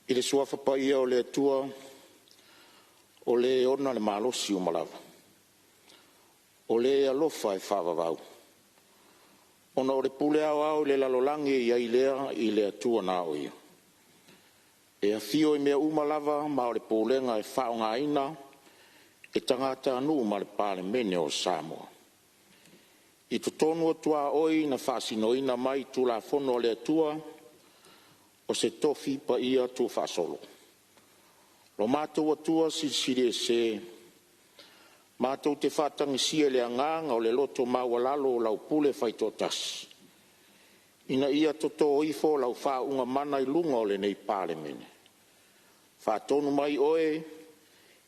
I le Suafa Paia o le Atua o Le e ona le malosi uma lava, o Le e alofa e faavavau, ona o le pule aoao i le lalolagi e i ai lea i le Atua na o Ia, e afio i mea uma lava ma o le pulega e faaaogaina e tagatanuu ma le Palemene o Samoa. I totonu o tuaoi na faasinoina mai i Tulafono a le Atua, o se tofi paia tuufaasolo. Lo matou Atua Silisili Ese, matou te faatagisia i le agaga o le loto maualalo lau pule faitoatasi, ina ia toto ifo lau faauuga mana i luga o lenei Palemene. Faatonu mai Oe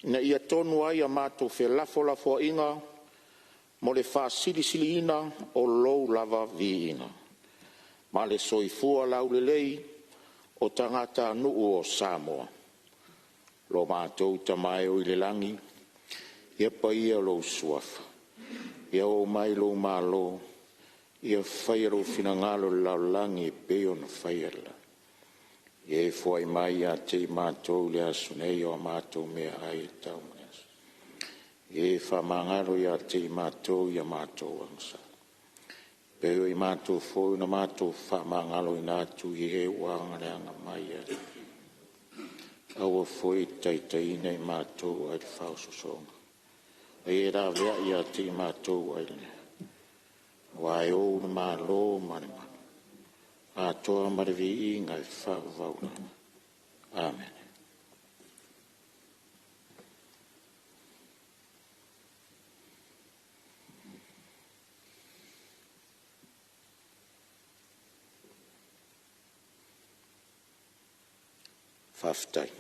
ina ia tonu ai a matou felafolafoaiga mo le faasilisiliina o Lou lava viiga, ma le soifua laulelei o tagatanuu o Samoa. Lo matou Tama e oi le lagi, ia paia lou Suafa, ia oo mai lou Malo, ia faia lou finagalo i le lalolagi e pei ona faia i le lagi. Ia e foai mai ia te i matou i le aso nei o a matou meaai e tatau mo le aso. Ia e faamagalo ia te i matou i a matou agasala, e pei o i matou foi na matou faamagaloina atu i e ua agaleaga mai ia te i. Aua foi e te taitaiina i matou ae le faaosoosoga, a ia e laveai ia te i matou ae le. Aua e Ou le Malo ma le mana, atoa ma le viiga e faavavau. Amene. Faafetai.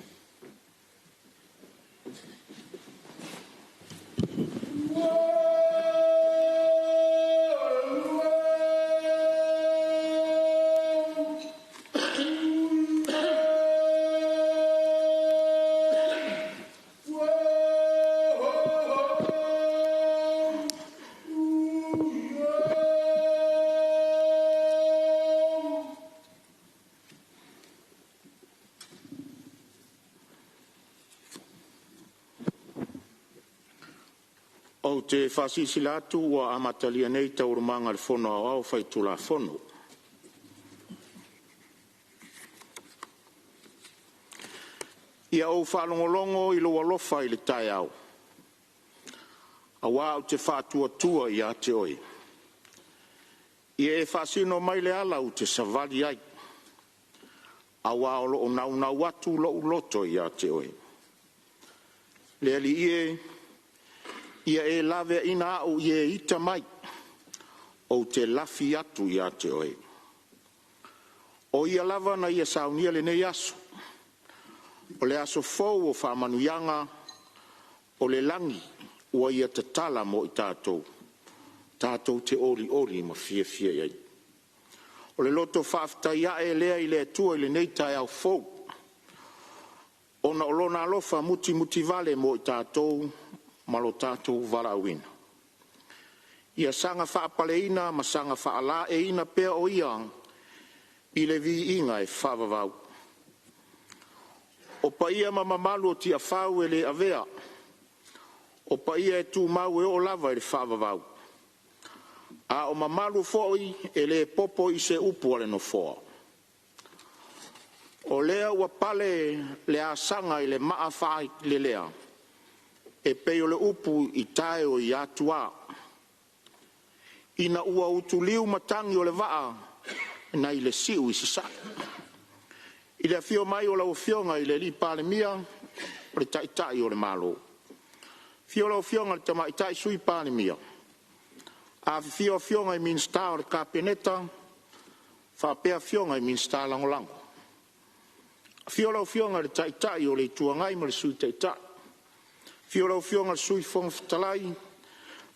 Ou te faasilasila atu ua amatalia nei Taualumaga a le Fono Aoao Faitulafono. Ia ou faalogologo i lou alofa i le taeao, aua ou te faatuatua ia te oe. Ia e faasino mai le ala ou te savali ai, aua o lo o naunau atu lou loto ia te oe. Le Alii e, ia e laveaina au i e ita mai, ou te lafi atu ia te oe. O Ia lava na ia saunia lenei aso, o le aso fou o faamanuiaga o le lagi ua Ia tatala mo i tatou, tatou te olioli ma fiafia i ai. O le loto faafetai ae lea i le Atua i lenei taeao fou, ona o Lona alofa mutimutivale mo i tatou ma lo tatou valaauina. Ia saga faapaleina ma saga faalaeiina pea o Ia i le viiga e faavavau. O paia ma mamalu o Tiafau e le avea, o paia e tumau e oo lava i le faavavau, a o mamalu foi e le popo i se upu a le Nofoa. O lea ua pale le asaga i le maa faalelea e pei o le upu i tae o Atua, ina ua utuliu matagi o le vaa nai le si'u i Sasae. I le afio mai o lau Afioga i le Palemia o le Taitai o le Malo, afio lau Afioga i le Tamaitai Sui Palemia, afifio Afioga i Minisita o le Kapeneta faapea Afioga i Minisita Lagolago. Afio lau Afioga i le Taitai o le Itu Agai ma le Sui Taitai, afio lau Afioga i le Sui Fofoga Fetalai ma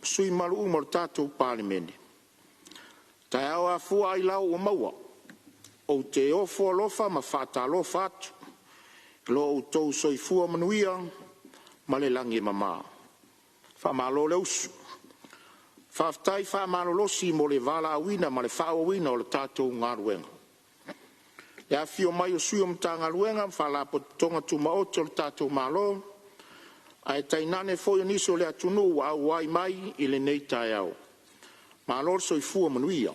sui usufono mamalu uma o le tatou Palemene. Taeao afua ailao ua maua. Ou te ofo alofa ma faatalofa atu i lo outou soifua manuia ma le lagi e mama. Faamalo le usu, faafetai faamalolosi mo le valaauina ma le faaauauina o le tatou galuega. Le afifio mai o sui o Matagaluega ma Faalapotopotoga Tumaoti a le tatou Malo, ae tainane foi o nisi o le atunuu ua auai mai i lenei taeao. Malo le soifua manuia.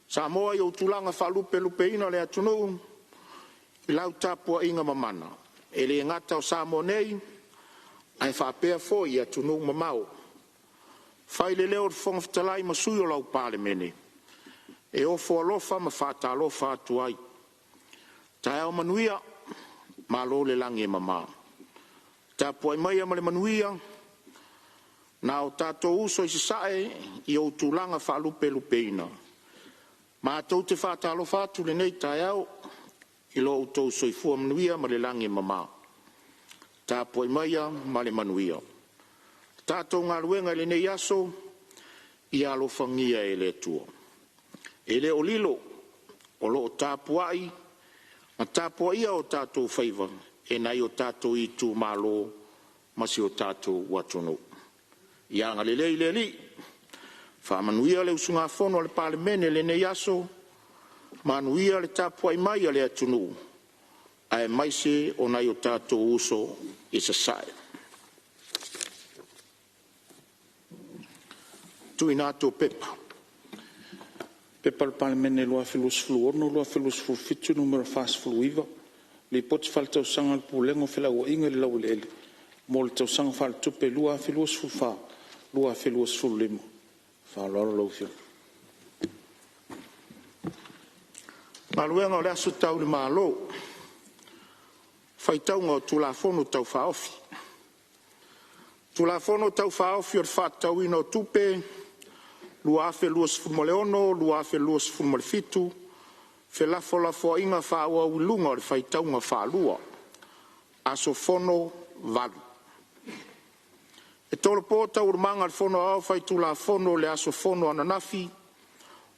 Samoa i ou tulaga faalupelupeina o le atunuu i lau tapuaiga mamana, e le gata o Samoa nei, ae faapea foi i atunuu mamao. Fai le leo o le Fofoga Fetalai ma sui o lau Palemene, e ofo alofa ma faatalofa atu ai. Taeao manuia, malo le lagi e mama. Tapuai maia ma le manuia nai o tatou uso i Sasae i ou tulaga faalupelupeina, matou te faatalofa atu i lenei taeao i lo outou soifua manuia ma le lagi e mama. Tapuai maia ma le manuia. Le tatou galuega i lenei aso, ia alofagia e le Atua. E le o lilo, o lo o tapuai ma tapuaia o tatou faiva e nai o tatou itumalo ma si o tatou atunuu. Ia agalelei le Alii, faamanuia le usugafono a le Palemene i lenei aso, manuia le tapuai mai a le atunuu aemaise o nai o tatou uso i Sasae. tuuina atu o Pepa. P.P.2026/2027 Nu.49, Lipoti Faaletausaga a le Pulega o Felauaiga i le Laueleele mo le Tausaga Faaletupe 2024/2025. Ma le faaaloalo lau Afioga. Galuega o le Aso Tau i le Malo, Faitauga o Tulafono Tau Faaofi. Tulafono Tau Faaofi o le Faatatauina o Tupe 2026/2027, felafolafoaiga faaauau i luga o le faitauga faalua. Aso Fono 8. E tolopo Taualumaga a le Fono Aoao Faitulafono i le aso fono ananafi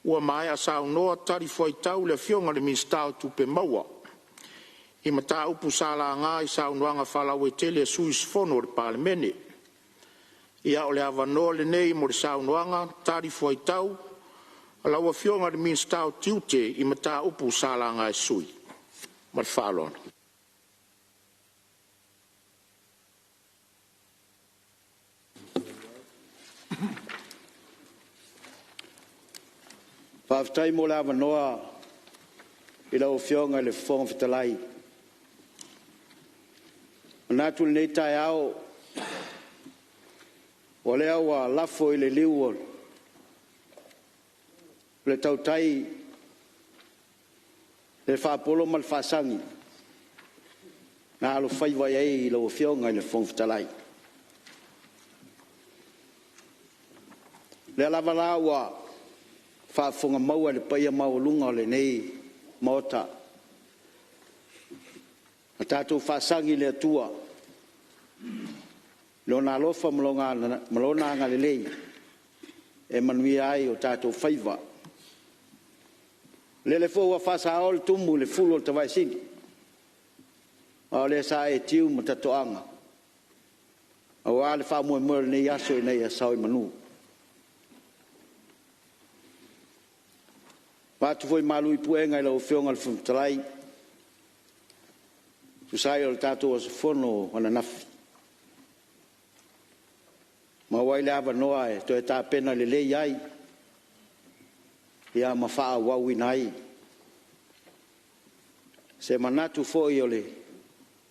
ua maea saunoa talifuaitau le Afioga i le Minisita o Tupe Maua i mataupu sa laga i saunoaga faalauaitele a sui usufono o le Palemene. Ia, o le avanoa lenei mo le saunoaga talifuaitau a lau Afioga i le Minisita o Tiute i mataupu sa laga e sui usufono. Ma le faaaloalo. Faafetai mo le avanoa i lau Afioga i le Fofoga Fetalai. E manatu i lenei taeao, o lea ua lafo i le liu o le tautai le faapolo ma le faasagi na alofaiva i ai lau Afioga i le Fofoga Fetalai. O lea lava la ua faafofoga maua i le paia maualuga o lenei Maota, na tatou faasagi i le Atua i Lona alofa ma Lona agalelei e manuia ai o tatou faiva. Lele foi ua faasao le tumu i le fulu o le tavaesini, aua o lea sa e tiu ma tatoaga aua le faamoemoe o lenei aso ina ia sao i manu. Ua avatu foi malu i puega i lau Afioga i le Fofoga Fetalai e tusa ai o le tatou aso Fono ananafi, ua maua ai le avanoa e toe tapena lelei ai ma faaauauina ai se manatu foi o le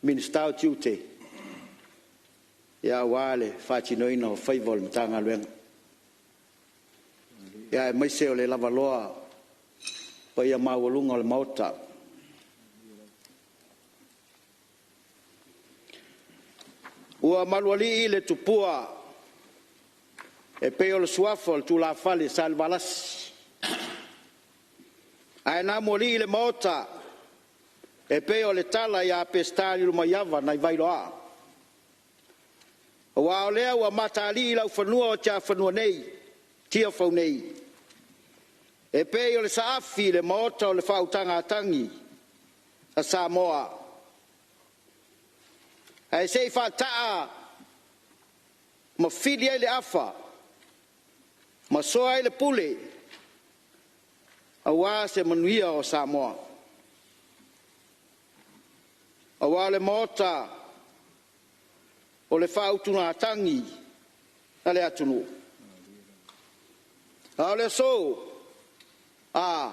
Minisita o Tiute aua le faatinoina o faiva o le Matagaluega, aemaise o le lavaloa o paia maualuga o le Maota. Ua malualii le tupua e pei o le suafa o le tulafale Salevalasi, ae na mualii le Maota e pei o le tala ia Peseta Lilomaiava nai Vailoa. Aua o lea ua mataalii laufanua o Tiafanua nei, Tiafau nei, E pei o le saafi i le maota o le faautagatagi a Samoa, ae se i faataa ma fili ai le afa ma soa ai le pule aua se manuia o Samoa. Aua o le Maota o le faautugatagi a le atunuu. A o le aso, a,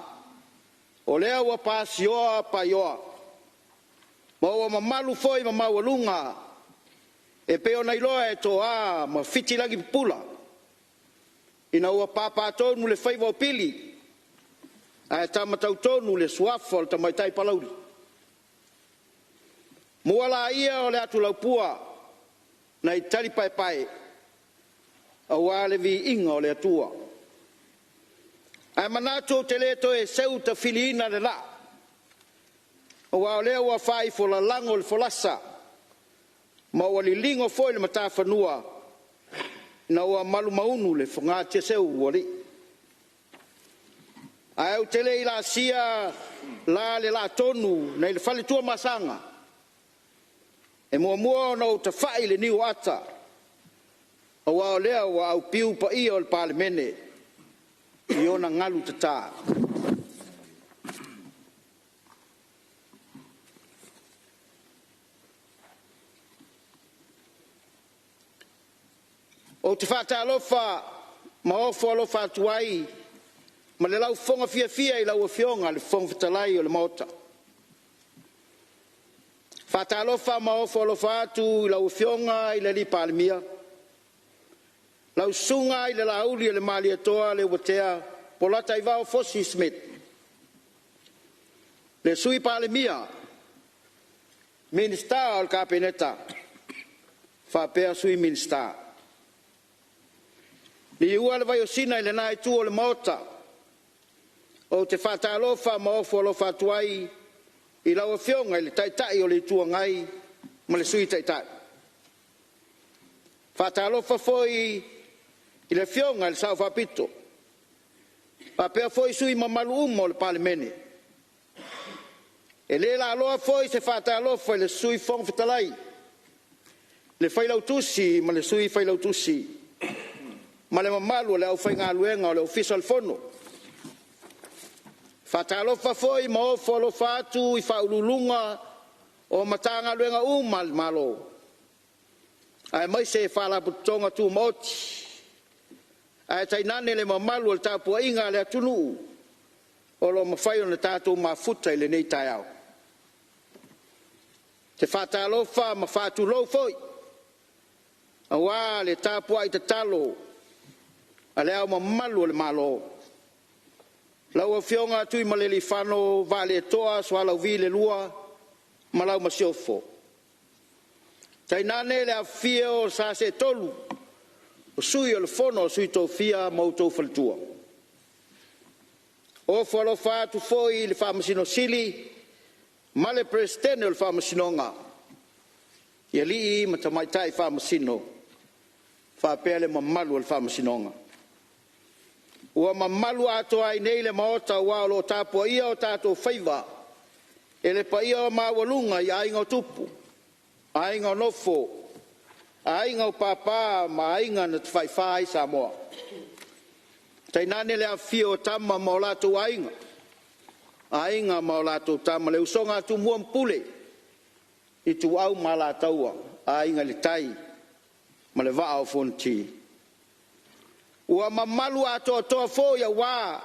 o lea ua pasioa paioa, ma ua mamalu foi ma maualuga e pei ona iloa e toa ma fitilagi pupula, ina ua papatonu le faiva o Pili, ae tama tautonu le suafa o le tamaitai Palauli. Mua laia o le atulaupua nai talipaepae aua le viiga o le Atua. Ae manatu ou te le toe seu tafiliina le laa, aua o lea ua faaifolalago le folasa ma ua liligo foi le matafanua ina ua malumaunu le fogatiaseu o alii. Ae ou te le i laasia la le laatonu nai le fale Tuamasaga, e muamua ona ou tafai i le niu o ata, aua o lea ua aupiu paia o le Palemene i ona galu tata. Ou te faatalofa ma ofo alofa atu ai ma le laufofoga fiafia i lau Afioga i le Fofoga Fetalai o le Maota. E faatalofa ma ofo alofa atu i lau Afioga i le Palemia, lau Susuga i le Lauli o le Malietoa Leuatea Polataivao Fosi Smith, le Sui Palemia, Minisita o le Kapeneta faapea Sui Minisita. Liua le vaiosina i lena itu o le Maota, ou te faatalofa ma ofo alofa atu ai i lau Afioga i le Taitai o le Itu Agai ma le Sui Taitai. E faatalofa foi i le Afioga i le Sao Faapito, faapea foi sui usufono mamalu uma o le Palemene. E le laaloa foi se faatalofa i le Sui Fofoga Fetalai, le Failautusi ma le Sui Failautusi ma le mamalu o le aufaigaluega o le Ofisa o le Fono. E faatalofa foi ma ofo alofa atu i Ofisa Sili o Pulega o Matagaluega uma a le Malo, aemaise Faalapotopotoga Tumaoti, ae tainane le mamalu o le tapuaiga a le atunuu o lo o mafai ona tatou mafuta i lenei taeao. Ou te faatalofa ma faatulou foi aua le tapuai tatalo a Le Ao Mamalu o le Malo, lau Afioga Tuimalealiifano Vaaletoa Sualauvi II ma lau Masiofo, tainane le afifio o Sa Seetolu o Sui o le Fono a Sui Tofia ma outou faletua. Ofo alofa atu foi i le Faamasino Sili ma le Peresetene o le Faamasinoga i alii ma tamaitai Faamasino faapea le mamalu o le Faamasinoga. Ua mamalu atoa ai nei le Maota aua o lo o tapuaia o tatou faiva e le paia maualuga i Aiga o Tupu, Aiga o Nofo, Aiga o Papa ma Aiga na Tafaifa ai Samoa. Tainane le afifio o Tama ma o latou Aiga, Aiga ma o latou Tama, le usoga a Tumua ma Pule, Ituau ma Alataua, Aiga i le Tai ma le Vaa o Fonoti. Ua mamalu atoatoa foi aua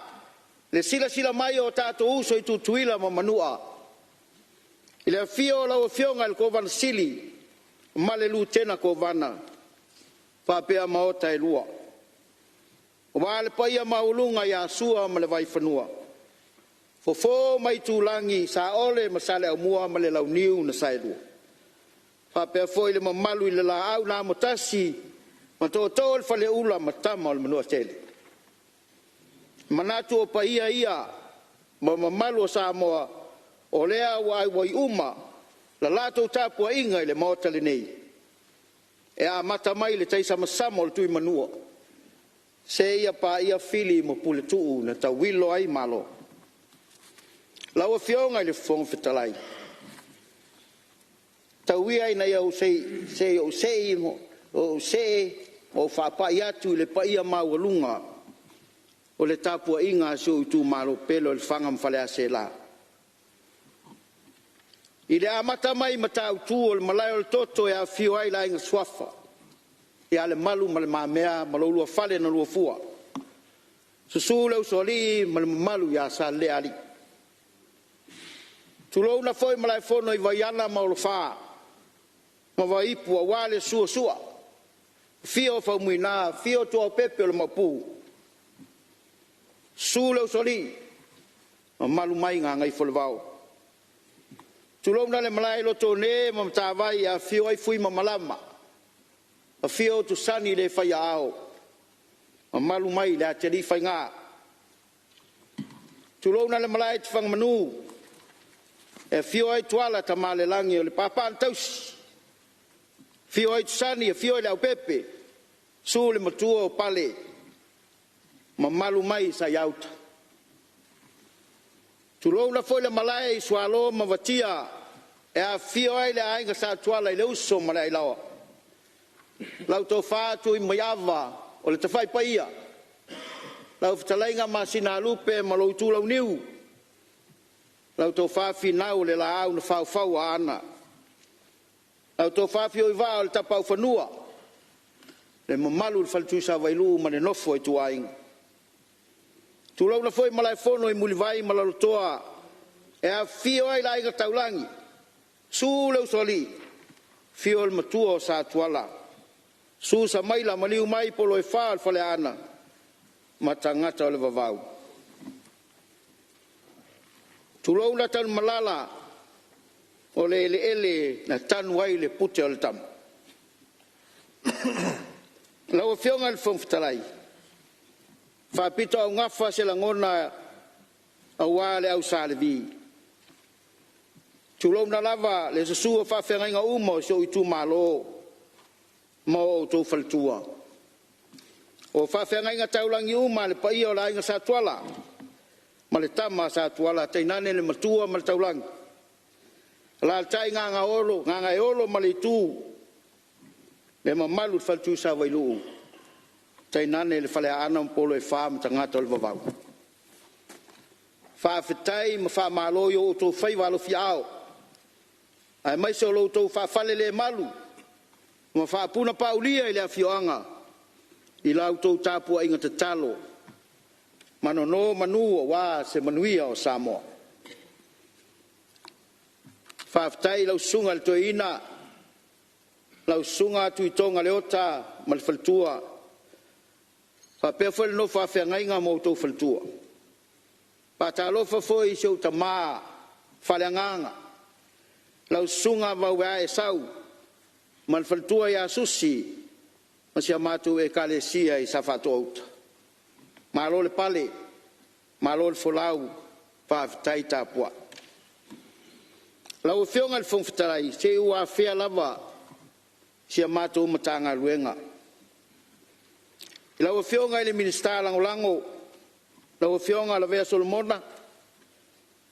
le silasila mai o tatou uso i Tutuila ma Manua, i le afio o lau Afioga i le Kovana Sili ma le Lutena Kovana faapea Maota e Lua, aua le paia maualuga ia Sua ma le Vaifanua, Fofo ma Aitulagi, Saole ma Saleaaumua ma le Launiu na Saelua, faapea foi le mamalu i le Laau na Amotasi ma Tootoo o le Faleula ma Tama a le Manuatele. E manatu o paia ia ma mamalu o Samoa o lea ua auai uma la latou tapuaiga i le Maota lenei, e amata mai i le taisamasama o le Tuimanua Seia paia Fili ma Puletuu na tauilo ai Malo. Lau Afioga i le Fofoga Fetalai, tau ia ina ou see ma ou faapai atu i le paia maualuga o le tapuaiga a si ou itumalo pele o Lefaga ma Faleaseela. I le amata mai i Matautu o le Malae o le Toto e afifio ai le Aiga Suafa ia Lemalu ma Le Mamea ma lo oulua Fale na Luafua, susu le Usoalii ma le mamalu ia Savealii. Tulouna foi Malaefono i Vaiala ma Olofa ma Vaiipu aua le susu o Sua, afio Faumuina, afio Tuaopepe o le Maopu, susu le Usoalii, mamalu mai Gagaifoolevao. Tulouna le malae i Lotoone ma Matavai e afifio ai Fui ma Malama, afio Tusani le fai aao, mamalu mai le Atialiifaiga. Tulouna le malae i Tafagamanu e afio ai Tuala Tamalelagi o le papa na tausi, afio ai Tusani afio Leaupepe, susu le matua o Pale, mamalu mai Saiauta. Tulouna foi le malae i Sualo ma Vatia e afifio ai le Aiga Sa Tuala i le uso ma le Ailaoa, lau tofa Tuimaiava o le Tafai Paia, lau fetalaiga Masinalupe ma lou Itulauniu, lau tofa Finau o le Laau na faufau e Aana, lau tofa Afioivaa o le Tapaaufanua, le mamalu i le Fale Tuisavailuu ma le nofo a ituaiga. Tulouna foi Malaefono i Mulivai ma Lalotoa e afifio ai le Aiga Taulagi, susu le Usoalii, afio le matua o Sa Tuala, susu Samaila maliu mai polo e fa o le Faleaana ma tagata o le vavau. Tulouna Tanumalala o le eleele na tanu ai le pute o le tama. Lau Afioga i le Fofoga Fetalai, e faapitoaugafa se lagona aua le au Sa Levi. Tulouna lava le susu o faafeagaiga uma o si ou itumalo ma o outou faletua, o faafeagaiga taulagi uma a le paia o le Aiga Sa Tuala ma le tama a Sa Tuala, tainane le matua ma le taulagi, alaalatai Gagaolo, Gagaeolo ma Leitu, le mamalu i le fale Tuisavailuu, tainane le Faleaana ma polo e fa ma tagata o le vavau. Faafetai ma faamalo i o outou faiva alofiaao aemaise o lo outou faafalelemalu ma faapunapaulia i le afioaga i la outou tapuaiga tatalo ma nonomanu aua se manuia o Samoa. Faafetai i lau Susuga i le Toeaina, lau Susuga Tuitoga Leota ma le faletua, faapea foi le nofo a feagaiga ma outou faletua. Faatalofa foi i si ou tama faaleagaga lau Susuga Maueae Esau ma le faletua ia Susi ma si a matou Ekalesia i Safaatoa Uta. Malo le pale, malo le folau, faafetai tapuai. Lau Afioga i le Fofoga Fetalai, se ua afea lava si a matou Matagaluega. I lau Afioga i le Minisita Lagolago lau Afioga Lavea Solomona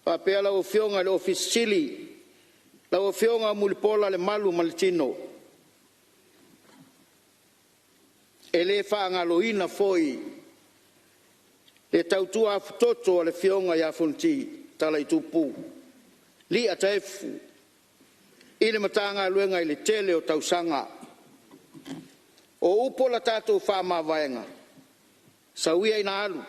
faapea lau Afioga i le Ofisa Sili o Pulega, lau Afioga Mulipola Lemalu ma le Tino. E le faagaloina foi le tautua afutoto a le afioga ia Fonoti Talaitupu Lia Taefu i le Matagaluega i le tele o tausaga. O upu o le tatou faamavaega, sau ia ina alu,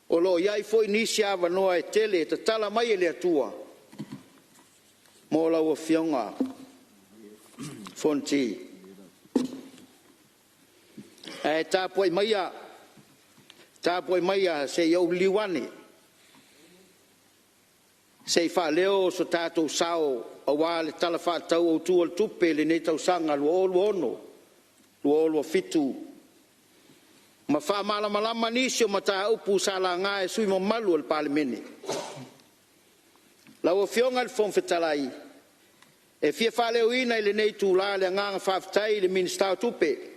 o lo o i ai foi nisi avanoa e tele e tatala mai e le Atua mo lau Afioga Fonoti. Ae tapuai maia, tapuai maia se i ou liliu ane se i faaleo so tatou sao aua le Tala Faatatau Autu o le Tupe i lenei tausaga 2026/2027 ma faamalamalama nisi o mataupu sa laga e sui usufono mamalu o le Palemene. Lau Afioga i le Fofoga Fetalai, e fia faaleoina i lenei itula le agaga faafetai i le Minisita o Tupe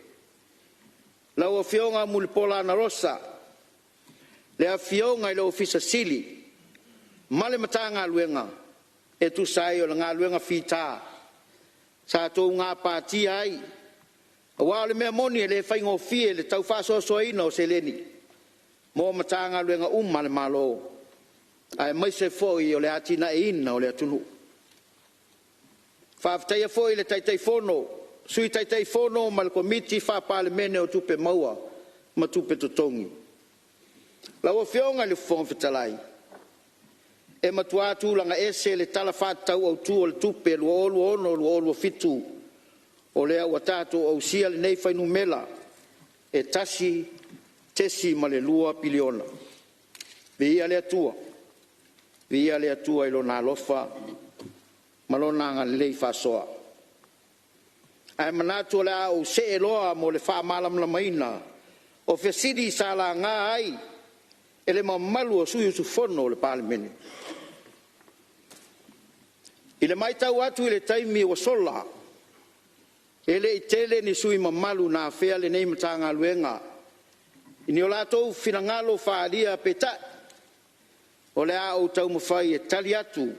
Lau Afioga Mulipola Anarosa, le Afioga i le Ofisa Sili ma le Matagaluega e tusa ai o le galuega fita sa outou gapatia ai, aua o le mea moni e le faigofie le tau faasoasoaina o seleni mo Matagaluega uma a le Malo, aemaise foi o le atinaeina o le atunuu. Faafetaia foi le Taitaifono, Sui Taitaifono ma le Komiti Faa-Palemene o Tupe Maua ma Tupe Totogi. Lau Afioga i le Fofoga Fetalai, e matua tulaga ese le Tala Faatatau Autu o le Tupe 2026/2027 o lea ua tatou ausia lenei fuainumera e $1.2 piliona. Viia le Atua, viia le Atua i Lona alofa ma Lona agalelei faasoa. Ae manatu o le a ou see loa mo le faamalamalamaina o fesili sa laga ai e le mamalu o sui usufono o le Palemene. I le matau atu i le taimi ua sola, e le i tele ni sui usufono mamalu na afea lenei Matagaluega i ni o latou finagalo faaalia, peitai, o le a ou taumafai e tali atu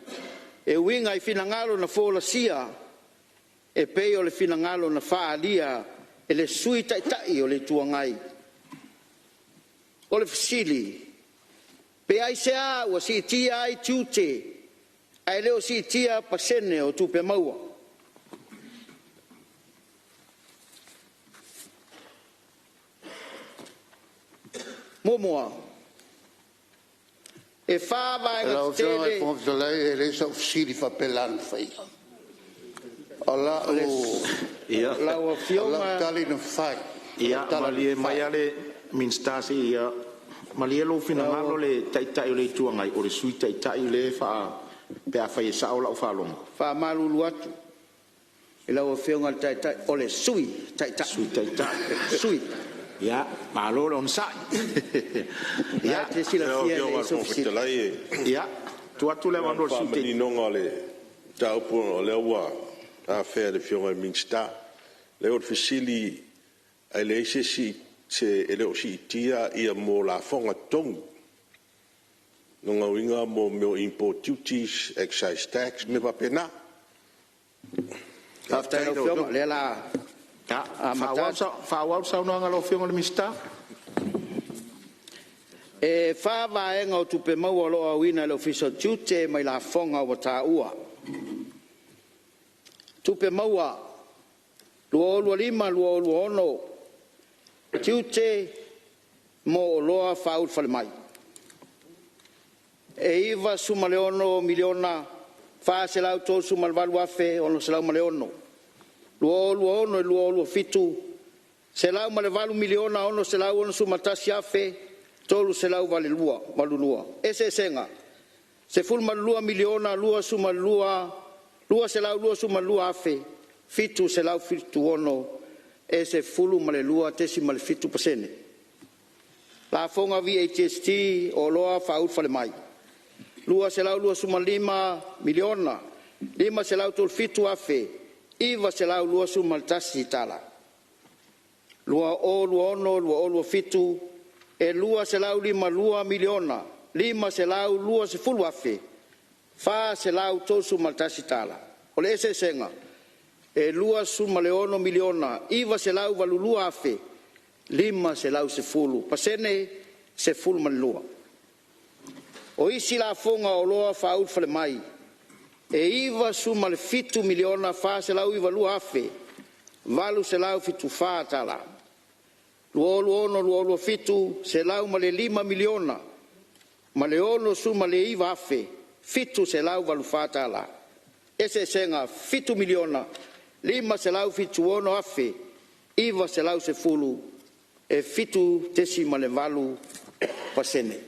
e uiga i finagalo na folasia e pei o le finagalo na faaalia e le Sui Taitai o le Itu Agai. O le fesili; pe aisea ua siitia ai tiute ae le o siitia pasene o tupe maua? Muamua, e fa vaega Lau Afioga i le tetele. Fofoga Fetalai e leai sau fesili faapela na faia. O Lau lau Afioga tali na fai, o lau Ia tala na malie fai, maia le Minisita se i malie lou finagalo le Taitai o le Itu Agai, o le Sui Taitai lea e pe afai e sao lau faalogo. Faamalulu atu i lau Afioga i le Taitai, o le Sui Taitai. Sui Taitai. Sui. Ia, malo le onosai. O lena e te Lau silafia e Afioga leai i le sou Fofoga fesili. Fetalai, Ia, tuu atu le na o avanoa le i le Sui Taitai. faamaninoga o le mataupu ona o lea ua afea e le Afioga i le Minisita. Leai o le fesili, e leai se isi, e le o siitia lafoga totogi. O lona uiga mo mea o import duties, excise tax, mea faapena. Faafetai i Faafetai lau i lau Afioga, o Afioga. lea o le a amata atu. Faaauau le saunoaga a lau Afioga i le Minisita. E fa vaega o tupe maua o lo o aoina e le Ofisa o Tiute mai lafoga ua taua. Tupe maua 2025/2026, tiute mo oloa faaulufalemai e $96,438,606. 2026/2027, $108,661,382. Eseesega, $12,022,776, e 12.7%. Lafoga VAGST o Oloa Faaulufalemai, $225,537,921. 2026/2027, e $252,520,431. O le eseesega, e $26,982,510, pasene 12. O isi lafoga o oloa faaulufalemai e $97,492,874. 2026/2027, $105,069,784. Eseesega, $7,576,910, e 7.8%.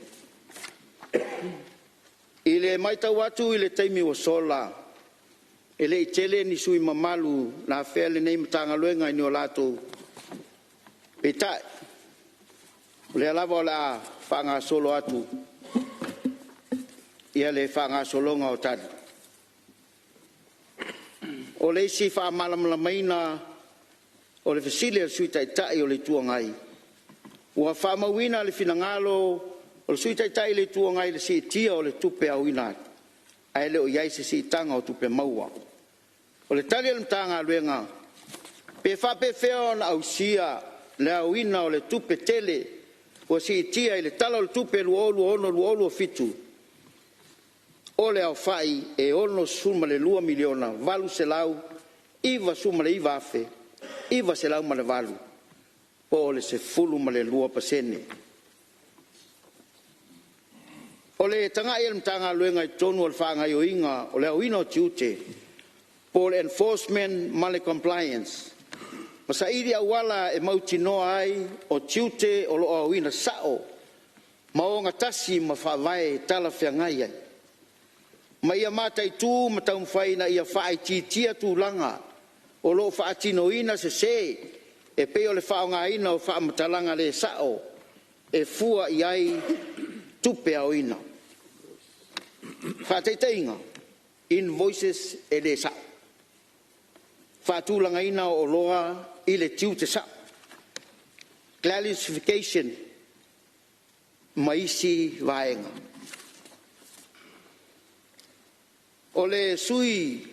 I le matau atu i le taimi ua sola, e le i tele ni sui usufono mamalu na afea lenei Matagaluega i ni o latou... Peitai, o lea lava o le a faagasolo atu le faagasologa o tali. O le isi faamalamalamaina o le fesili a le Sui Taitai o le Itu Agai, Ua faamauina le finagalo o le Sui Taitai o le Itu Agai i le siitia o le tupe aoina atu, ae le o i ai se siitaga o tupe maua. O le tali a le Matagaluega, pe faapefea ona ausia le aoina o le tupe tele ua siitia i le Tala o le Tupe 2026/2027 o le aofai e $62,899,908 po o le 12%. O le tagai a le Matagaluega i totonu o le faagaoioiga o le aoina o tiute po o le enforcement ma le compliance ma saili auala e mautinoa ai o tiute o lo o aoina sao ma ogatasi ma faavae talafeagai ai, ma ia mataitu ma taumafai ina ia faaitiitia tulaga o lo o faatinoina sese e pei o le faaaogaina o faamatalaga le sao e fua i ai tupe aoina. Faataitaiga, invoices e le sao, faatulagaina o oloa i le tiute sao, classification ma isi vaega. O le sui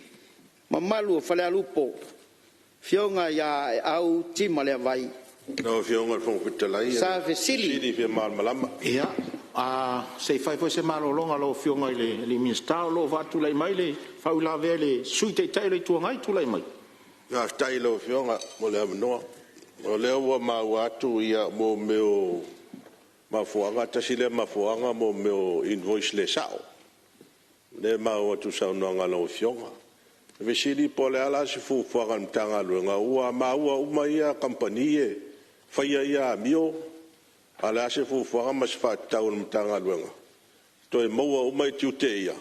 usufono mamalu o Falealupo Afioga ia Aeau Tima Leavai Lau Afioga i le Fofoga Fetalai, sa o le fesili fesili fia malamalama. Ia, se i fai foi se malologa a lau Afioga i le Minisita o lo o faatulai mai le faauilavea a le Sui Taitai o le Itu Agai. Tulai mai. Faafetai i lau Afioga mo le avanoa. O lea ua maua atu mea o mafuaaga, tasi lea mafuaaga o mea o invoice le sao, lea e maua atu i le saunoaga a lau Afioga. O le fesili po o le a la se fuafuaga a le Matagaluega, ua maua uma ia kamupani e faia ia amio, a o le a se fuafuaga ma se faatatau a le Matagaluega toe maua uma tiute ia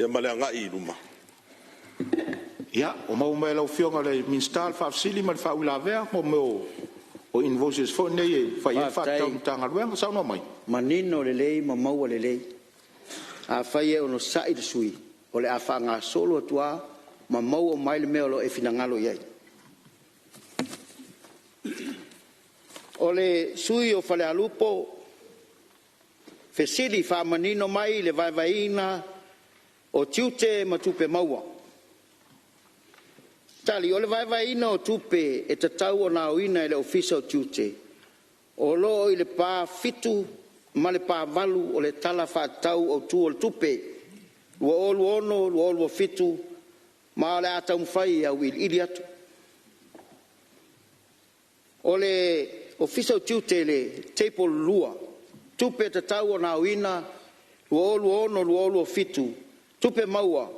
ma le agai i luma? Ia, ua maua mai e lau Afioga i le Minisita le faafesili ma le faauilavea mo mea o invoices foi nei e fai ai le faatatau a le Faafetai. Matagaluega. Saunoa mai. Manino lelei ma maua lelei. Afai e onosai le sui usufono, o le a faagasolo atu lava ma maua uma ai le mea o lo o e finagalo i ai. O le sui usufono o Falealupo fesili faamanino mai le vaevaeina o tiute ma tupe maua. Tali O le vaevaeina o tupe e tatau ona aoina e le Ofisa o Tiute o lo o i le pa 7 ma le pa 8 o le Tala Faatatau Autu o le Tupe 2026/2027 ma o le a taumafai e auiliili atu. O le Ofisa o Tiute i le table 2, tupe e tatau ona aoina 2026/2027, tupe maua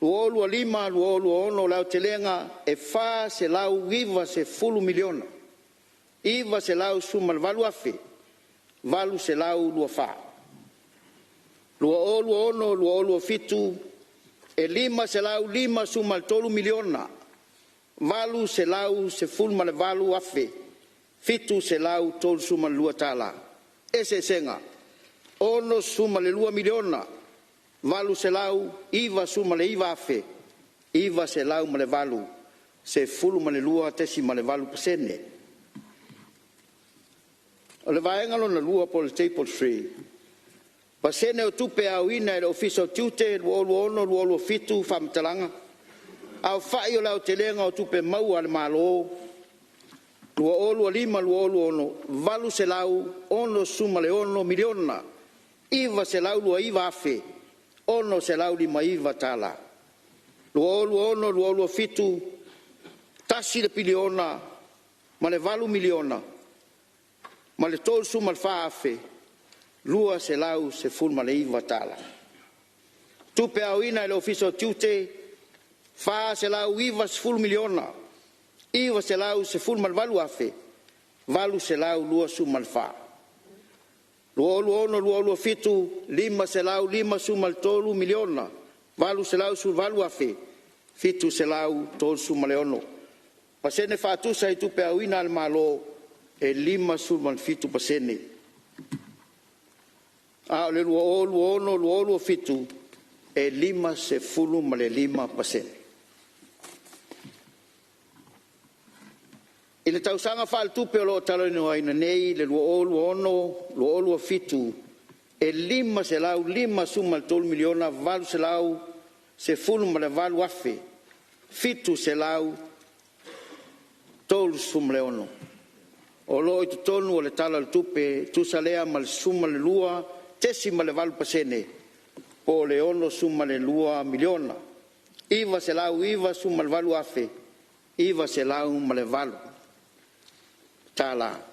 2025/2026 o le aotelega e $490,918,824. 2026/2027 e $553,818,732. Eseesega, $62,899,908, 12.8%. O le vaega lona lua po o le table 3, pasene o tupe aoina e le Ofisa o Tiute 2026/2027 faamatalaga, aofai o le aotelega o tupe maua a le Malo 2025/2026, $866,929,659. 2026/2027, $1,008,034,219. Tupe aoina e le Ofisa o Tiute, $490,918,824. 2026/2027, $553,818,736. Pasene faatusa i tupe aoina a le Malo e 57%. A o le 2026/2027 e 55%. I I le tausaga faaletupe o lo o talanoaina nei le 2026/2027, e $553,836 o lo o i totonu o le Tala o le Tupe, e tusa lea ma le 12.8% po o le $62,998,908 tala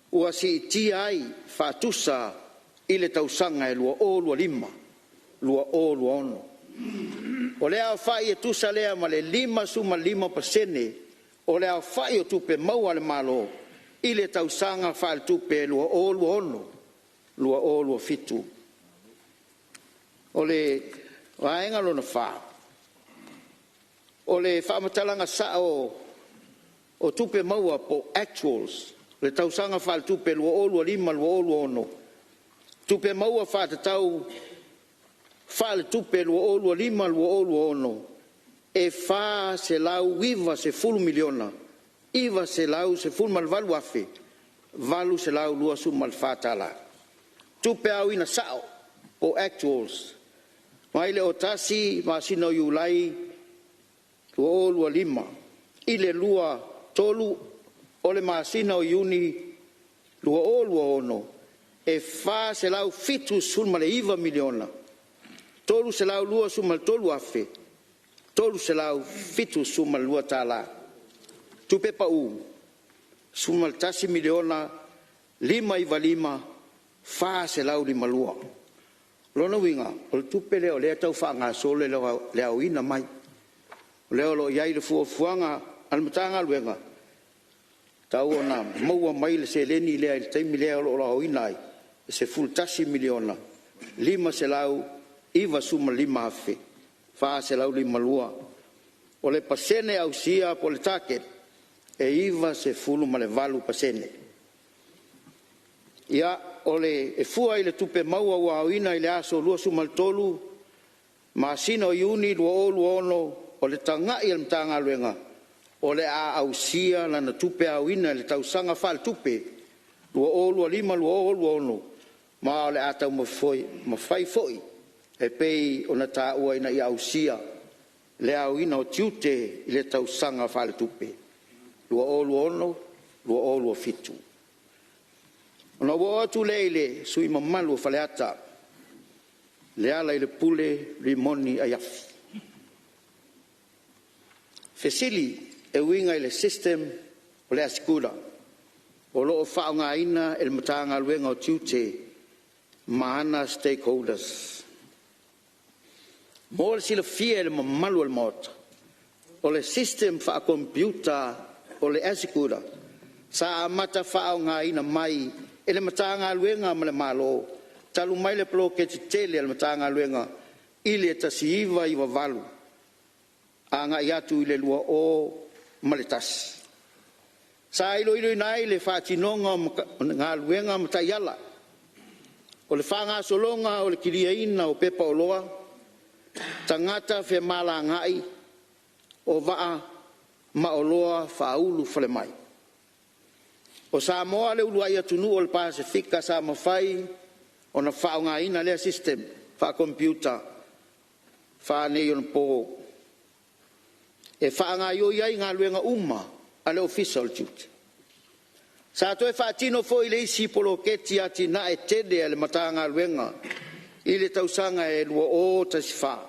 ua siitia ai faatusa i le tausaga e 2025/2026. O le aofai e tusa lea ma le 5.5% o le aofai o Tupe Maua a le Malo i le tausaga faaletupe 2026/2027. O le vaega lona fa, o le faamatalaga sao o Tupe Maua po o actuals o le tausaga faaletupe 2025/2026, tupe maua faatatau faaletupe 2025/2026 e $490,918,824. Tupe aoina sao po o actuals mai le 1 masina o Iulai 2025 i le 23 o le masina o Iuni 2026, e $479,323,372. Tupe pau, $11,595,452. O lona uiga, o le tupe lea o lea e tau faagasolo le aoina mai. O lea o lo o i ai le fuafuaga a le Matagaluega, e tatau ona maua mai le seleni lea i le taimi lea o lo o aoina ai, e $11,595,452. O le pasene ausia po o le target, e 98%. Ia, e fua i le tupe maua ua aoina i le aso 23 masina o Iuni 2026, o le tagai a le Matagaluega o le a ausia lana tupe aoina i le tausaga faaletupe 2025/2026, ma o le a taumafai foi e pei ona taua ina ia ausia le aoina o tiute i le tausaga faaletupe 2026/2027. Ona ou oo atu lea i le sui usufono mamalu o Faleata, Lealailepule Rimoni Aiafi. Fesili e uiga i le system o le ASYCUDA o lo o faaaogaina e le Matagaluega o Tiute ma ana stakeholders. Mo le silafia e le mamalu o le Maota, o le system faakomepiuta o le ASYCUDA, sa amata faaaogaina mai e le Matagaluega ma le Malo talu mai le poloketi tele a le Matagaluega i le 1998 agai atu i le 2001. Sa iloiloina ai le faatinoga o galuega ma taiala, o le faagasologa o le kiliaina o pepa oloa, tagata femalagaai, o vaa ma oloa faaulufale mai. O Samoa le uluai atunuu o le Pasefika sa mafai ona faaaogaina lea system faakomepiuta faaneionapo e faagaioi ai galuega uma a le Ofisa o le Tiute. Sa toe faatino foi le isi poloketi atinae tele a le Matagaluega i le tausaga e 2014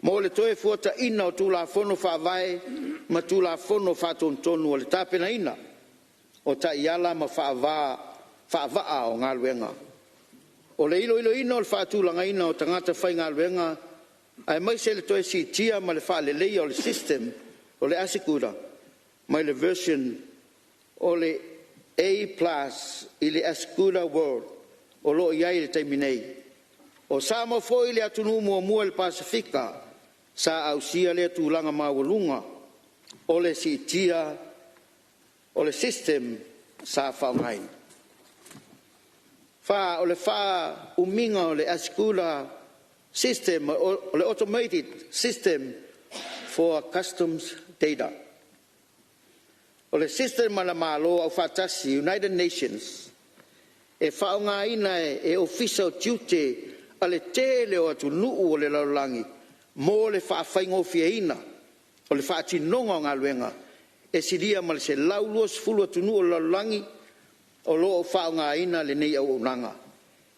mo le Toefuataiga o Tulafono Faavae ma Tulafono Faatonutonu o le tapenaina o Taiala ma Faavaa o galuega, o le iloiloina o le faatulagaina o tagata faigaluega aemaise le toe siitia ma le faaleleia o le system o le ASYCUDA mai le version o le A+ i le ASYCUDA World o lo o i ai i le taimi nei. O Samoa foi le atunuu muamua i le Pasefika sa ausia lea tulaga maualuga o le siitia o le system sa faaaogaina. 4. O le faaumiga o le ASYCUDA System o le Automated System for Customs Data. O le system a le Malo Aufaatasi, United Nations, e faaaogaina e Ofisa o Tiute a le tele o atunuu o le lalolagi mo le faafaigofieina o le faatinoga o galuega. E silia ma le 120 atunuu o le lalolagi o lo o faaaogaina lenei auaunaga,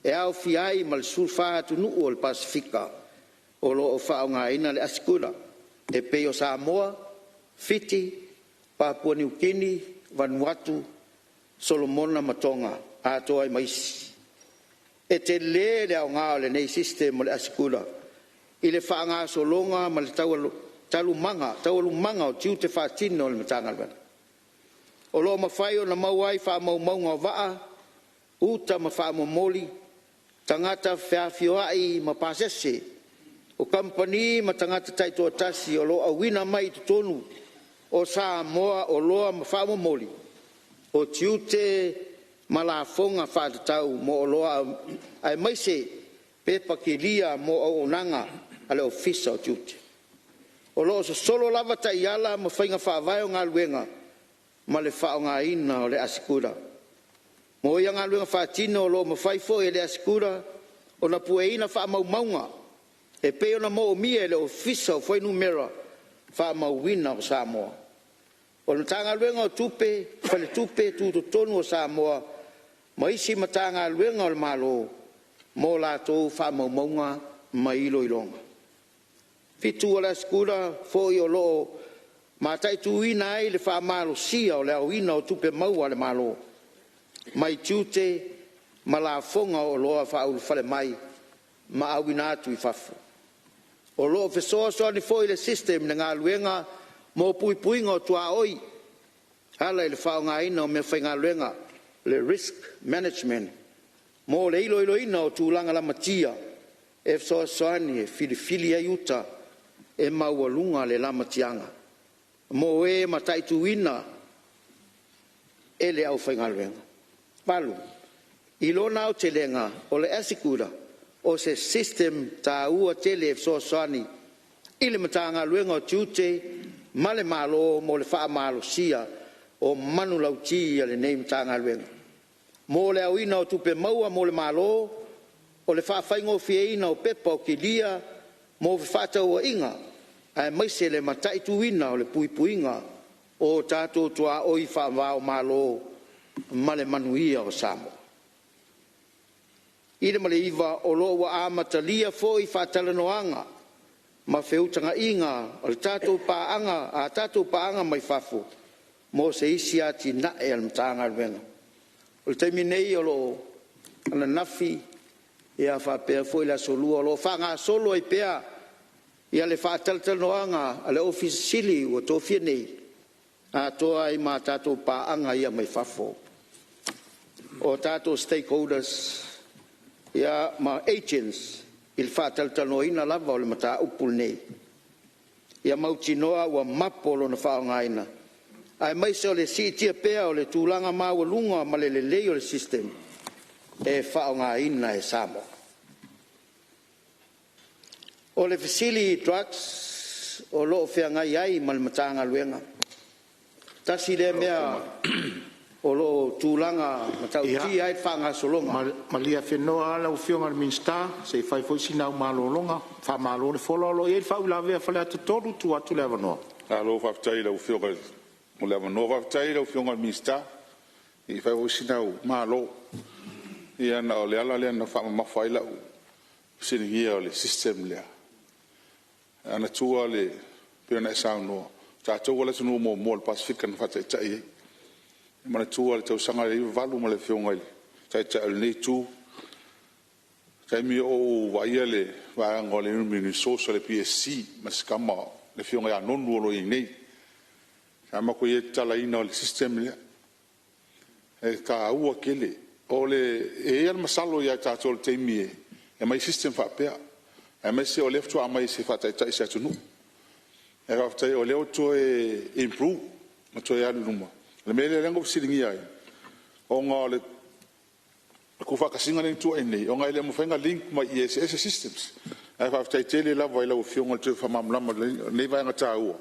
e aofia ai ma le 14 atunuu o le Pasefika o lo o faaaogaina le ASYCUDA, e pei o Samoa, Fiti, Papua Niu Kini, Vanuatu, Solomona ma Toga, atoa ai ma isi. E tele le aoga o lenei system o le ASYCUDA i le faagasologa ma le taualumaga o tiute faatino a le Matagaluega. O lo o mafai ona maua ai faamaumauga o vaa, uta ma faamomoli, tagata feafioai ma pasese, o kamupani ma tagata taitoatasi o lo o auina mai i totonu o Samoa oloa ma faamomoli, o tiute ma lafoga faatatau mo oloa aemaise pepa kilia mo auaunaga a le Ofisa o Tiute. O lo o sosolo lava taiala ma faiga faavae o galuega ma le faaaogaina o le ASYCUDA. Mo ia galuega faatino o lo o mafai foi e le ASYCUDA ona pueina faamaumauga e pei ona moomia e le Ofisa o Fuainumera Faamauina o Samoa. O le Matagaluega o Tupe, Faletupe Tutotonu o Samoa ma isi Matagaluega a le Malo mo latou faamaumauga ma iloiloga. 7. O le ASYCUDA foi o lo o mataituina ai le faamalosia o le aoina o tupe maua a le Malo mai tiute ma lafoga o oloa faaulufale mai ma auina atu i fafo. O lo o fesoasoani foi le system i le galuega mo puipuiga o tuaoi e ala i le faaaogaina o meafaigaluega, le risk management mo le iloiloina o tulaga lamatia e fesoasoani e filifili ai uta e maualuga le lamatiaga mo e mataituina e le aufaigaluega. 8. I lona aotelega, o le ASYCUDA o se system taua tele e fesoasoani i le Matagaluega o Tiute ma le Malo mo le faamalosia o manulauti a lenei Matagaluega mo le aoina o tupe maua mo le Malo, o le faafaigofieina o pepa o kilia mo fefaatauaiga, aemaise le mataituina o le puipuiga o tatou tuaoi faava-o-Malo ma le manuia o Samoa. I le ma le (9), o lo o ua amatalia foi faatalanoaga ma feutagaiga a tatou paaga mai fafo mo se isi atinae a le Matagaluega. O le taimi nei o lo o ananafi faapea foi le Aso Lua o lo o faagasolo ai pea le faatalatalanoaga a le Ofisa Sili ua tofia nei atoa ai ma tatou paaga ia mai fafo, o tatou stakeholders ma agents i le faatalatalanoaina lava o le mataupu lenei, ia mautinoa ua mapo lona faaaogaina aemaise o le siitia pea o le tulaga maualuga ma le lelei o le system e faaaogaina e Samoa. O le fesili i drugs o lo o feagai ai ma le Matagaluega, tasi lea mea o lo o tulaga matautia ai le faagasologa. Ia, malie afenoa a lau Afioga i le Minisita se i fai foi sina au malologa. Faamalo le fola. O lo o i ai le faauilavea a Faleata 3, tuu atu le avanoa. Malo faafetai i lau Afioga mo le avanoa. Faafetai i lau Afioga i le Minisita, se i fai foi sina au malo. Ia ona o le ala lea na faamamafa ai lau fesiligia o le system lea, manatua pei ona e saunoa, o tatou lava le atunuu muamua o le Pasefika na faataitai i ai. E manatua le tausaga 1998 ma le Afioga i le Taitai o lenei Itu, i le taimi o ou vaaia le vaega o le Human Resource a le PSC ma si tama le Afioga ia Nonu o lo o i ai nei, sa matou i ai i le tatalaina o le system lea. E taua tele. E i ai lava le masalo ia tatou i le taimi e aumai ai system faapea, aemaise o lea faatoa aumai se faataitai i se atunuu. Ae faafetai o lea ua toe improve ma toe alu i luma. O le mea lea na ou fesiligia ai, ona o le tuufaatasiga lea na tuuaia nei, ona e le o mafai ona link mai i i e eseese systems. Ae faafetai tele lava i lau Afioga i le toe faamalamalama o lenei vaega taua.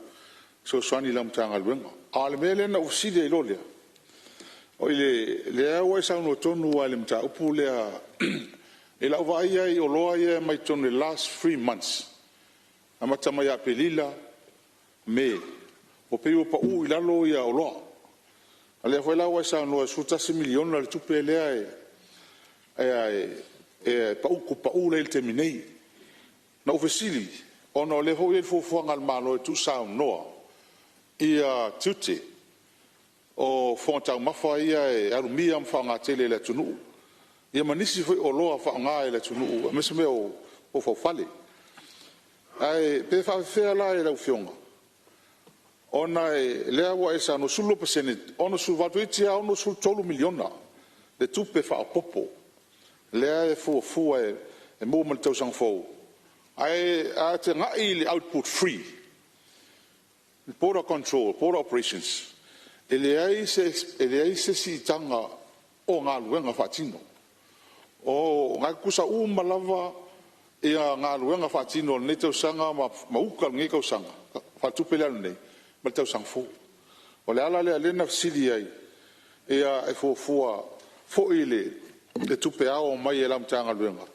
fesoasoani i lau Matagaluega. A o le mea lea na ou fesili ai loa lea, o lea ua e saunoa tonu lava i le mataupu lea. I lau vaai i ai i oloa ia e aumai totonu i le last 3 months, amata mai ia Aperila, Me, ua pei ua pau i lalo ia oloa. A o lea foi la ua e saunoa e $11 miliona le tupe lea e pau lea i le taimi nei. Na ou fesili ona o lea foi ua i ai le fuafuaga a le Malo e tuusaunoa ia tiute o fofoga taumafa ia e alumia ma faaaoga tele e le atunuu, ia ma nisi foi o oloa faaaoga e le atunuu aemaise mea o faufale. Ae pe faafefea la i lau Afioga ona o lea ua e saunoa i le 12%, 68 toeitiiti lava $63 miliona le tupe faaopoopo lea e fuafua e maua mai le tausaga fou. Ae a tagai i le output free, border control, border operations, e leai se siitaga o galuega faatino. O na e tutusa uma lava ia galuega faatino o lenei tausaga ma uta o lenei tausaga faaletupe lea e alu nei ma le tausaga fou. O le ala lea na fesili ai, e fuafua foi le tupe ao mai e lau Matagaluega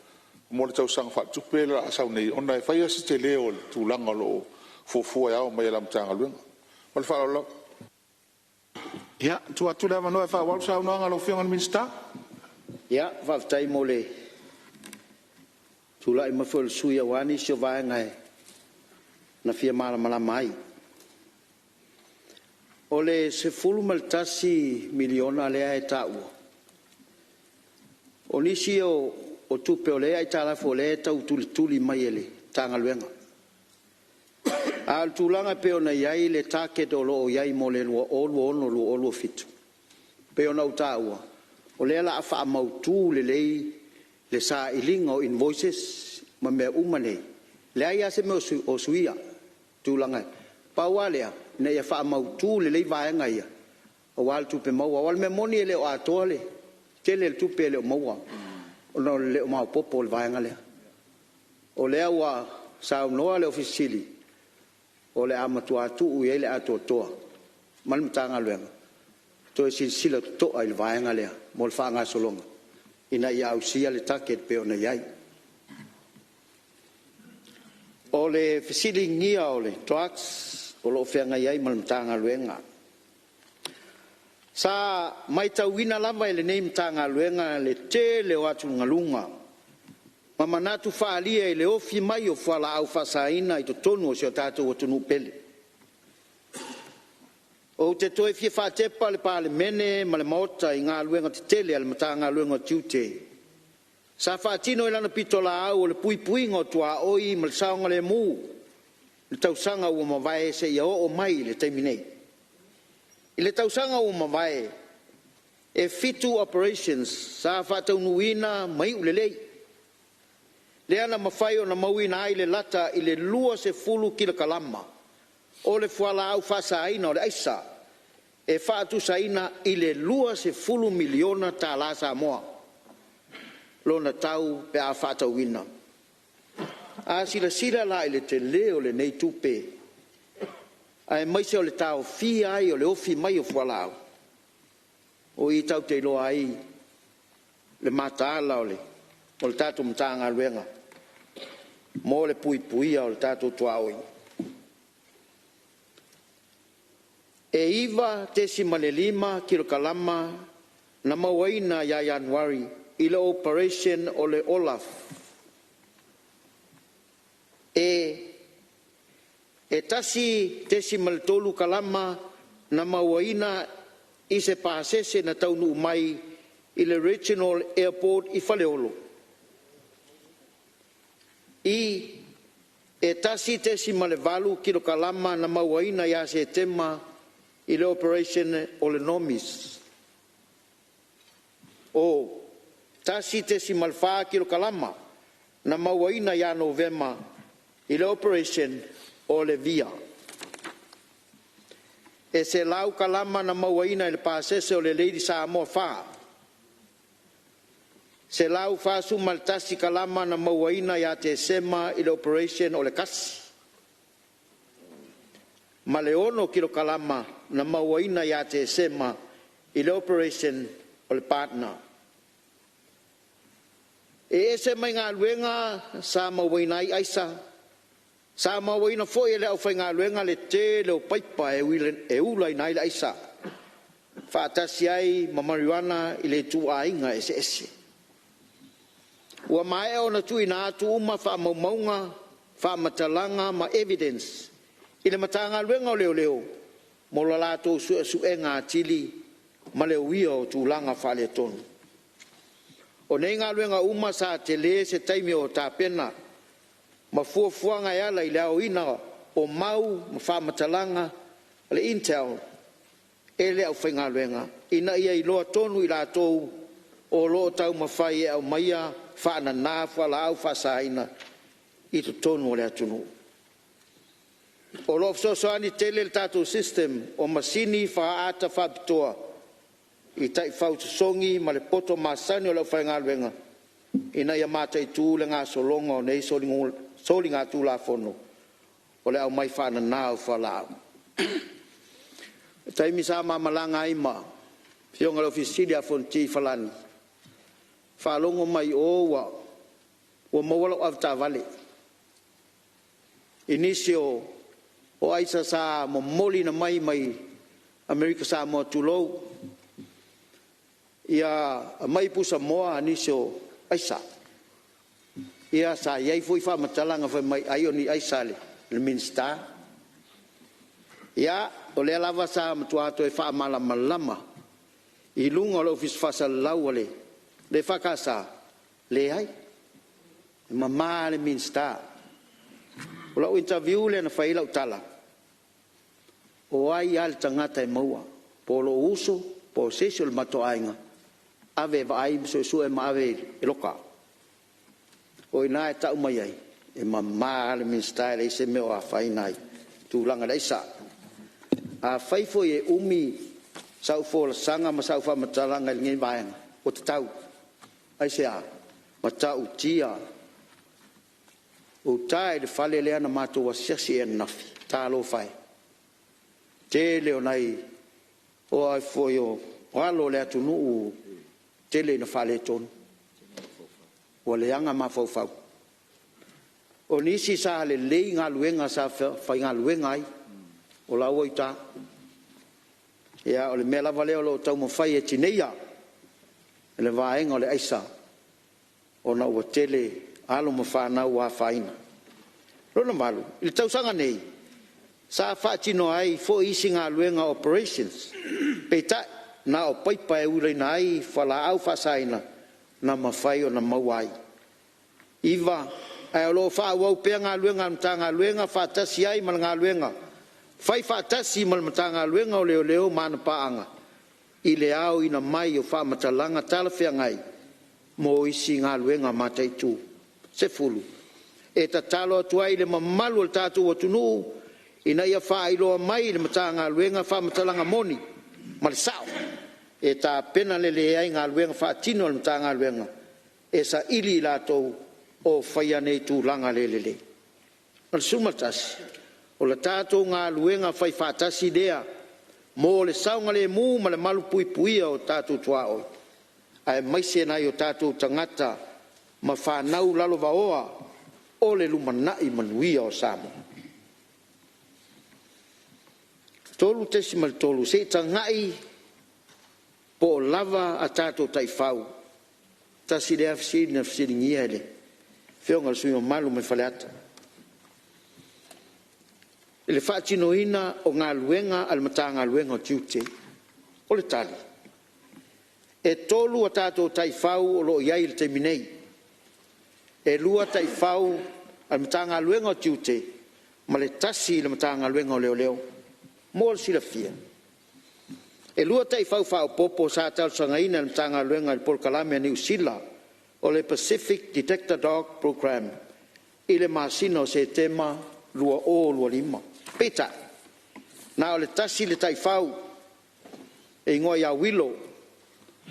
mo le tausaga faaletupe lea o le a sau nei, ona e fai lava si tele o le tulaga o lo o fuafua e ao mai e lau Matagaluega. Ma le faaaloalo lava. Ia, tuu atu le avanoa e faaauau le saunoaga a lau Afioga i le Minisita. Ia, faafetai mo le tulai mai foi o le sui usufono aua nisi o vaega na fia malamalama ai. O le $11 miliona lea e taua, o nisi o tupe o lea e aitalafu o lea e tau tulituli mai e le Matagaluega. A o le tulaga e pei ona i ai le target o lo o i ai mo le 2026/2027, e pei ona ou taua, o lea o le a faamautu lelei le sailiga o invoices ma mea uma nei, e leai lava se mea o suia i le tulaga. Pau lava lea, ina ia faamautu lelei vaega ia aua le tupe maua. Aua o le mea moni e le o atoa le tele o le tupe e le o maua ona o le le maopoopo o le vaega lea. O lea ua saunoa le Ofisa Sili o Pulega, o le a matua tuu i ai le atoatoa ma le Matagaluega e toe silasila totoa i le vaega lea mo le faagasologa ina ia ausia le target e pei ona i ai. O le fesiligia o le drugs o lo o feagai ai ma le Matagaluega. Sa matauina lava e lenei Matagaluega le tele o atugaluga ma manatu faaalia i le ofi mai o fualaau faasaina i totonu o si o tatou atunuu pele. Ou te toe fia faatepa le Palemene ma le Maota i galuega tetele a le Matagaluega o Tiute sa faatino i lana pitolaau o le puipuiga o tuaoi ma le saogalemu i le tausaga ua mavae seia oo mai i le taimi nei. I le tausaga ua mavae, e 7 operations sa faataunuuina ma iu lelei, lea na mafai ona mauaina ai le lata i le 20 kilokalama o le fualaau faasaina o le aisa e faatusaina i le $20 miliona tala Samoa lona tau pe a faatauina. A silasila la i le tele o lenei tupe aemaise o le taofia ai o le ofi mai o fualaau, o i tatou te iloa ai le mataala o le tatou Matagaluega mo le puipuia o le tatou tuaoi. E 9.5 kilokalama na mauaina ia Ianuari i le operation o le OLAF. E 1.3 kalama na mauaina i se pasese na taunuu mai i le Regional Airport i Faleolo. I. E 1.8 kilokalama na mauaina ia Setema i le operation o le NOMIS. O. 1.4 kilokalama na mauaina ia Novema i le operation o le VIA. E 100 kalama na mauaina i le pasese o le Lady Samoa 4. 141 kalama na mauaina ia Tesema i le operation o le CASI. ma le 6 kilokalama na mauaina ia Tesema i le operation o le Partner. E ese mai galuega sa mauaina ai aisa, sa mauaina foi e le aufaigaluega le tele o paipa e ulaina ai le aisa, faatasi ai ma mariuana i le ituaiga eseese. Ua maea ona tuuina atu uma faamaumauga, faamatalaga ma evidence i le Matagaluega o Leoleo mo le latou suesuega atili ma le uia o tulaga faaletonu. O nei galuega uma sa tele se taimi o tapena ma fuafuaga e ala i le aoina o mau ma faamatalaga a le Intel e le aufaigaluega ina ia iloa tonu i latou o lo o taumafai e aumaia faanana fualaau faasaina i totonu o le atunuu. O lo o fesoasoani tele le tatou system o masini faaata faapitoa i taifau sosogi ma le poto masani o le aufaigaluega ina ia mataitu le gasologa o nei soligatulafono o le aumai faanana o fualaau. I le taimi sa ma malaga ai ma le Afioga i le Ofisa Sili ia Fonoti i Farani, faalogo mai o ua maua lau avetaavale i nisi o aisa sa momoliina mai Amerika Samoa, tulou, ia aumai pusamoa nisi o aisa. Ia sa i ai foi faamatalaga fai mai ai o ni aisa a le Minisita. Ia, o lea lava sa matua toe faamalamalama i luga o le Ofisa Faasalalau a le EFKS, leai, e mama le Minisita. O lau interview lea na fai ai lau tala, o ai lava le tagata e maua, po o lou uso po o se isi o le matou aiga, ave e vaai ma suesue ma ave e loka. O i ina e tau mai ai, e mama lava le Minisita e leai se mea o afaina ai i le tulaga i le aisa. Afai foi e umi sau folasaga ma sau faamatalaga i lenei vaega, ua tatau. Aisea? E matautia. O uta i le fale lea na matou asiasi ai ananafi, talofa e, tele o nai o alo o le atunuu ua tele ina faaletonu, ua leaga mafaufau. O nisi sa lelei galuega sa faigaluega ai, o la ua i uta. Ia o le mea lava lea o lo o taumafai e tineia le vaega o le aisa ona ua tele alo ma fanau ua afaina. Lona valu, i le tausaga nei, sa faatino ai foi isi galuega operations, peitai na o paipa e ulaina ai fualaau faasaina na mafai ona maua ai. 9. Ae o lo o faaauau pea galuega a le Matagaluega faatasi ai ma le galuega faifaatasi ma le Matagaluega o Leoleo ma ana paaga i le aoina mai o faamatalaga talafeagai mo isi galuega mataitu. 10. E tatalo atu ai i le mamalu o le tatou atunuu ina ia faailoa mai i le Matagaluega faamatalaga moni ma le sao e tapena lelei ai galuega faatino a le Matagaluega e saili i latou o faia nei tulaga le lelei. 11. O le tatou galuega faifaatasi lea mo le saogalemu ma le malupuipuia o tatou tuaoi, aemaise nai o tatou tagata ma fanau lalovaoa o le lumanai manuia o Samoa. 3.3 Se i tagai po o lava a tatou taifau. Tasi lea fesili na fesiligia e le Afioga i le sui usufono mamalu mai Faleata i le faatinoina o galuega a le Matagaluega o Tiute. O le tali, e 3 a tatou taifau o lo o i ai i le taimi nei. E 2 taifau a le Matagaluega o Tiute ma le tasi i le Matagaluega o Leoleo. Mo le silafia, e 2 taifau faaopoopo sa talosagaina e le Matagaluega i le polokalame a Niu Sila o le Pacific Detector Dog Programme i le masina o Setema 2025. Peitai, na o le tasi le taifau e igoa ia Uilo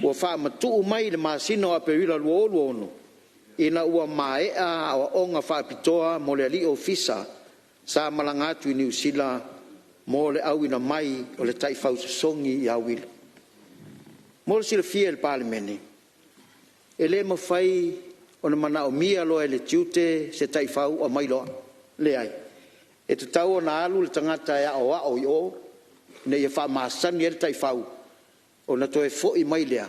ua faamatuu mai i le masina o Aperila 2026 ina ua maea aoaoga faapitoa mo le alii ofisa sa malaga atu i Niu Sila mo le auina mai o le taifau sosogi ia Willow. Mo le silafia e le Palemene, e le mafai ona manaomia loa e le Tiute se taifau aumai loa. Leai. E tatau ona alu le tagata e aoao i o ina ia faamasani ai le taifau ona toe foi mai lea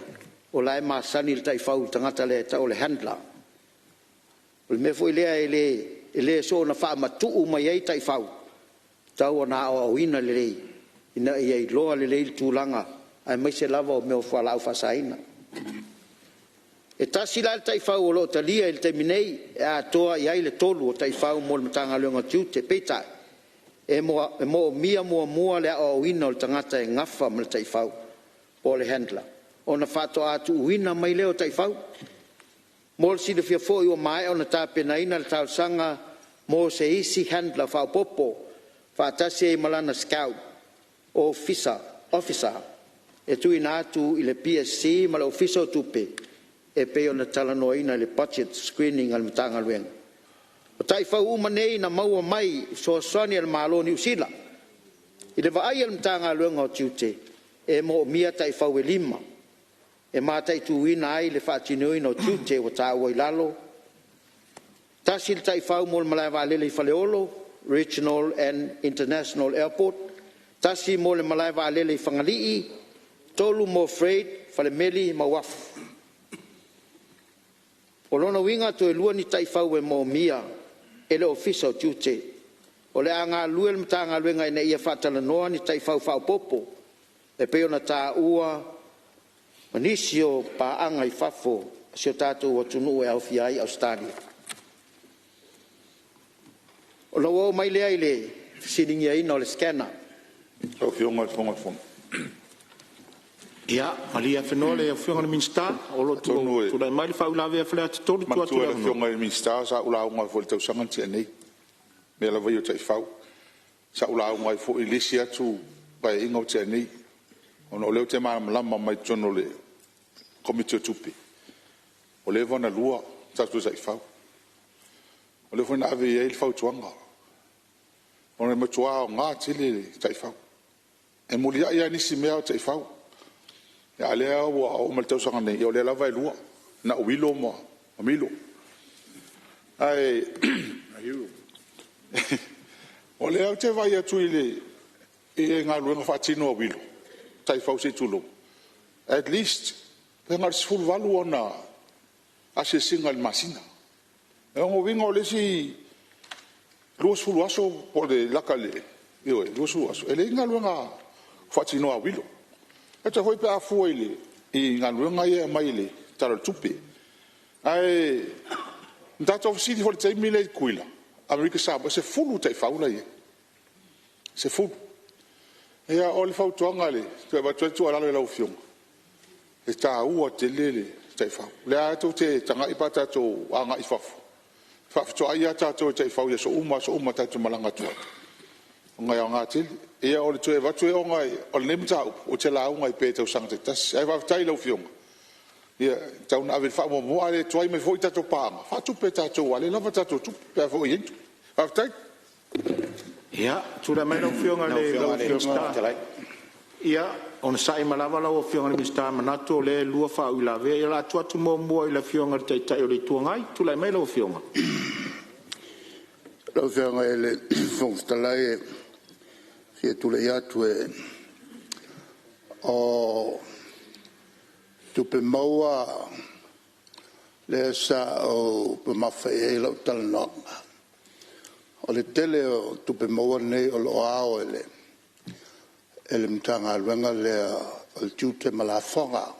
o la e masani le taifau i le tagata lea e tau o le handler. O le mea foi lea e le soona faamatuu mai ai taifau, e tatau ona aoaoina lelei ina ia iloa lelei le tulaga aemaise lava o mea o fualaau faasaina. E tasi la le taifau o lo o talia i le taimi nei e atoa i ai le tolu o taifau mo le Matagaluega o Tiute. Peitai, e moomia muamua le aoaoina o le tagata e nafa ma le taifau po o le handler ona faatoa tuuina mai lea o taifau. Mo le silafia foi ua maea ona tapenaina le talosaga mo se isi handler faaopoopo faatasi ai ma lana Scout Officer e tuuina atu i le PSC ma le Ofisa o Tupe e pei ona talanoaina i le budget screening a le Matagaluega. O taifau uma nei na maua mai i fesoasoani a le Malo o Niu Sila. I le vaai a le Matagaluega o Tiute, e moomia taifau e lima e mataituina ai le faatinoina o tiute ua taua i lalo: Tasi le taifau mo le malae vaalele i Faleolo Regional and International Airport, tasi mo le malae vaalele i Fagalii, tolu mo freight, falemeli ma uafu. O lona uiga toe lua ni taifau e moomia e le Ofisa o Tiute. O le a galulue le Matagaluega ina ia faatalanoa ni taifau faaopoopo e pei ona taua ma nisi o paaga i fafo a si o tatou atunuu e aofia ai Ausetalia. Ona ou oo mai lea i le fesiligiaina o le scanner. Lau Afioga i le Fofoga o le Fono. Ia, malie afenoa le Afioga i le Minisita o lo o tulai mai le faauilavea a Faleata 3. Tuu atu Manatua le e le avanoa. Afioga i le Minisita sa ou lauga ai foi i le tausaga na tea nei i mea lava ia o taifau. Sa ou lauga ai foi i le isi atu Paeaiga ua tea nei, ona o lea ou te malamalama mai totonu o le Komiti o Tupe, ua leva ona lua tatou taifau. O lea foi na ave i ai le fautuaga, ona e matua aoga tele le taifau. E muliai lava nisi mea a o taifau. A o lea ua oo mai le tausaga nei, o lea lava e lua, na o Willow ma Milo. Ae o lea ou te vaai atu i galuega faatino a Willow, taifau se i tulou, at least pe na o le 18 ona asiasiga i le masina. O lona uiga o le isi 20 aso po o le lata i le, ioe, 20 aso, e leai ni galuega faatinoa a Willow. E foi pe a fua i galuega ia e aumai i le Tala o le Tupe. Ae na tatou fesili foi i le taimi lea i Tutuila, Amerika Samoa, e 10 taifau la e i ai, e 10. Ia o le fautuaga e toe avatu ai le tuualalo i lau Afioga, e taua tele le taifau. O lea lava tou te tagai pe a tatou agai i fafo, e faafetoai lava tatou e taifau i aso uma aso uma tatou te malaga atu ai, ona e aoga tele. Ia o le toe avatu lea ona o lenei mataupu ou te lauga ai pea i tausaga taitasi. Ae faafetai i lau Afioga, e tatau ona ave i ai le faamuamua a le tuai mai foi tatou paaga, faatupe e tatou aua o lea e lava tatou tupe pe a foi e i ai ni tupe. Faafetai. Ia, tulai mai lau Afioga i le Minisita. Ia, onosai mai lava lau Afioga i le Minisita, e manatu o lea e lua faauilavea. Ia, o le a tuu atu muamua i le Afioga i le Taitai o le Itu Agai. Tulai mai lau Afioga. Lau Afioga i le Fofoga Fetalai e fia tulai atu o tupe maua lea sa ou mamafa i ai lau talanoaga, o le tele o tupe maua nei o lo o ao e le Matagaluega lea o le Tiute ma Lafoga,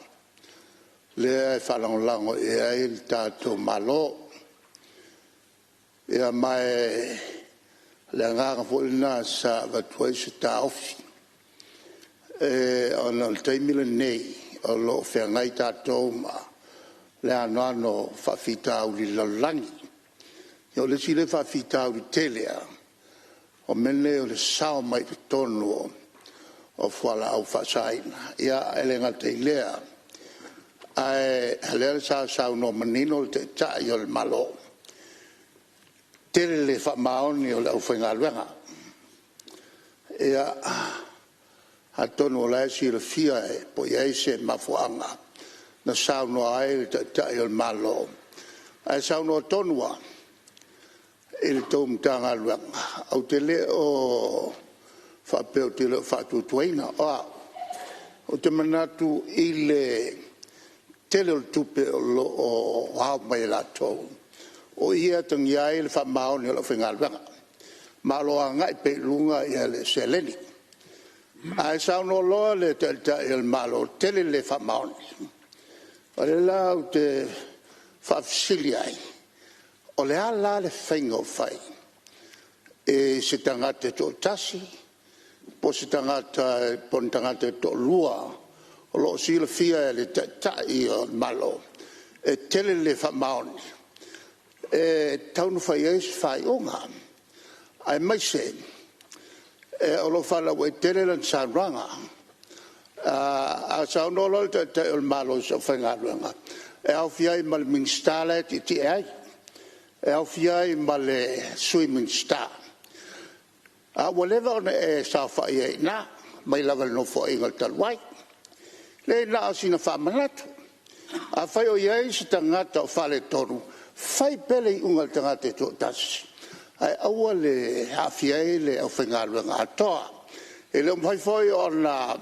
lea e faalagolago i ai le tatou Malo. Ia ma o le agaga foi lena sa avatu ai se taofi, ona o le taimi lenei o lo o feagai tatou ma le anoano o faafitauli i le lalolagi. Ia o le isi lea faafitauli tele lava, o mea nei o le sao mai totonu o fualaau faasaina. E le gata i lea, ae o lea sa saunoa manino le Taitai o le Malo, tele le faamaoni o le aufaigaluega. Ia, atonu o la e silafia po o i ai se mafuaaga na saunoa ai le Taitai o le Malo, ae saunoa tonu lava i le tou Matagaluega, ou te le o faapea ou te le o faatuatuaina. O au, ou te manatu i le tele o le tupe o lo o ao mai e latou, o i e atagia ai le faamaoni o le aufaigaluega, ma o lo o agai pea i luga le seleni. Ae saunoa loa le Taitai o le Malo, tele le le faamaoni. O lea la ou te faafesili ai, o le a la le faiga o fai i se tagata e toatasi po o ni tagata e toalua o lo o silafia e le Taitai o le Malo e tele le le faamaoni, e tatau ona fai i ai se faaiuga, aemaise o lo o faalauaitele lana saunoaga. A saunoa loa le Taitai o le Malo i se aufaigaluega, e aofia ai ma le Minisita la e tietie ai, e aofia ai ma le Sui Minisita, a ua leva ona e saofai ai i ina mai lava i le Nofoaiga talu ai. Leai na o sina faamanatu. Afai o i ai se tagata o faaletonu, fai pea le iuga i le tagata e toatasi, ae aua le aafia ai le aufaigaluega atoa. E le o mafai foi ona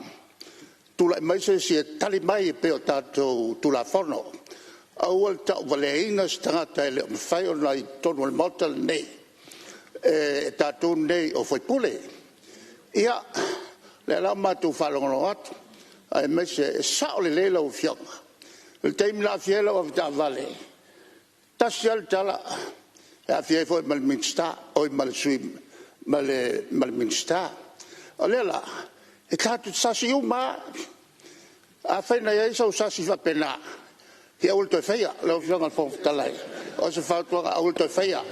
tulai mai se isi e tali mai e pei o tatou Tulafono. Aua le tauvaleaina se tagata e le o mafai ona i totonu o le Maota lenei e tatou nei o sui usufono. Ia, o lea la ua matou faalogologo atu, aemaise e sao lelei lau Afioga. O le taimi na aafia ai lau avetaavale, e tasi lava le tala, e aafia ai foi ma le Sui Minisita. O lea la, e tatou te sasi uma lava. Afai na i ai sou sasi faapena, ia aua le toe faia. Lau Afioga i le Fofoga Fetalai, o se fautuaga, aua le toe faia.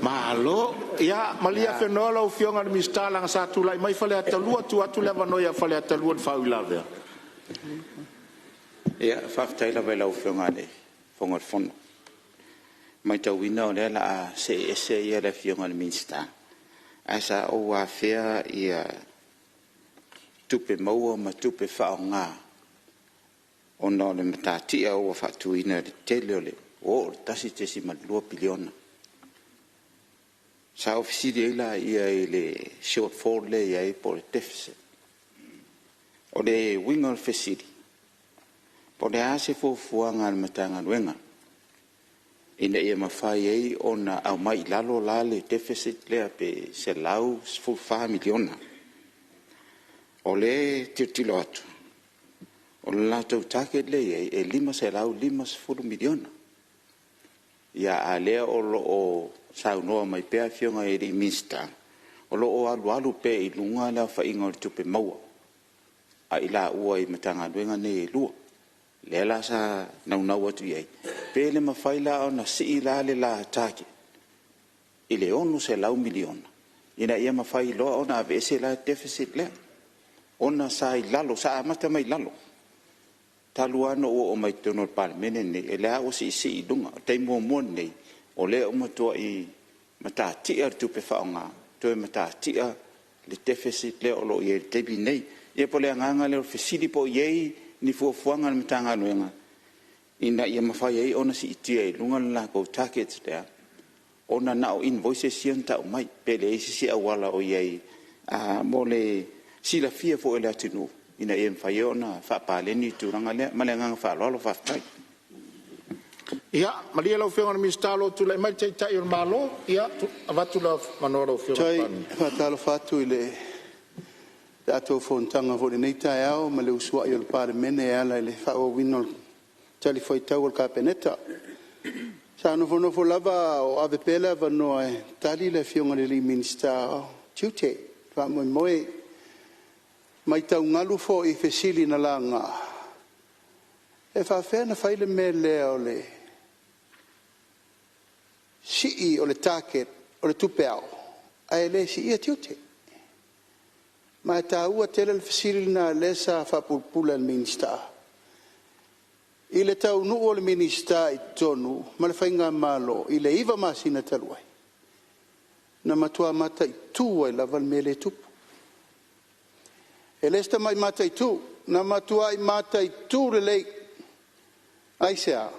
Malo. Ia malie afenoa lau Afioga i le Minisita leaga sa tulai mai Faleata 2, tuu atu le avanoa ia Faleata 2 i le faauilavea. Faafetai lava i lau Afioga i le Fofoga Fetalai. E matauina o lea o le a see ese le Afioga i le Minisita, ae sa ou afea tupe maua ma tupe faaaoga ona o le matatia ua faatuina i le tele o le... ua oo i le $1.2 piliona. Sa ou fesili ai lea i le shortfall lea e i ai po o le deficit. O le uiga o le fesili, po o le a se fuafuaga a le Matagaluega ina ia mafai ai ona aumai i lalo la le deficit lea pe $114 miliona. O lea e tilotilo atu, o le latou target lea e i ai, e $550 miliona. A o lea o lo o saunoa mai pea Afioga i Minisita, o lo o alualu pea i luga le aofaiga o tupe maua a i laua i Matagaluega nei e lua. Lea la sa naunau atu i ai, pe le mafai la ona sii la le la target i le $600 miliona ina ia mafai loa ona aveese la le deficit lea, ona sa i lalo, sa amata mai lalo, talu lava ona ou oo mai totonu o le Palemene lenei, o lea lava ua siisii i luga. O le taimi muamua lenei o lea ua matuai matatia le tupe faaaoga, toe matatia le deficit lea o lo o i ai i le taimi lenei. Ia pei o le agaga lea o le fesili po o i ai ni fuafuaga a le Matagaluega ina ia mafai ai ona siitia i luga le latou target lea, ona na o invoices ia na tau mai, pe leai se isi auala o i ai mo le silafia foi e le atunuu ina ia mafai ai ona faapaleni le tulaga lea. Ma le agaga faaaloalo faafetai. Ia malie lau Afioga i le Minisita o lo o tulai mai le Taitai o le Malo. Ia, avatu le avanoa i lau Afioga i le Palemia. Faafetai. E faatalofa atu i le tatou fonotaga foi i lenei taeao ma le usuai o le Palemene e ala i le faaauauina o talifuaitau a le Kapeneta. Sa nofonofo lava a o ave pea le avanoa e tali le Afioga i le Minisita o Tiute i le faamoemoe. E matau galu foi i fesili na laga, e faapefea ona fai le mea lea o le sii o le target o le tupe ao ae le siia tiute? Ma e taua tele le fesili lena lea sa faapulapula e le Minisita. I le taunuu o le Minisita i totonu ma le faigamalo i le 9 masina talu ai, na matua mataitu ai lava le mea lea e tupu. E le o se tamai mataitu, na matuai mataitu lelei. Aisea?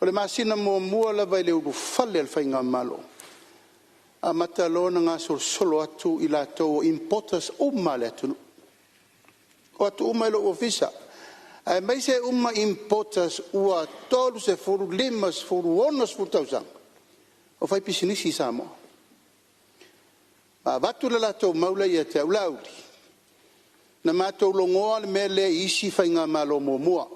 O le masina muamua lava i le ulufale o le faigamalo, amata loa ona gasolosolo atu i latou o importers uma a le atunuu, o atu uma i lou ofisa, aemaise uma importers ua 30, 50, 60 tausaga o faipisinisi i Samoa. Na avatu le latou mau lea ia te au, Laauli, na matou logoa le mea lea i isi faigamalo muamua,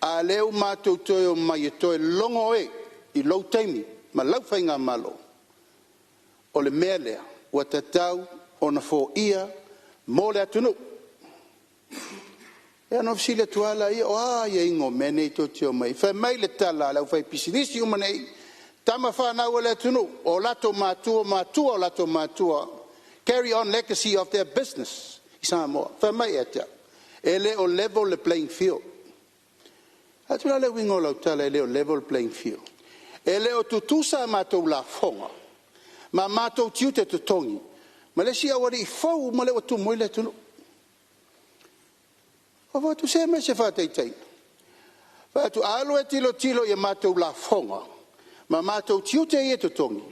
a o lea ua matou toe omai e toe logo e i lou taimi ma lau faigamalo, o le mea lea ua tatau ona foia mo le atunuu. Ia ona ou fesili atu lava lea, o a aiaiga o mea nei tou te omai ai? Fai mai le tala a le aufaipisinisi uma nei, tama fanau a le atunuu, o latou matua ma matua o latou matua, carry on legacy of their business i Samoa. Fai mai ia te au, e le o level le playing field. Ou fai atu, o le a le uiga o lau tala e le o level le playing field? E le o tutusa a matou lafoga ma matou tiute totogi ma le isi aualii fou uma lea ua tumu ai le atunuu. Ou fai atu, se aumai se faataitaiga. Fai atu, a alu e tilotilo i a matou lafoga ma matou tiute ia e totogi,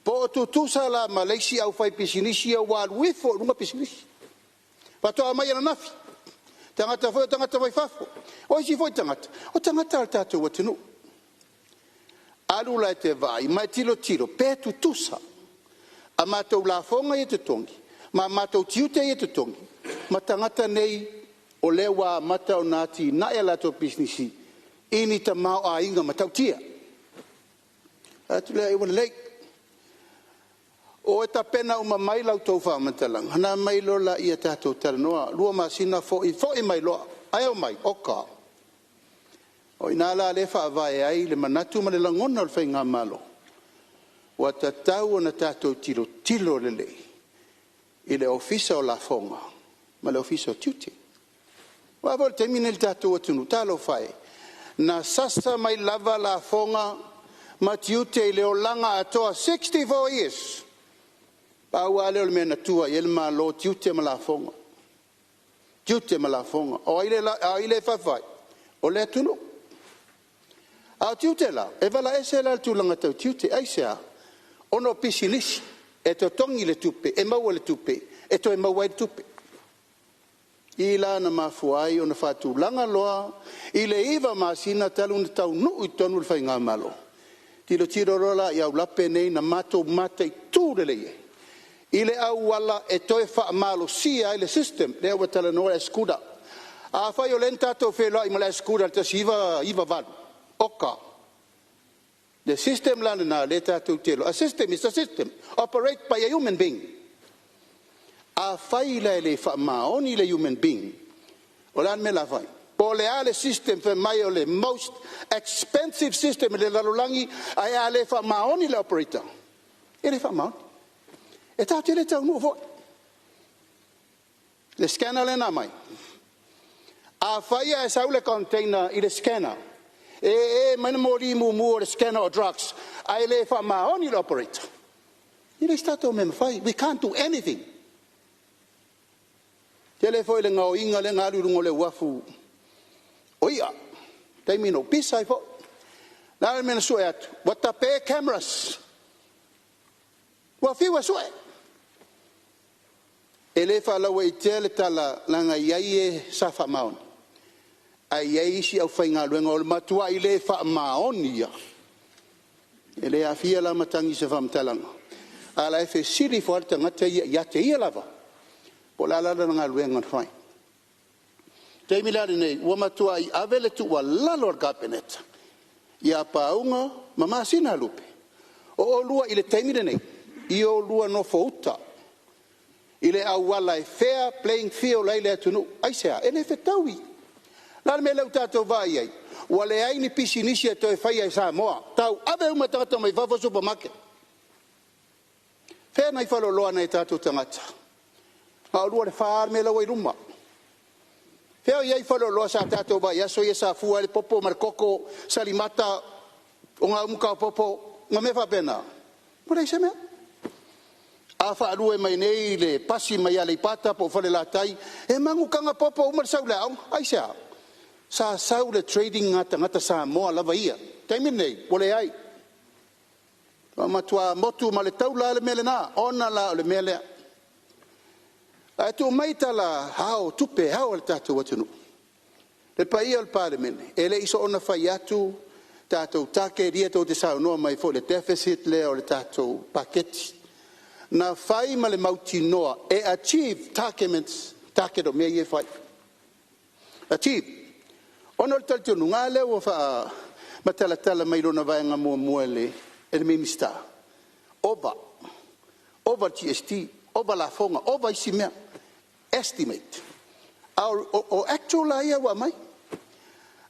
po o tutusa la ma le isi aufaipisinisi ia ua alu ifo i luga pisinisi, faatoa aumai ananafi, tagata foi ia o tagata mai fafo. O isi foi tagata, o tagata a le tatou atunuu. Alu la e te vaai ma e tilotilo pe tutusa a matou lafoga ia e totogi ma matou tiute ia e totogi ma tagata nei o lea ua amata ona atinae a latou pisinisi i ni tamaoaiga matautia. Ou fai atu lea, ua lelei, o e tapena uma mai la outou faamatalaga ona aumai loa lea tatou talanoa. 2 masina foi, foi mai loa. Ae omai? Oka. O i ina la lea e faavae ai le manatu ma le lagona o le faigamalo, ua tatau ona tatou tilotilo lelei i le Ofisa o Lafoga ma le Ofisa o Tiute. Aua foi o le taimi lenei i le tatou atunuu, talofa e, na sasa mai lava lafoga ma tiute i le olaga atoa, 64 years. Pau lava lea o le mea na tua i ai le Malo, o tiute ma lafoga, tiute ma lafoga. O ai lea e faifai? O le atunuu. A o tiute la, e vala ese la le tulaga tau tiute. Aisea? Ona o pisinisi, e totogi le tupe, e maua le tupe, e toe maua ai le tupe. I la na mafua ai ona faatulaga loa i le 9 masina talu ona taunuu i totonu le faigamalo, tilotilo loa la i aulape nei na matou mataitu lelei ai i le auala e toe faamalosia ai le system lea ua talanoa le SCUDA. Afai o lea na tatou feiloai ma le SCUDA i le 1998, oka. Le system la lena lea tatou te iloa, a system is a system, operate by a human being. Afai la e le faamaoni le human being, o le a le mea o le a fai? Po o le a le system fai mai o le most expensive system i le lalolagi, ae a le faamaoni le operator, e le faamaoni. E tatou te le taunuu foi. Le scanner lea na aumai, afai ae sau le container i le scanner e mai le moli mumu o le scanner o drugs ae le faamaoni le operator, e leai se tatou mea e mafai. We can't do anything. Tele foi le gaoiga lea na alu i luga o le uafu o ia, taimi na ou pisa ai foi. O le a le mea na sue atu? Ua tape cameras, ua fiu e sue. E le faalauaitea le tala, leaga e i ai e sa faamaoni, ae i ai isi aufaigaluega o le matuai le faamaoni lava. E le aafia la matagi i se faamatalaga, a o la e fesili ifo lava le tagata ia ia te ia lava, po o le a la lana galuega na fai. O le taimi la lenei, ua matuai ave le tuualalo a le Kapeneta ia Pauga ma Masinalupe, o oulua i le taimi lenei, ia oulua nofouta i le auala e fair playing field ai le atunuu. Aisea? E le fetaui. O le a le mea lea ua tatou vaai i ai? Ua leai ni pisinisi e toe faia i Samoa, tauave uma e tagata mai fafo supermarket. Fea nai faleoloa a nai o tatou tagata? Na o 2 i le 4 lava le mea la ua i luma. Fea o i ai faleoloa sa tatou vaai i aso ia sa fua ai le popo ma le koko, salimata, ogaumu taopopo ma mea faapena? Ua leai se mea. A faalue mai nei le pasi mai Aleipata po o Falelatai, e magu popo uma le sau i le aoga. Aisea? Sa sau le trading a tagata Samoa lava ia. O le taimi lenei, ua leai. Ua matua motu ma le taula le mea lena, ona la o le mea lea. Ae tuu mai tala ao o tupe e ao i le tatou atunuu. Le paia o le Palemene, e le i soona fai atu tatou target ia tou te saunoa mai foi i le deficit lea o le tatou paketi. Na fai ma le mautinoa e achieve target o mea ia e fai, achieve. Ona o le talitonuga a lea ua faamatalatala mai lona vaega muamua e le Minisita, ova, ova le GST, ova lafoga, ova isi mea, estimate. A o actual la ia ua aumai.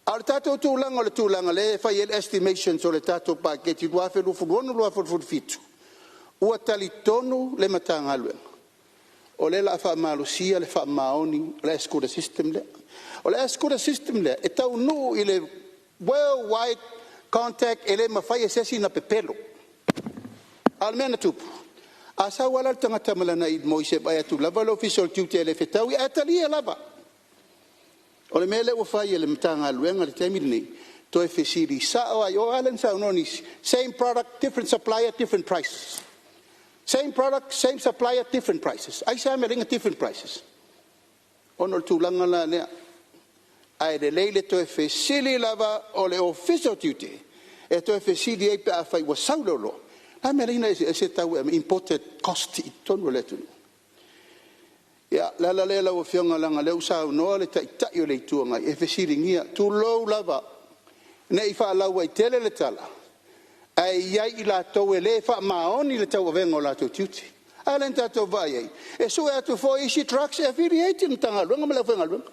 A o le tatou tulaga o le tulaga lea e fai ai le estimations o le tatou paketi 2026/2027, ua talitonu le Matagaluega o lea o le a faamalosia le faamaoni o le ASYCUDA System lea. O le ASYCUDA System lea e taunuu i le worldwide contact, e le mafai e se isi ona pepelo. A o le mea na tupu, a sau lava la le tagata ma lana invoice e vaai atu lava le Ofisa o le Tiute e le fetaui ae talia lava. O le mea lea ua fai e le Matagaluega i le taimi lenei, toe fesili sao lava i o, a lea na saunoa nisi, same product, different supplier, different prices. Same product, same supplier, different prices. Aisea le mea e ala ai ona different prices? Ona o le tulaga la lea, ae lelei le toe fesili lava o le Ofisa o Tiute e toe fesili ai pe afai ua sau le oloa, o le a le mea e ala ai ona eseese tau e aumai, imported cost i totonu o le atunuu? Ia, o le ala lea lau Afioga leaga o lea ua saunoa le Taitai o le Itu Agai e fesiligia, tulou lava, ne i faalauaitele le tala, ae i ai i latou e le faamaoni i le tauavega o latou tiute. A lea na tatou vaai i ai, e sue atu foi isi drugs e affiliate le Matagaluega ma le aufaigaluega.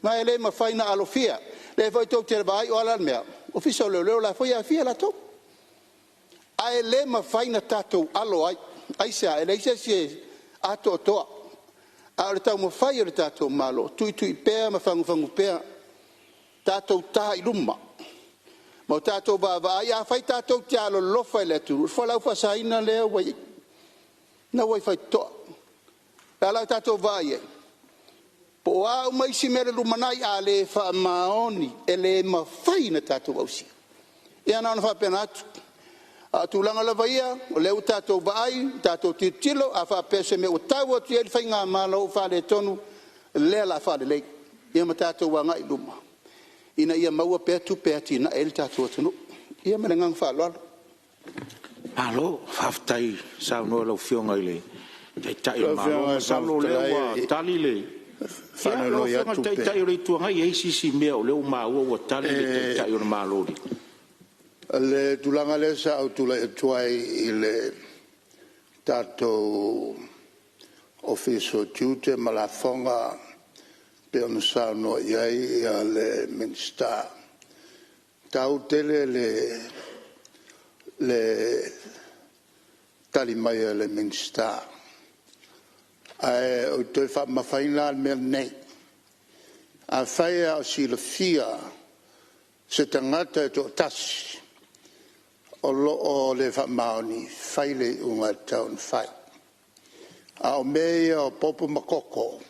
Ma e le mafai ona alofia. O lea foi tou te vaai o a la le mea? Ofisa o Leoleo o la e foi e aafia latou. Ae le mafai ona tatou alo ai. Aisea? E leai se isi e atoatoa. A o le taumafai o le tatou Malo, tuitui pea ma fagufagu pea, tatou ta i luma ma o tatou vaavaai. Afai tatou te alolofa i le atunuu, o le fualaau faasaina lea ua i ai, lena ua i faitotoa. O le a la le tatou vaai i ai? Po o a uma isi mea i le lumanai, a le faamaoni e le mafai ona tatou ausia. Ia na ona faapena atu. A o tulaga lava ia o lea ua tatou vaai, tatou tilotilo, a faapea o se mea ua tau atu i ai le faigamalo ua faaletonu, o lea o le a faalelei ia ma tatou agai i luma ina ia maua pea tupe e atiae ai le tatou atunuu. Ia ma le agaga faaaloalo. Malo faafetai saunoa i lau Afioga i le Taitai o le Malo. Masalo o lea ua tali le… Ia, lau Afioga i le Taitai o le Itu Agai, e i ai si isi mea o lea ua maua ua tali le Taitai o le Malo i le… O le tulaga lea sa ou tulai atu ai i le tatou Ofisa o Tiute ma Lafoga pei ona saunoa i ai le Minisita, e taua tele le tali mai a le Minisita, ae ou te toe faamamafaina lava le mea lenei. Afai lava o silafia se tagata e toatasi o lo o le faamaoni, fai le iuga e tatau ona fai. A o mea ia o popo ma koko,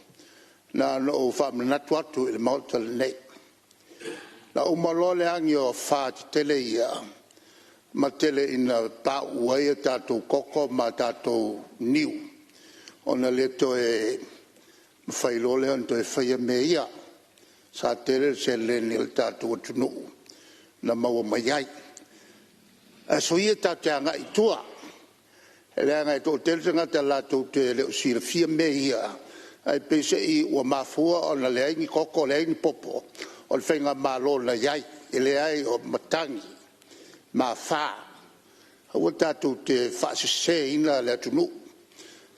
na ona ou faamanatu atu i le Maota lenei. Na uma loa le agi o afa tetele ia ma tele ina pauu ai a tatou koko ma tatou niu, ona le toe mafai loa lea ona toe faia mea ia. Sa tele le seleni a le tatou atunuu na maua mai ai. Ae soia tatou te agai i tua, leaga e toatele tagata latou te le o silafia mea ia, ae peiseai ua mafua ona leai ni koko leai ni popo, o le faigamalo na i ai. E leai o matagi ma afa. Aua tatou te faaseseina le atunuu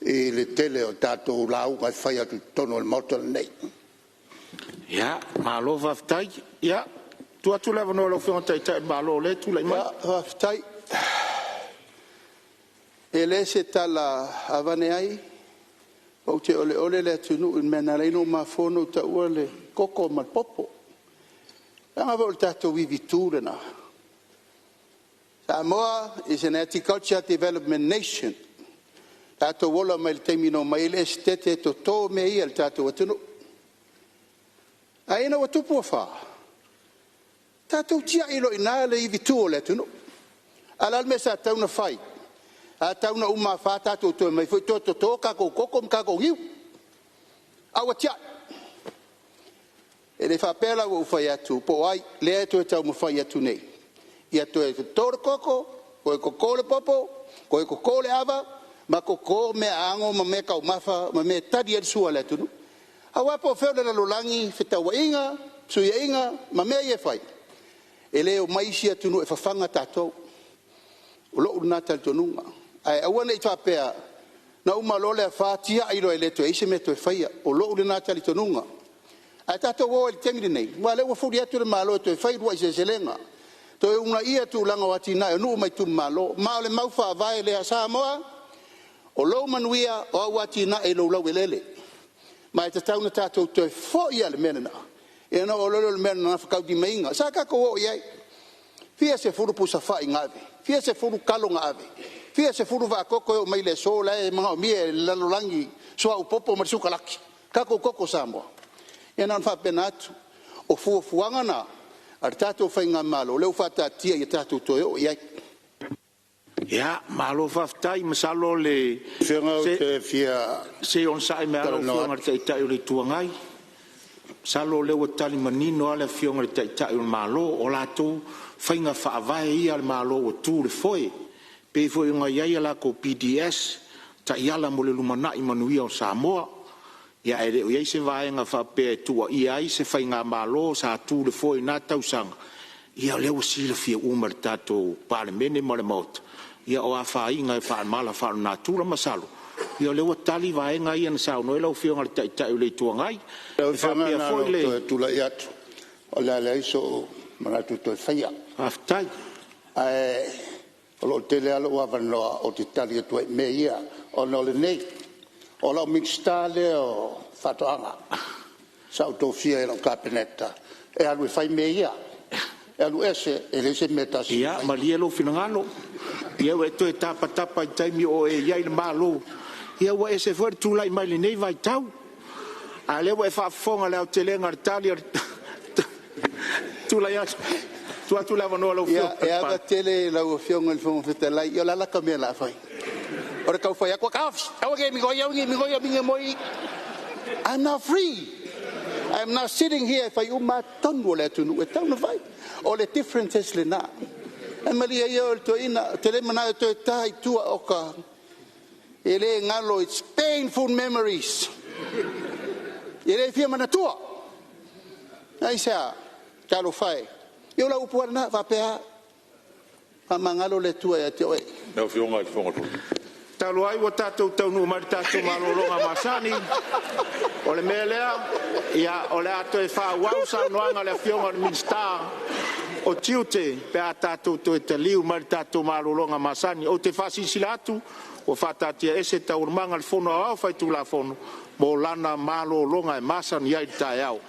i le tele o tatou lauga e fai atu i totonu o le Maota lenei. Ia, malo faafetai. Ia, tuu atu le avanoa i lau Afioga i le Taitai o le Malo o lea e tulai mai. Faafetai. E le se tala avane ai, ou te oleole le atunuu i le mea na ala ai ona ou mafua ona ou taua le koko ma le popo. Leaga foi o le tatou ivitu lena. Samoa is an agriculture development nation. Tatou ola mai le taimi na omai ai le Esetete toto mea ia i le tatou atunuu. Ae ina ua tupu afa, tatou tiai loa i ina le ivitu o le atunuu. Ae o le a le mea sa tatau ona fai? Sa tatau ona uma afa tatou toe omai foi toe toto tatou koko ma tatou niu. A ua tiai. E le faapea la ua ou fai atu po o ai, lea e toe taumafai atu nei, ia toe toto le koko, toe toto le popo, toe toto le ava, ma toto meaaano ma meataumafa ma mea e tali ai le sua a le atunuu. Aua po o fea o le lalolagi, fetrauaiga, fesuiaiga ma mea ia e fai, e le omai isi atunuu e fafaga tatou. O lou lena talitonuga. Ae aua ne i faapea na uma loa le afa tiai loa e le toe i ai se mea e toe faia. O lou lena talitonuga. Ae tatou o ai i le taimi lenei, aua o lea ua fuli atu le Malo e toe fai uluai seleselega, toe uunaia tulaga o atinae o nuu ma itumalo. Ma o le mau faavae lea Samoa, o lou manuia o au atinae i lou laueleele. Ma e tatau ona tatou toe foi lava i le mea lena, ia ona oo loa lea o le mea na gafataulimaina. Sa tatou oo i ai, fia sefulu pusa fai na ave, fia sefulu talo na ave, fia sefulu vaa toto e oo mai i le aso la e manaomia e le lalolagi suauu popo ma le sukalaki, tatou koko Samoa. Ia na ona faapena atu. O fuafuaga na a le tatou faigamalo lea ua faataatia ia tatou toe oo i ai. Ia, malo faafetai. Masalo o le... Afioga ou te fia Se i onosai mai lava lau talanoa Afioga i le atu. Taitai o le Itu Agai. Masalo o lea ua tali manino lava le Afioga i le Taitai o le Malo, o latou faiga faavae ia a le Malo ua tu i le foe, e pei foi ona i ai a latou PDS, Taiala mo le Lumanai Manuia o Samoa. Ia ae le o i ai se vaega faapea e tuuaia ai se faigamalo sa tu i le foe i na tausaga. Ia o lea ua silafia uma e le tatou Palemene ma le Maota, ia o afaina i mala faalenatura. Masalo o lea ua tali vaega ia na saunoa ai lau Afioga i le Taitai o le Itu Agai. Lau E Afioga faapea na ona foi ou le toe tulai atu, o le a leai sou manatu e toe faia. Faafetai. Ae o lo o tele lava lou avanoa ou te tali atu ai i mea ia, ona o lenei, o lau Minisita lea o Faatoaga sa ou tofia e lau Kapeneta e alu e fai mea ia. E alu ese, e leai se mea e tasi o Ia faia. malie lou finagalo, ia ua e toe tapatapa i le taimi o e i ai i le Malo, ia ua ese foi le tulai mai lenei vaitau. A o lea ua e faafofoga i le aotelega o le tali a le tulai atu, tuu atu le avanoa i lau Ia, Afioga i e le ava Palemia. tele i lau Afioga i le Fofoga Fetalai, ia o le a lata mea o le a fai? O le tau fai atu, aua ne i migoi aua ne i migoi. I'm now free. I'm now sitting here e fai uma lava tonu a le atunuu e tatau ona fai. O le differences lena. Ae malie ia oe le toeaina, ou te le manao e toe ta i tua oka, e le galo, it's painful memories. E le fia manatua. Aisea? Talofa e. Ia o lau upu lava lena, faapea lava, faamagalo le Atua ia te oe. Lau Afioga i le Fofoga o le Fono. Talu ai ua tatou taunuu mai i le tatou malologa masani, o le mea lea, ia, o le a toe faaauau saunoaga a le Afioga i le Minisita o Tiute pe a tatou toe taliu mai le tatou malologa masani. Ou te faasilasila atu ua faataatiaese Taualumaga a le Fono Aoao Faitulafono mo lana malologa e masani ai i le taeao.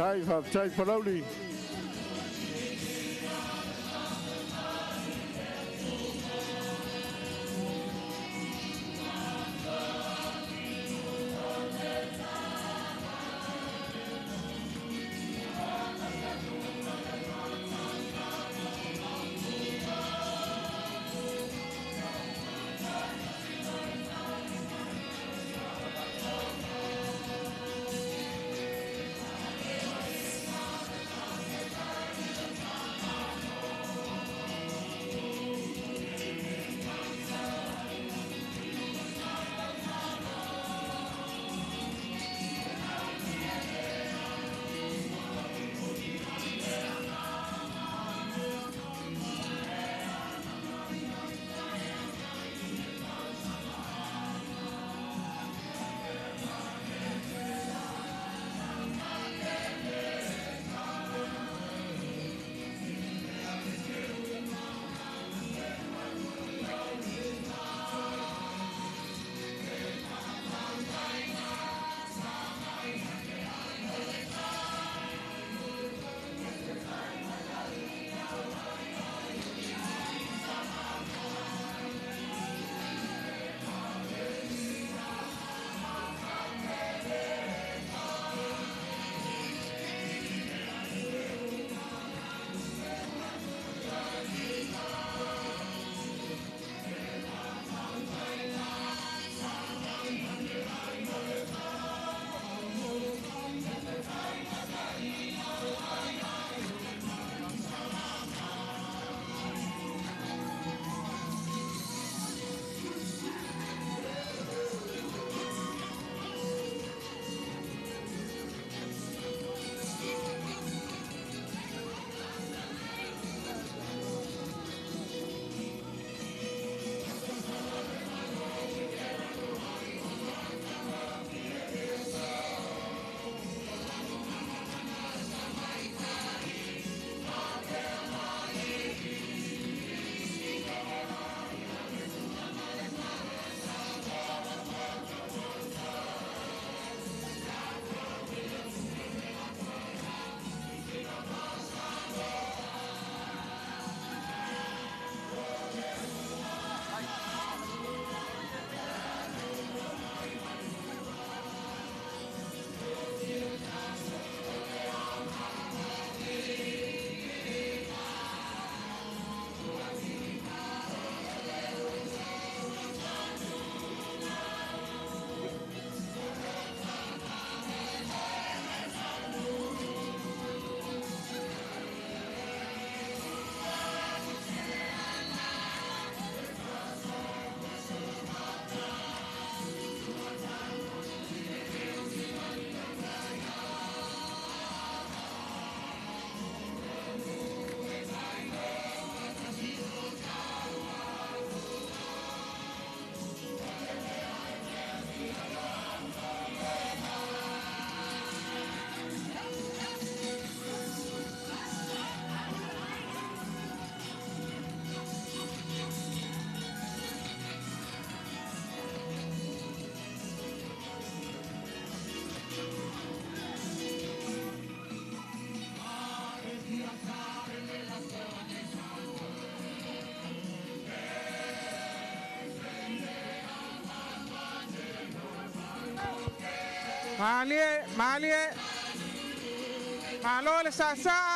Faafetai, faafetai Palauli. Malie, malie. Malo le sasa.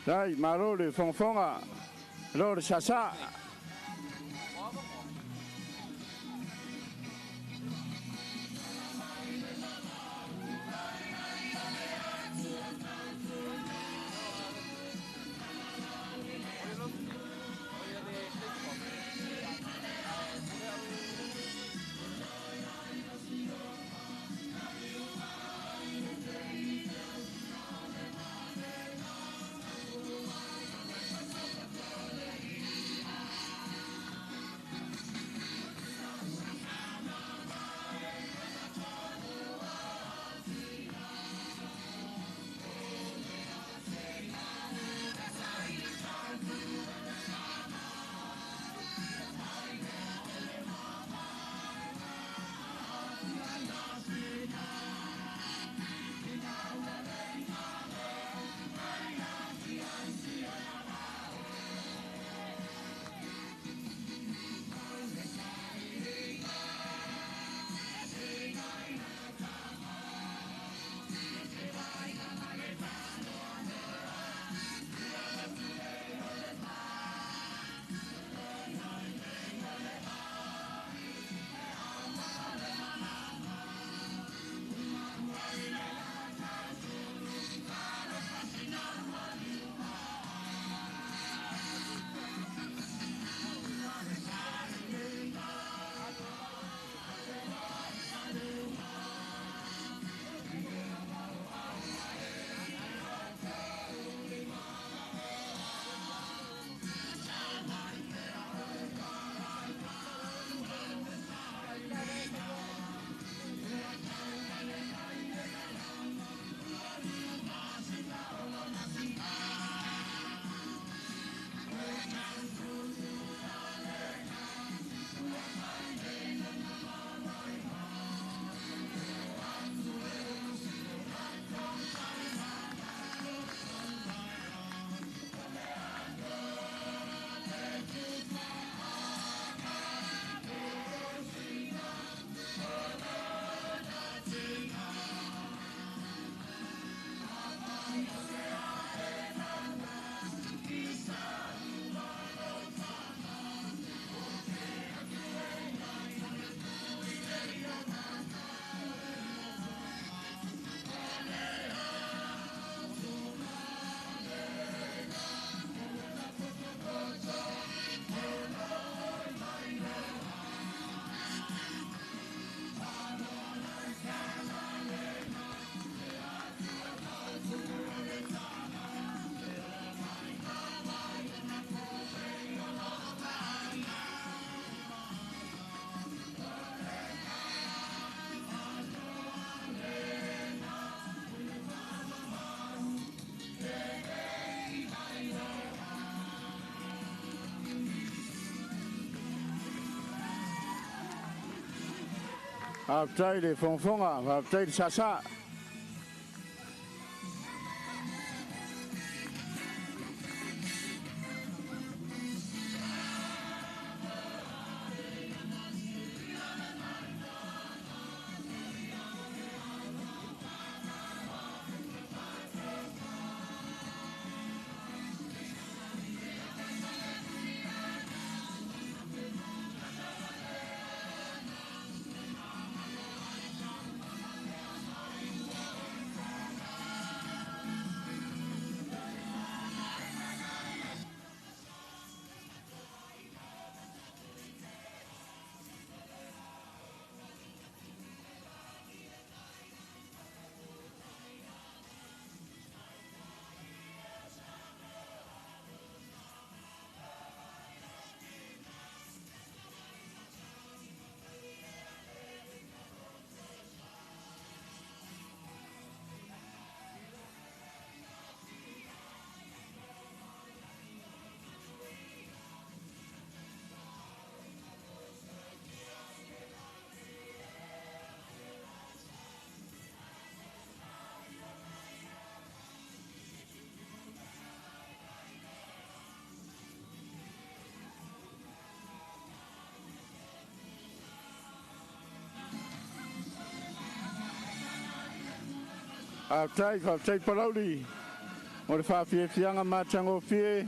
Dai, malo le fogafoga, malo le saasaa. Faafetai le fogafoga, faafetai le saasaa. Faafetai, faafetai Palauli. Mo le faafiafiaga matagofie.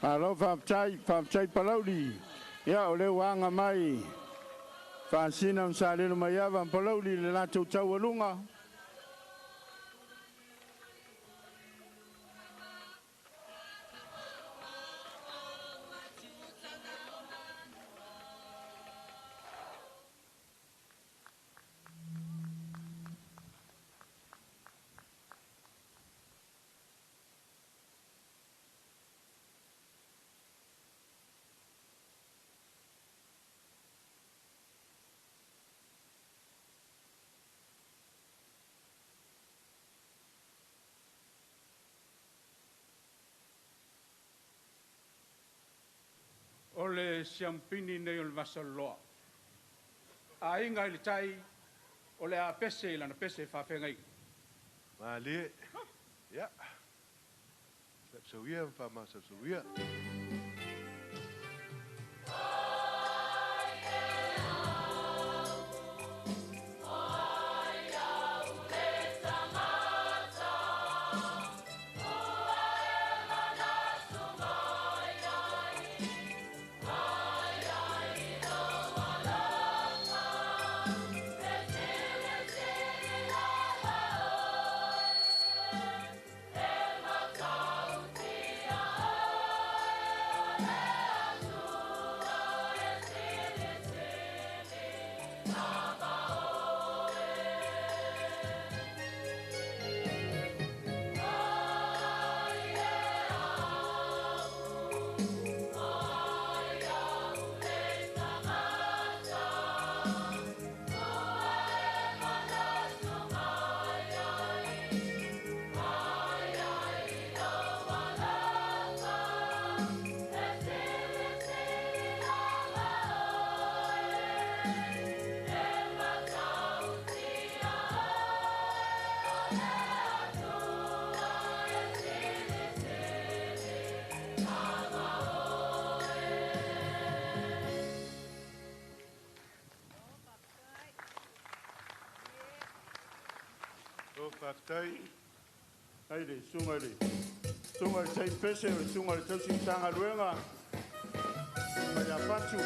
Malo faafetai, faafetai Palauli. Ia o lea ua aga mai Faasina ma Salelomaiava ma Palauli le latou taualuga. O le siamupini nei o le Vasaloloa. Aiga i le Tai, o le a pese i lana pese faafeagaiga. Malie. Ia. Sauia ma faamasausauia. O faafetai. Ai le susuga i le susuga i le Saini Pese, o le susuga i le tausi Matagaluega, susuga ia Patu.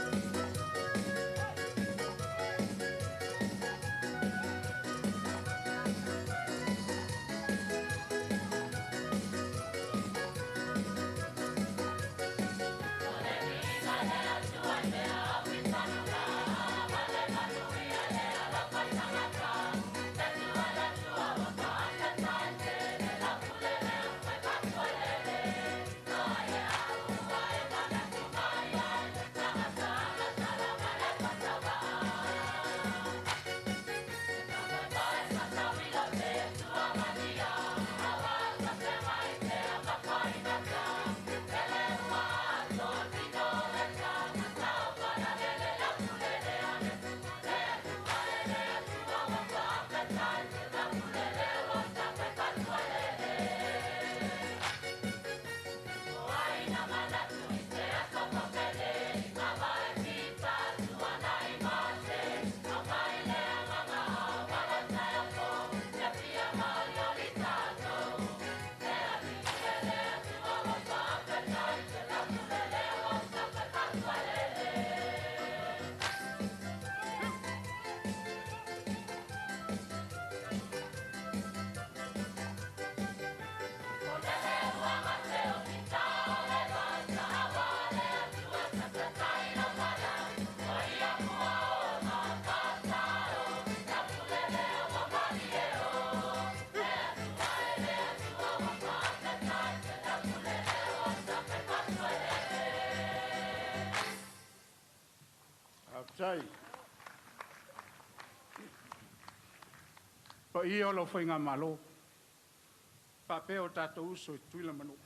Paia o lau faigamalo faapea o tatou uso i Tutuila ma Manua.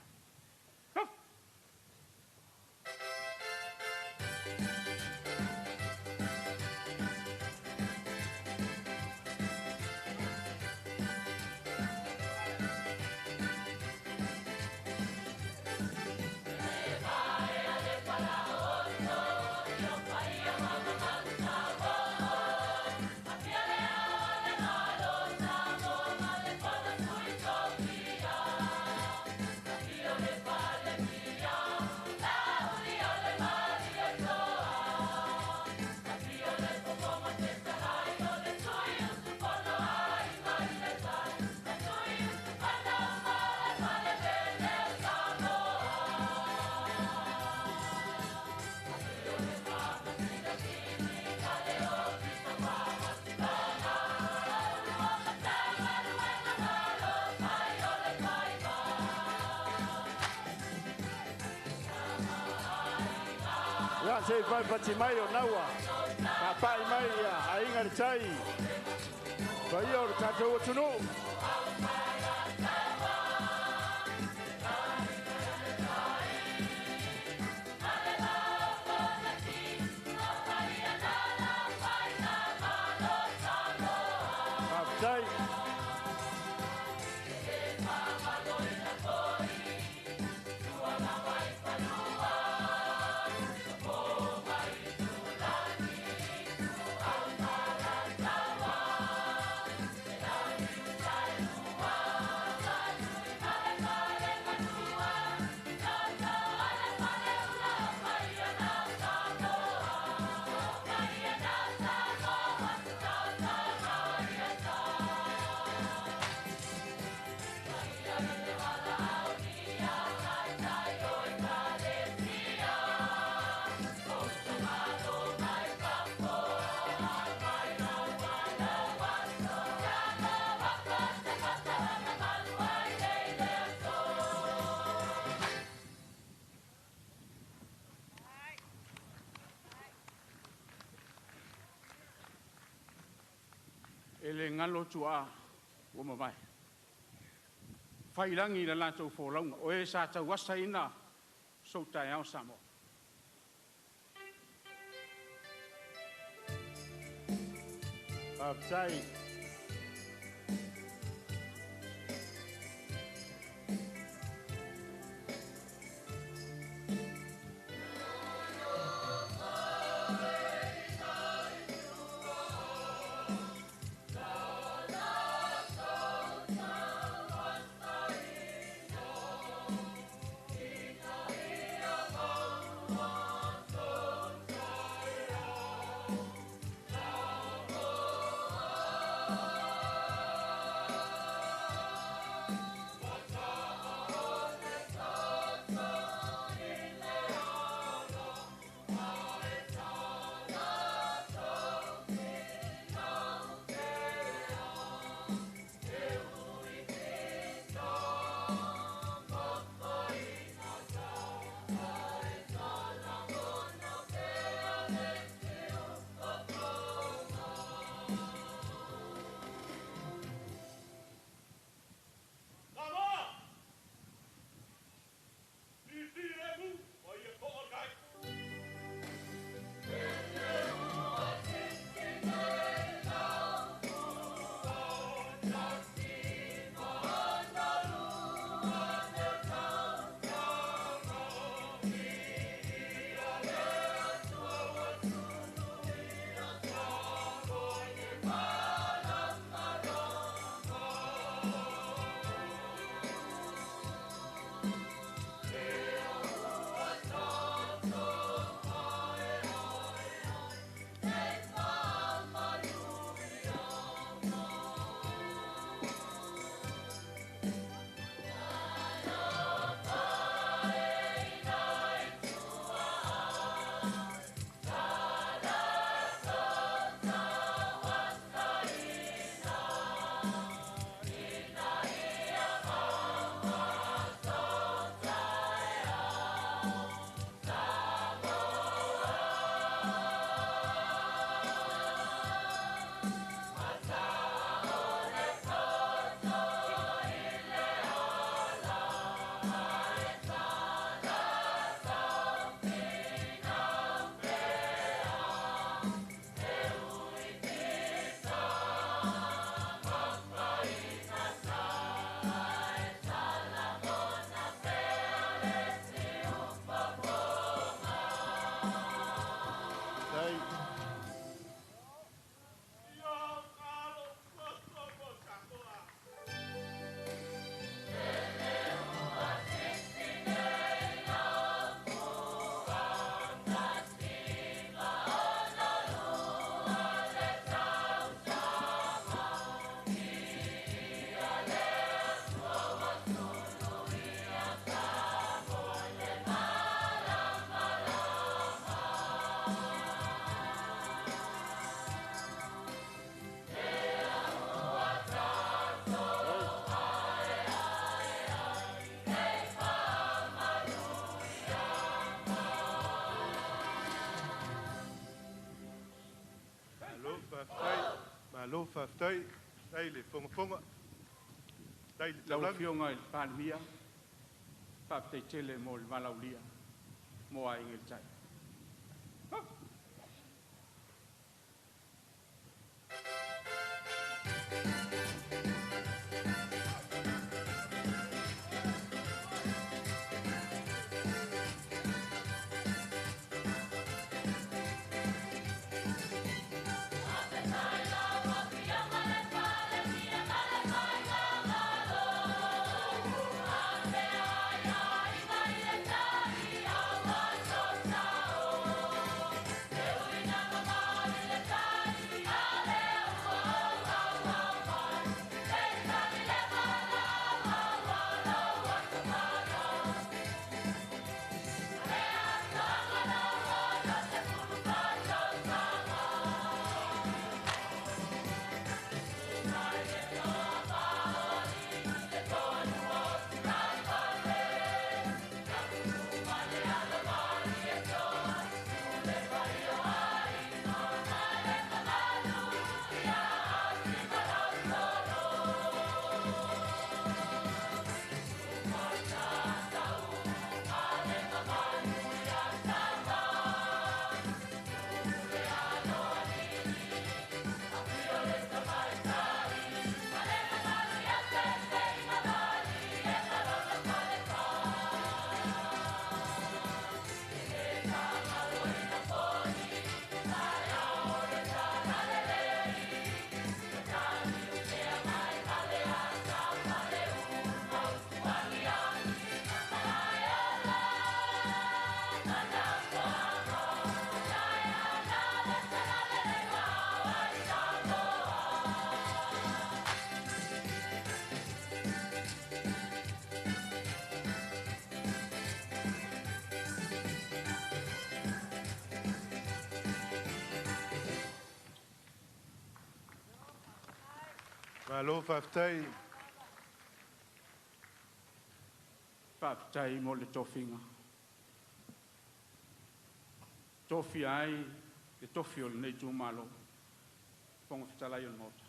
Ia se i faipati mai o naua. Papai mai ia Aiga i le Tai. Paia o le tatou atunuu. Faafetai. E le galo tuaa ua mavae. Faiilagi le latou folauga, o e sa tauasaina sou taeao Samoa. Faafetai. Faafetai, malo faafetai, faafetai le fogafoga, faafetai le Lau taulagi. Afioga i le Palemia, faafetai tele mo le valaaulia mo Aiga i le Tai. Malo faafetai. Faafetai mo le tofiga. Tofia ai le tofi o lenei itumalo, Fofoga Fetalai o le Maota.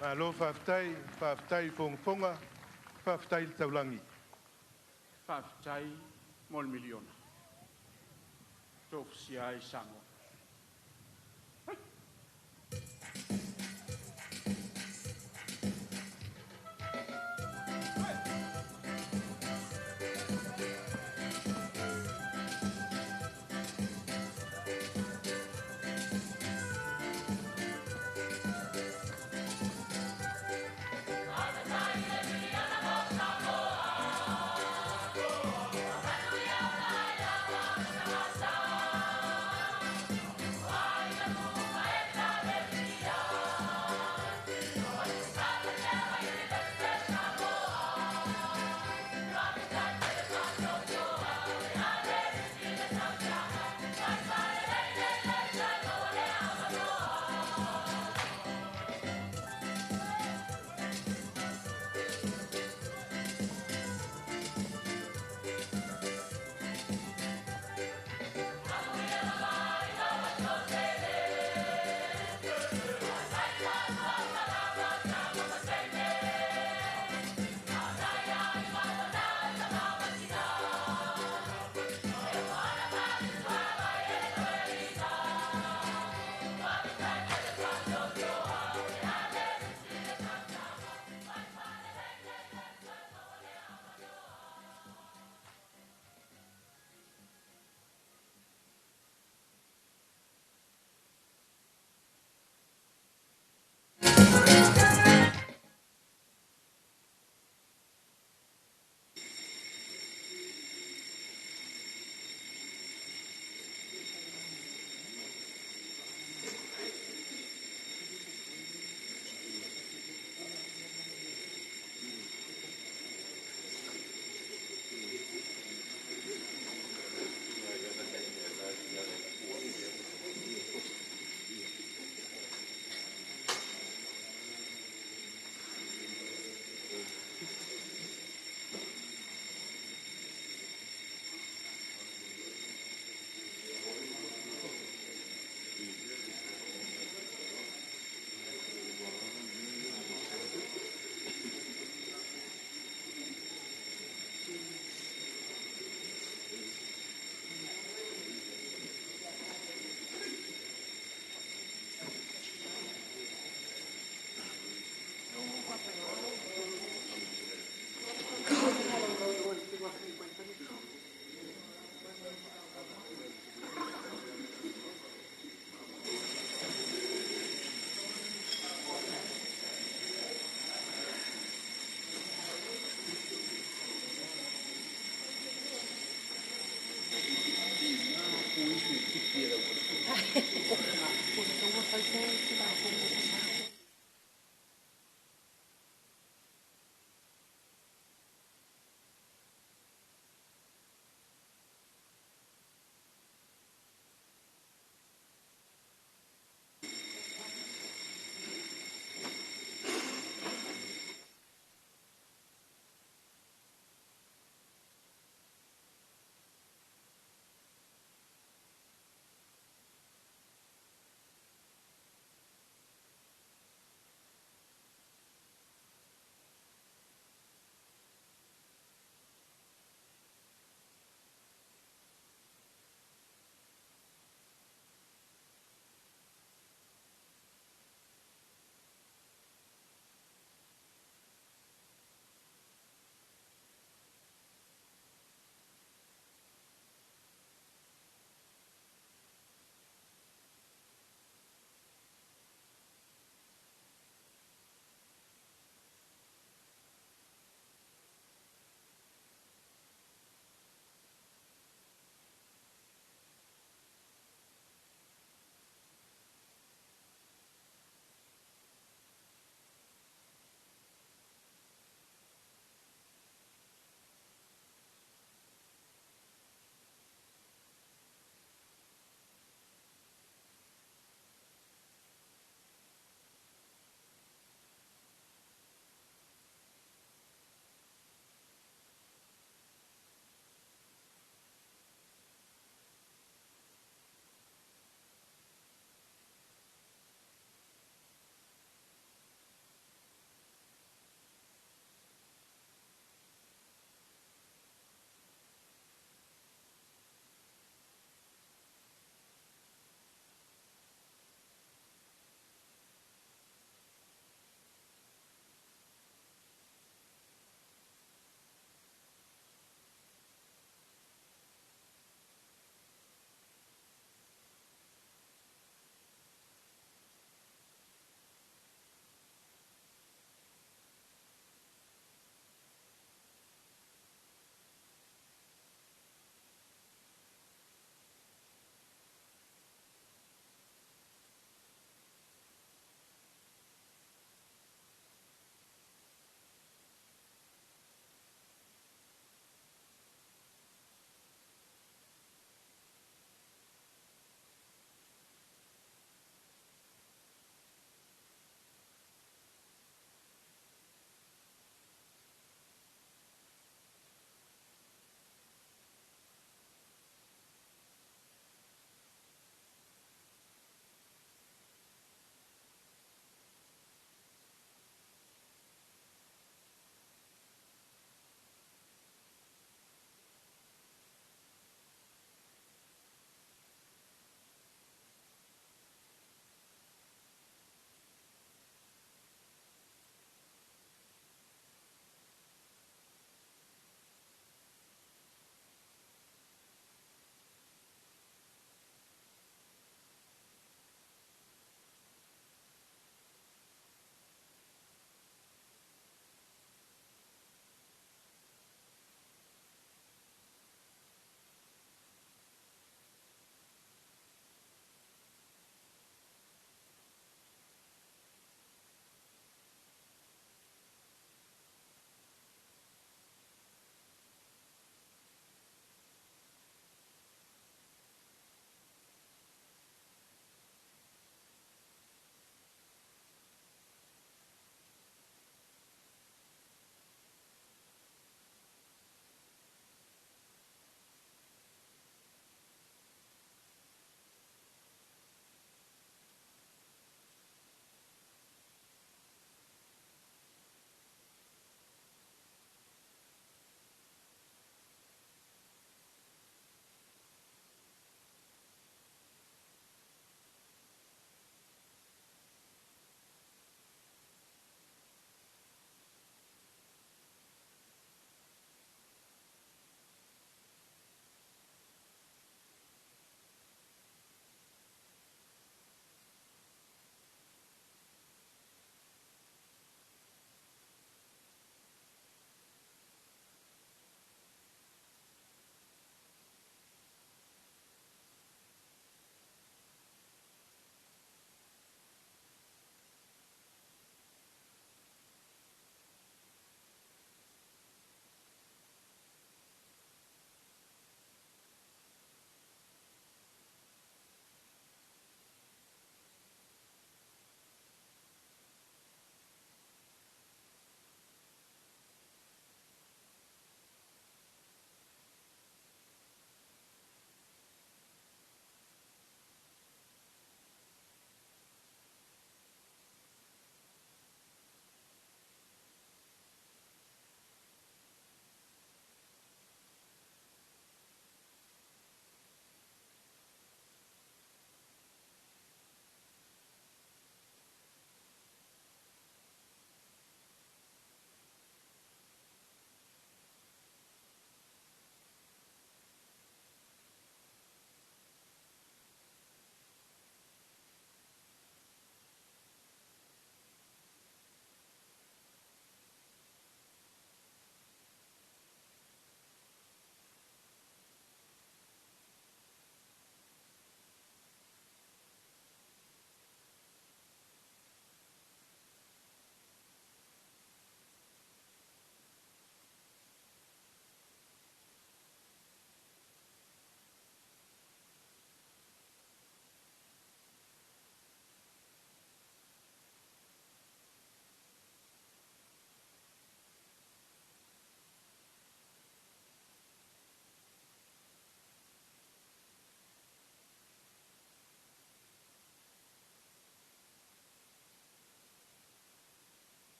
Malo faafetai, faafetai fogafoga, faafetai le taulagi. Faafetai mo le miliona. Tofusia ai Samoa.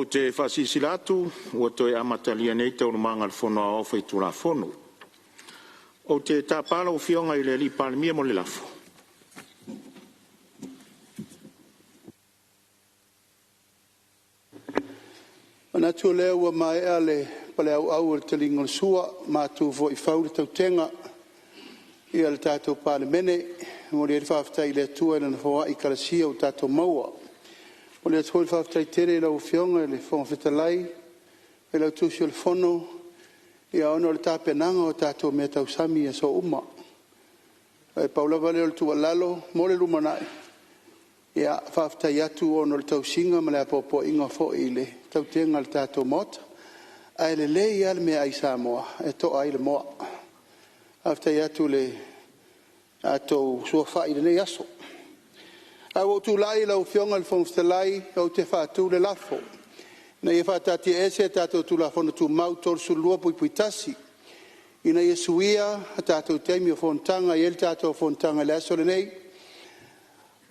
te faasilasila atu ua toe amatalia nei Taualumaga a le Fono Aoao Faitulafono. Ou te tapa lau Afioga i le Palemia mo le lafo. E manatu o lea ua maea le paleauau o le taliga o le sua, matu foi i fau le tautega a le tatou Palemene. E momoli ai le faafetai i le Atua i Lana foai kalasia ua tatou maua. E momoli atu foi le faafetai tele i lau Afioga i le Fofoga Fetalai, Failautusi o le Fono, ona o le tapenaga o tatou meatausami i aso uma. Ae pau lava lea o le tuualalo mo le lumanai, ia faafetai atu ona o le tausiga ma le apoapoaiga foi i le tautega a le tatou Maota. Ae lelei lava le meaai Samoa e toa ai le moa. Faafetai atu i le tatou sulufai i lenei aso. Ae ua ou tulai lau Afioga i le Fofoga Fetalai ou te faatu le lafo, Ina ia faataatiaese a tatou Tulafono Tumau 32(1) ina ia suia a tatou taimi o Fonotaga e i ai le tatou fonotaga i le aso lenei,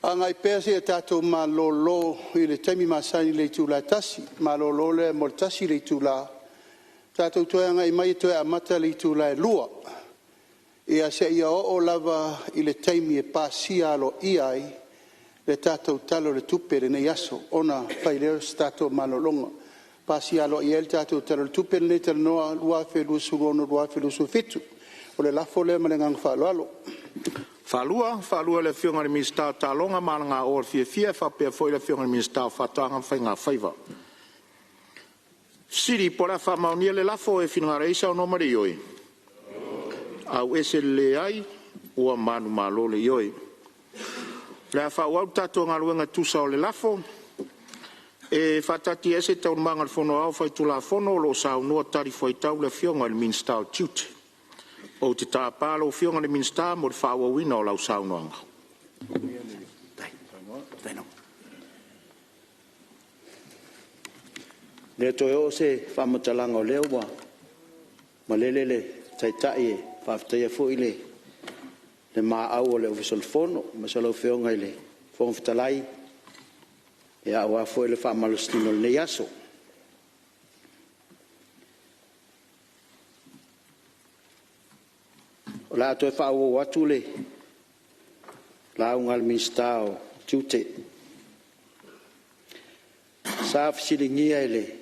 agai pea seia tatou malolo i le taimi masani i le itula e 1:00. Malolo lea mo le 1 itula, tatou toe agai mai e toe amata i le itula e 2:00 seia oo lava i le taimi e pasia aloaia ai le tatou Tala o le Tupe i lenei aso, ona fai lea o se tatou malologa. Pasia aloaia ai le tatou Tala o le Tupe lenei talanoa 2026/2027. O le lafo lea ma le agaga faaaloalo. E faatu le lafo, E faasilasila atu ua faamaonia le lafo, e finagalo ai saunoa ma le ioe. O le a faaauau le tatou galuega e tusa o le lafo. E faataatiaese Taualumaga a le Fono Aoao Faitulafono o lo o saunoa talifuaitau le Afioga i le Minisita o Tiute. Ou te tapa lau Afioga i le Minisita mo le faaauauina o lau saunoaga. E le toe oo se faamatalaga o lea ua malele le Taitai e faafetaia foi le maau o le Ofisa o le Fono aemaise lau Afioga i le Fofoga Fetalai aua foi le faamalositino i lenei aso. O le a toe faaauau atu le lauga a le Minisita o Tiute. Sa fesiligia e le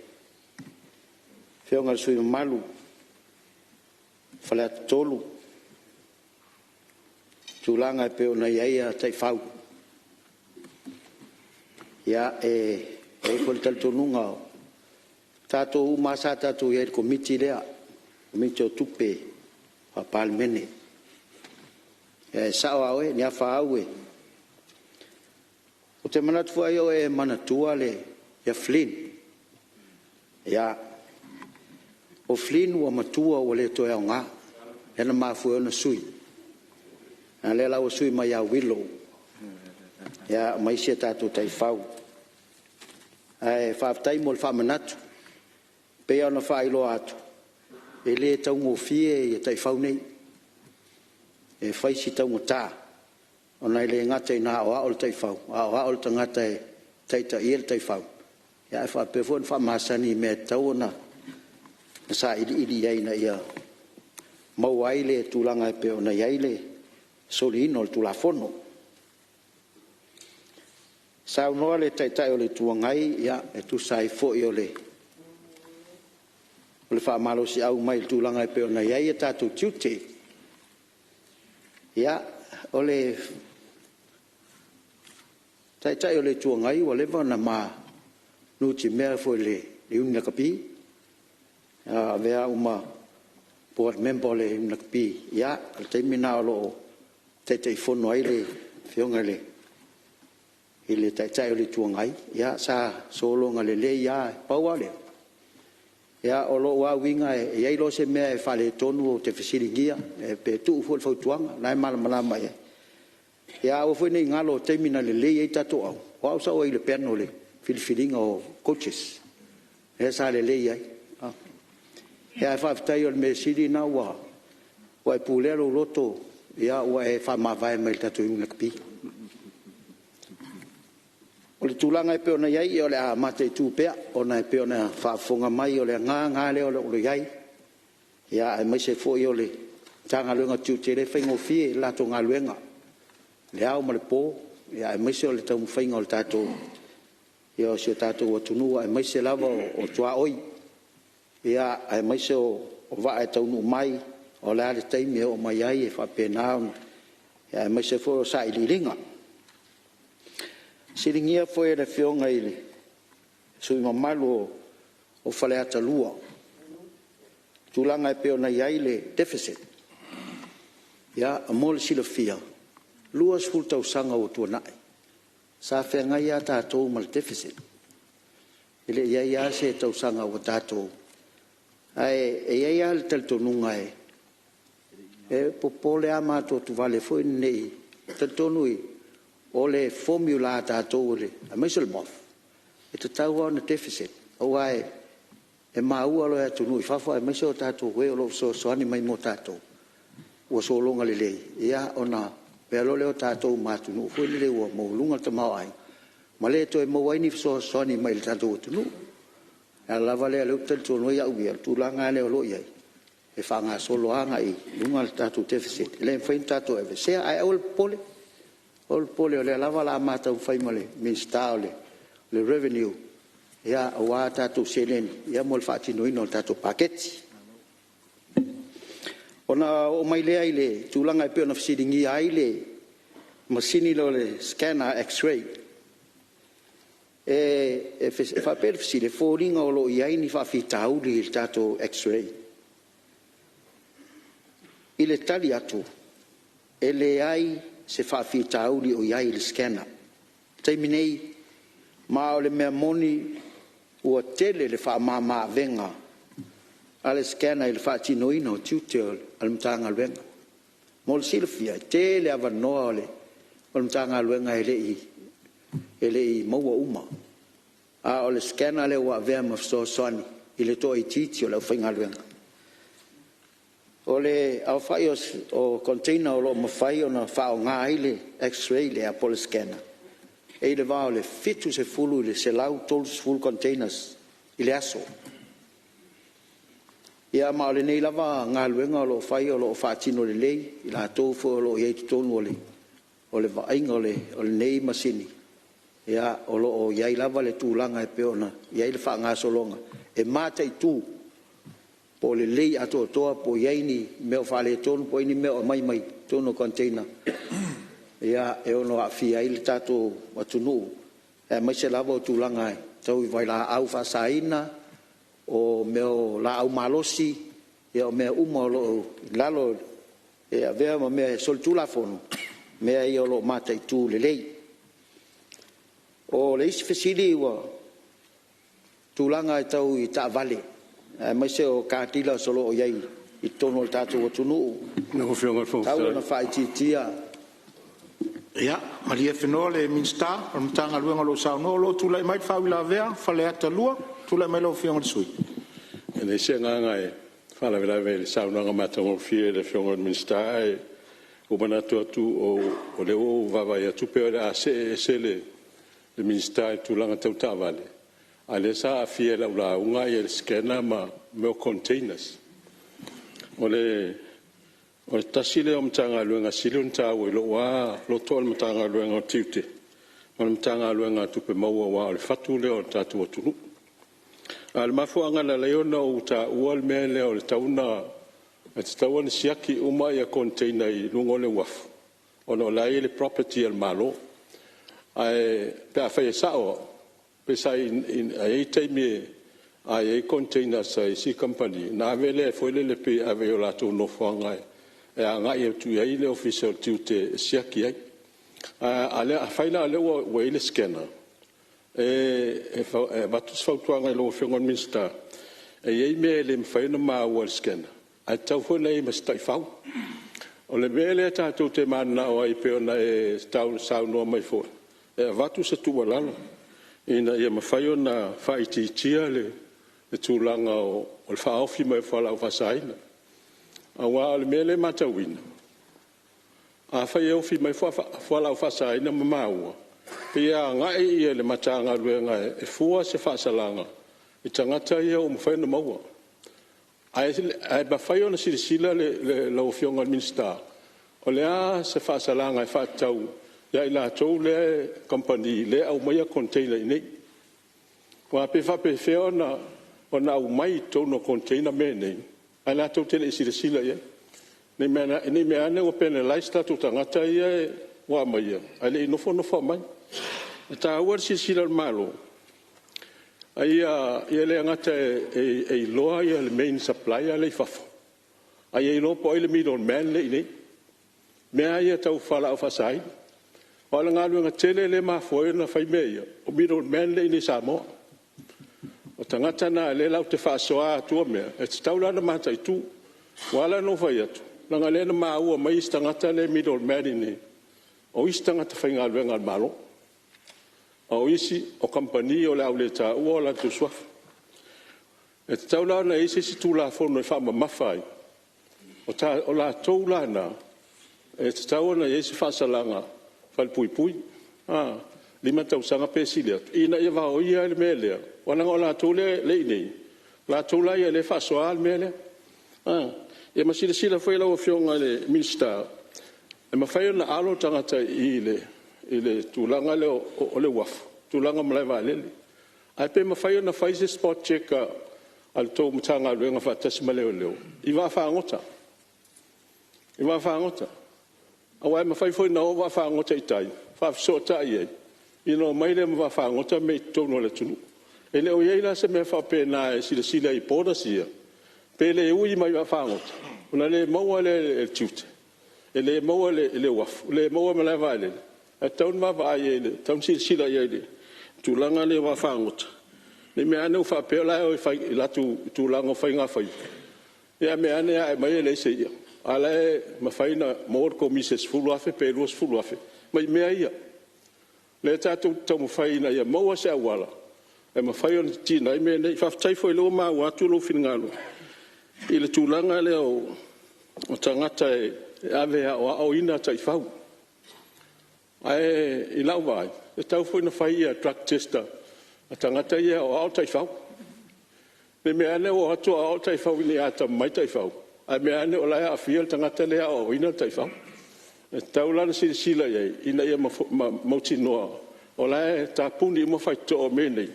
Afioga i le sui usufono mamalu o Faleata 3 tulaga e pei ona i ai taifau. Ia, e i ai foi le talitonuga o tatou uma lava sa tatou i ai i le Komiti lea, Komiti o Tupe Faa-Palemene. E sao lava oe Niafa au, ou te manatu foi ai o e manatua ia Fling. Ia, o Fling ua matua ua le toe aoga, lea na mafua ai ona sui, a o lea la ua sui mai ia Willow ma isi a tatou taifau. Ae faafetai mo le faamanatu. E pei lava ona faailoa atu, e le taugofie taifau nei. E fai si taugata, ona e le gata ina aoao le taifau, aoao le tagata e taitaia le taifau, ae faapea foi ona faamasani i mea e tatau ona sailiili i ai ina ia maua ai le tulaga e pei ona i ai le soliina o le Tulafono. Saunoa le Taitai o le Itu Agai e tusa ai foi o le faamalosiau mai i le tulaga e pei ona i ai tatou tiute. Ia, o le Taitai o le Itu Agai ua leva ona ma nutimea foi i le Iuni Lakapi, na avea au ma board member o le Iuni Lakapi, ia, o le taimi lena o lo o Taitaifono ai le Afioga i le Taitai o le Itu Agai, ia sa sologa lelei lava. Pau lava o lea, o lou lava uiga e i ai loa se mea e faaletonu ou te fesiligia pe tuu foi le fautuaga, o lena e malamalama i ai. Ia aua foi ne i galo i le taimi na lelei ai tatou au, o au sa i le panel i le filifiliga o coaches, lea sa lelei ai. Ae faafetai o le mea sili lena ua e pulea lou loto ua e faamavae mai le tatou Iuni Lakapi. O le tulaga e pei ona i ai, o le a mataitu pea, ona e pei ona faafofoga mai, o le agaga lava lea o lo o i ai, aemaise foi o le Matagaluega o Tiute, e le faigofie le latou galuega i le ao ma le po, aemaise o le taumafaiga o si o tatou atunuu, aemaise lava o tuaoi, aemaise o vaa e taunuu mai, o le a le taimi e oo mai ai, e faapena ona… aemaise foi o sailiiliga. Na fesiligia foi e le Afioga i le sui usufono mamalu o Faleata 2 tulaga e pei ona i ai le deficit. Ia, mo le silafia, 20 tausaga ua tuanai, sa feagai lava tatou ma le deficit. E le i i ai lava se tausaga ua tatou… Ae i ai lava le talitonuga, e popole lava ma atuatuvale foi lenei, e talitonu o le formula a tatou aemaise o le MOF, e tatau lava ona deficit, aua e maua loa e atunuu i fafo aemaise o e o lo o fesoasoani mai mo tatou, ua sologa lelei, ia ona avea loa lea o tatou ma atunuu foi lele ua maualuga le tamaoaiga, ma le toe maua ai ni fesoasoani mai le tatou atunuu. O le ala lava lea o lea ou te talitonu ai au ia, o le tulaga lava lea o lo o i ai, e faagasolo lava agai i luga le tatou deficit, e le mafai ona tatou aveesea. Ae aua le popole, aua le popole o lea lava o le a ma taumafai ma le Minisita o le Revenue aua tatou seleni mo le faatinoina o le tatou paketi. Ona oo mai lea i le tulaga e pei ona fesiligia ai le masini lea o le scanner x-ray. E faapea le fesili, e foliga o lo o i ai ni faafitauli i le tatou x-ray. I le tali atu, e leai se faafitauli o i ai i le scanner i le taimi nei, ma o le mea moni ua tele le faamama-avega a le scanner i le faatinoina o tiute o le Matagaluega. Mo le silafia, e tele avanoa o le Matagaluega e le i maua uma, a o le scanner lea ua avea ma fesoasoani i le toaitiiti o le aufaigaluega. O le aofai o container o lo o mafai ona faaaoga ai le x-ray lea po o le scanner, e i le va o le 70 i le 130 containers i le aso. Ia ma o lenei lava galuega o lo o fai o lo o faatino lelei e i latou foi o lo o i ai i totonu o le vaaiga o lenei masini, o lo o i ai lava le tulaga e pei ona i ai le faagasologa e mataitu po o lelei atoatoa po o i ai ni mea o faaletonu po o i ai ni mea o aumai mai totonu o container e ono aafia ai le tatou atunuu, aemaise lava o tulaga tau i vailaau faasaina, o mea o laau malosi, o mea uma o lo o i lalo e avea ma mea e solitulafono, mea ia o lo o mataitu lelei. O le isi fesili o tulaga tau i taavale aemaise o car dealers o lo o i ai i totonu o le tatou atunuu, Lau Afioga i le e Fofoga tatau Fetalai... ona faaitiitia. Ia, malie Fenoa le Minisita o le Matagaluega o lo o saunoa. O lo o tulai mai le faauilavea a Faleata 2. Tulai mai lau Afioga i le sui usufono. E leai se agaga e faalavelave i le saunoaga matagofie a le Afioga i le Minisita, ae ua ou manatu atu o lea ua ou vaavaai atu pei o le a see ese le Minisita i le tulaga tau taavale, a o lea sa aafia i lau lauga le scanner ma mea o containers. O le tasi lea o Matagaluega e sili ona taua i lou lava loto o le Matagaluega o Tiute ma le Matagaluega o Tupe Maua aua o le fatu lea o le tatou atunuu. A o le mafuaaga na ala ai ona ou taua le mea lea e tatau ona siaki uma container i luga o le uafu, ona o la e i ai le property a le Malo. Ae pe afai e sao au, pe sa i ai taimi a i ai containers a isi kamupani ona ave lea foi lele pei e ave i o latou nofoaga e agai atu i ai le Ofisa o Tiute e siaki ai. Ae afai la o lea ua i ai le scanner, e avatu se fautuaga i lau Afioga i le Minisita, e i ai mea e le mafai ona maua e le scanner, ae tatau foi ona i ai ma se taifau. O le mea lea tatou te mananao ai pei ona e saunoa mai foi, e avatu se tuualalo ina ia mafai ona faaitiitia le tulaga o le faaofi mai o fualaau faasaina. Aua o le mea lea e matauina, afai e ofi mai fualaau faasaina ma maua, Pei e agai le Matagaluega e fua se faasalaga i tagata ia ua mafai ona maua. Ae mafai ona silasila lau Afioga i le Minisita, o le a se faasalaga e faatatau ia i latou lea kamupani lea e aumaia container i inei? Aua pe faapefea ona aumai i totonu o container mea nei ae latou te le i silasila i ai? Ne i meaane ua penalize tatou tagata ia ua aumaia ae le i nofonofo aumai. E taua le silasila o le Malo ia le gata e iloa le main supplier la e i fafo, a ia iloa po o ai le middleman lea e i inei, mea lava ia tau fualaau faasaina. Aua o le galuega tele lea e mafua ai ona fai mea ia, o middleman lea e i inei i Samoa. O tagata na o lea latou te faasoa atua mea, e tatau la ona mataitu. Ua ala la ona ou fai atu, leaga o lea na maua mai isi tagata lea e middleman i inei, o isi tagata faigaluega a le Malo, a o isi o kamupani o le a ou le taua o latou suafa. E tatau la ona i ai se isi Tulafono e faamamafa ai, o latou la na, e tatau ona i ai se faasalaga falepuipui, 5 tausaga pe sili atu, ina ia vaoia ai le mea lea, aua leaga o latou lea e i inei, o latou la lea e faasoa le mea lea. Ia ma silasila foi lau Afioga i le Minisita, e mafai ona alo tagata i i i le tulaga lea o le uafu, tulaga o malae vaalele. Ae pe mafai ona fai se spot check a le tou Matagaluega faatasi ma leoleo i vaafagota, i vaafagota. Aua e mafai foi ona o vaafagota i tai faafesootai ai, ia ona omai lea ma vaafagota mei i totonu o le atunuu. E le o i ai la se mea faapena e silasila i borders ia, pe le ui mai i vaafagota ona le maua lea e le tiute, e le maua e le uafu, le maua e le malae vaalele, ae tatau ona vaavaai i ai, e tatau ona silasila i ai i le tulaga lea o vaafagota, ne i meaane ua faapea o la e o e fai i latou tulaga o faigafaiva, ia ae mea ane ae mai e leai se i'a, a o la e mafai ona maua le komisi e $10,000 pe $20,000 mai mea ia. O lea tatou te taumafai ina ia maua se auala e mafai ona titina ai mea nei. Faafetai foi o lea ua maua atu lou finagalo i le tulaga lea o tagata e ave e aoaoina taifau. Ae i lau vaai, e tatau foi ona fai drug test a tagata ia e aoao taifau. Ne i meaane ua o atu aoao taifau ina ia atamamai taifau, ae mea ane o la e aafia le tagata lea e aoaoina le taifau. E tatau la ona silasila i ai ina ia mautinoa o la e tapuni uma faitotoa o mea nei,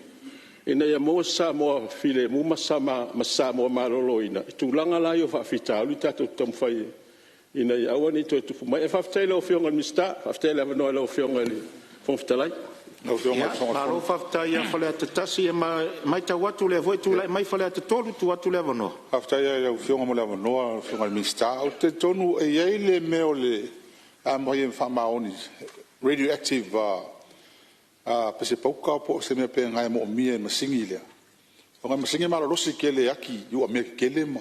ina ia maua se Samoa filemu ma se Samoa maloloina i tulaga la ia o faafitauli tatou te taumafai ina ia aua ne i toe tupu mai. Ae faafetai i lau Afioga i le Minisita, faafetai i le avanoa i lau Afioga i le Fofoga Fetalai. Malo faafetai ia Faleata 1. E matau atu o lea foi e tulai mai Faleata 3, tuu atu le avanoa. Faafetai lava i lau Afioga mo le avanoa lau Afioga i le Minisita. Ou te talitonu e i ai le mea o le a faamaoni, radioactive pese pauta po o se mea faapena e moomia e masini lea, ona o le masini e malolosi tele e ati i uamea tetele ma…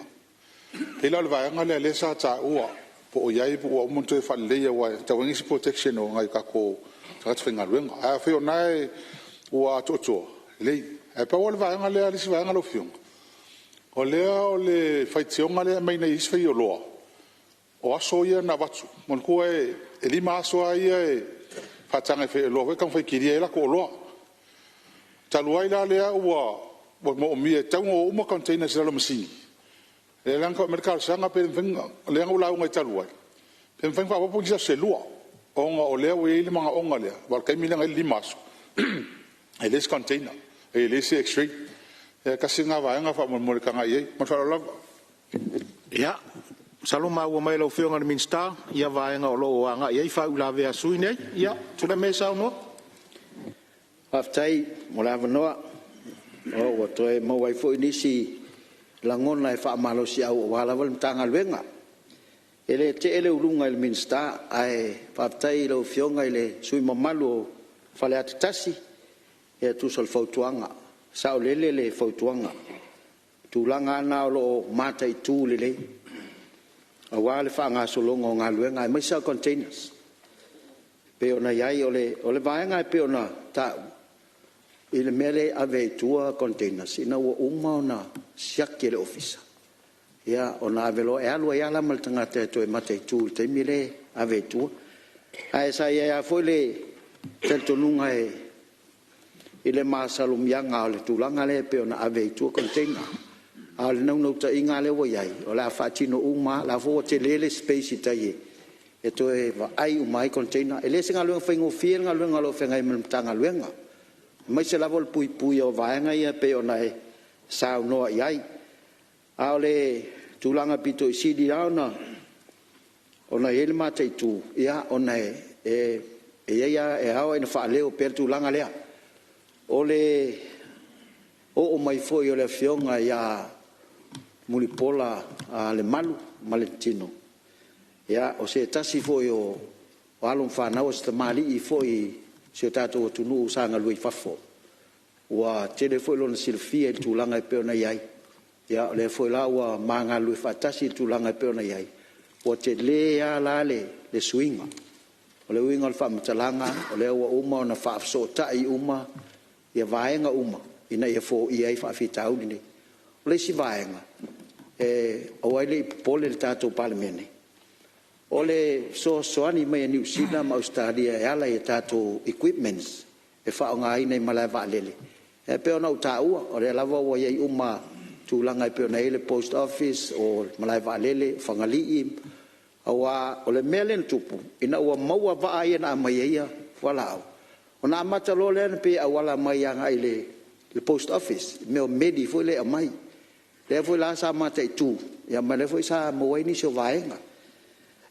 E pei la o le vaega lea lea sa taua po o i ai po ua uma ona toe faaleleia aua e tatau ona i ai se protection o nai o tatou tagata faigaluega. Ae afai o lena ua atoatoa, lelei. Ae pau lava le vaega lea le isi vaega lau Afioga, o lea o le faitioga lea e aumai nei e isi faioloa, o aso ia na avatu, manatua e 5 aso lava ia e faataga e faioloa e taumafai e kilia ai latou oloa. Talu ai la lea ua moomia e tatau ona o uma containers i lalo o masini, lea la na tau aumai ai le talosaga pe le mafai ona… Lea na ou lauga ai talu ai, pe mafai ona faaopoopo nisi aso se lua, ona o lea ua i ai le manaoga lea, aua o le taimi lea na i ai le 5 aso e leai se container, e leai se x-ray. Ia tasi lena vaega faamolemole e tagai i ai. Ma le faaaloalo lava. Ia, masalo ua maua mai e lau Afioga i le Minisita vaega o lo o agai i ai faauilavea a sui usufono nei. Ia, tulai maia e saunoa. Faafetai mo le avanoa ua toe maua ai foi nisi lagona e faamalosiau aua lava le Matagaluega. E le tee le uluga i le Minisita, ae faafetai i lau Afioga i le sui usufono mamalu o Faleata 1 e tusa o le fautuaga. E saolele le fautuaga. O tulaga lava na o lo o mataitu lelei aua le faagasologa o galuega aemaise lava o containers e pei ona i ai. O le vaega e pei ona taua i le mea lea e ave ai i tua containers, ina ua uma ona siaki e le Ofisa, ia ona ave loa lea, e alu ai lava la ma le tagata e toe mataitu i le taimi lea e ave ai i tua. Ae sa i ai lava foi le talitonuga i le masalomiaga o le tulaga lea pei ona ave ai i tua container. A o le naunautaiga lava lea ua i ai, o le a faatino uma lava, o la e foi ua tele le space i tai e toe vaai uma ai container. E le o se galuega faigofie le galuega o lo o feagai ma le Matagaluega, aemaise lava o le puipuia o vaega ia pei ona e saunoa i ai. A o le tulaga aupito sili lava ona i ai le mataitu, ona e ao lava ina faaleo pea le tulaga lea. O le oo mai foi o le Afioga ia Mulipola Lemalu Valetino, o se tasi foi o alo ma fanau, o se tamalii foi o si o tatou atunuu sa galue i fafo, ua tele foi lona silafia i le tulaga e pei ona i ai. Ia o lea foi la ua ma galulue faatasi i le tulaga e pei ona i ai, ua tele lava la le suiga. O le uiga o le faamatalaga, o lea ua uma ona faafesootai uma vaega uma ina ia foia ai faafitauli nei. O le isi vaega, e aua ai ne i popole le tatou Palemene, o le fesoasoani mai a Niu Sila ma Ausetalia e ala i a tatou equipments e faaaogaina i malae vaalele, e pei ona ou taua, o lea lava ua i ai uma tulaga e pei ona i ai le post office, o le malae vaalele, o Fagalii. Aua o le mea lea na tupu, ina ua maua vaa ia na aumai ai fualaau, ona amata loa lea ona pei e auala mai agai i le post office, mea o meli foi lea e aumai. O lea foi la sa mataitu, ma o lea foi sa maua ai nisi o vaega.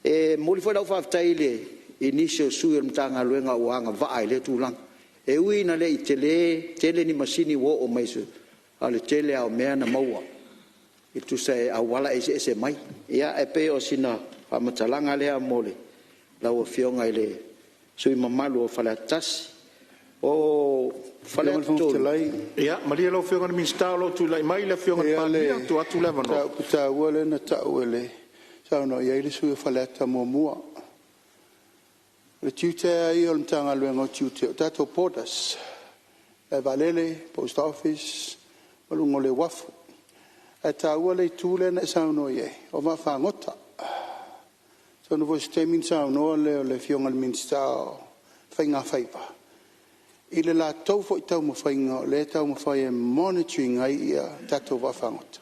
E momoli foi lau faafetai i nisi o sui o le Matagaluega ua agavaa i lea tulaga. E ui ina le i tele tele ni masini ua oo mai, a o le tele lava o mea na maua e tusa e auala eseese mai. Ia e pei o sina faamatalaga lea mo lau Afioga i le sui usufono mamalu o Faleata 1. O Lau Afioga i Faleata le Fofoga 3… Fetalai… Ia malie lau Afioga i le Minisita o lo o tulai mai le Afioga i le Palemia, E i ai lava le tuu atu le avanoa. mataupu taua lea na tau e saunoa i ai le sui usufono mo Faleata 1. O le tiute lava ia o le Matagaluega o Tiute, o tatou borders, malae vaalele, post office ma luga o le uafu. Ae taua le itu lea na e saunoa i ai o vaafagota. Atonu foi o se taimi ona saunoa lea o le Afioga i le Minisita o Faigafaiva i le latou foi taumafaiga o lea e taumafai e monitor ina ai tatou vaafagota.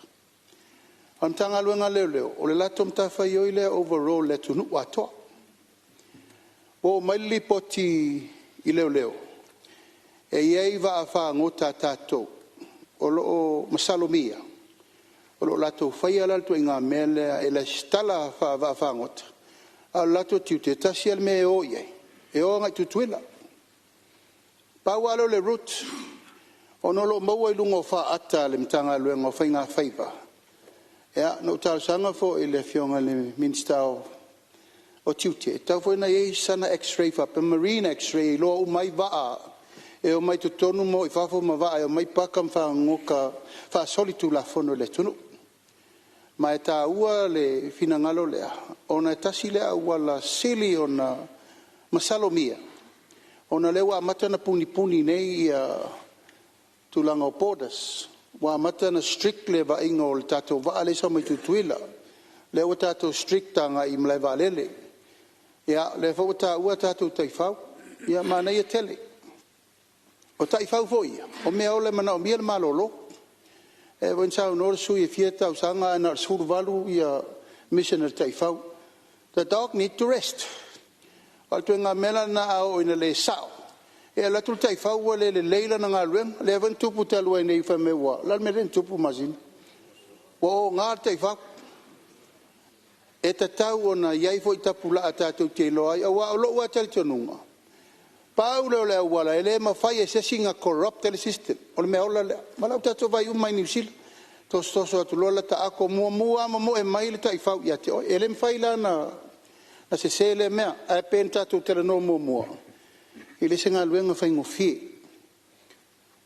A o le Matagaluega a Leoleo, o le latou matafaioi lea overall i le atunuu atoa. Ua oo mai le lipoti i leoleo, e i ai vaafagota a tatou o lo o masalomia o lo o latou faia la le ituaiga mea lea e resitala faavaafagota, a o le latou tiute, e tasi lava le mea e o i ai, e o agai i Tutuila. Pau lava lea o le route, ona o lo o maua i luga o faata a le Matagaluega o Faigafaiva. Ia na ou talosaga foi i le Afioga i le Minisita o Tiute, e tatau foi ona i ai sana x-ray faapea, marine x-ray e iloa uma ai vaa e omai totonu ma o i fafo ma vaa e omai paka ma fagota faasolitulafono i le atunuu. Ma e taua le finagalo lea, ona e tasi lea auala sili ona masalomia, ona o lea ua amata ona punipuni nei tulaga o borders, ua amata ona strict le vaaiga o le tatou vaa lea e sau mai Tutuila, lea ua tatou strict agai i malae vaalele. Ia o lea foi ua taua tatou taifau, ia manaia tele. O taifau foi ia, o meaola e manaomia le malolo. E pei foi ona saunoa le sui usufono e fia tausaga ae na o le 18 mission a le taifau. The dog need to rest. A o le ituaiga mea la lena a oo ina le sao, e alu atu le taifau ua le lelei lana galuega. Lea foi na tupu talu ai nei fai mai ua… O le a le mea lea na tupu Masina? Ua ogā le taifau. E tatau ona i ai foi tapulaa tatou te iloa ai, aua o lou lava talitonuga, pau lea o le auala e le mafai e se isi ona corrupt ai le system, o le meaola lea. Ma o lea ua tatou vaai uma lava i Niu Sila, tosotoso atu loa lata ato, muamua lava momoe mai le taifau ia te oe. E le mafai la ona sese lea mea. Ae pei ona tatou talanoa muamua, e le o se galuega faigofie.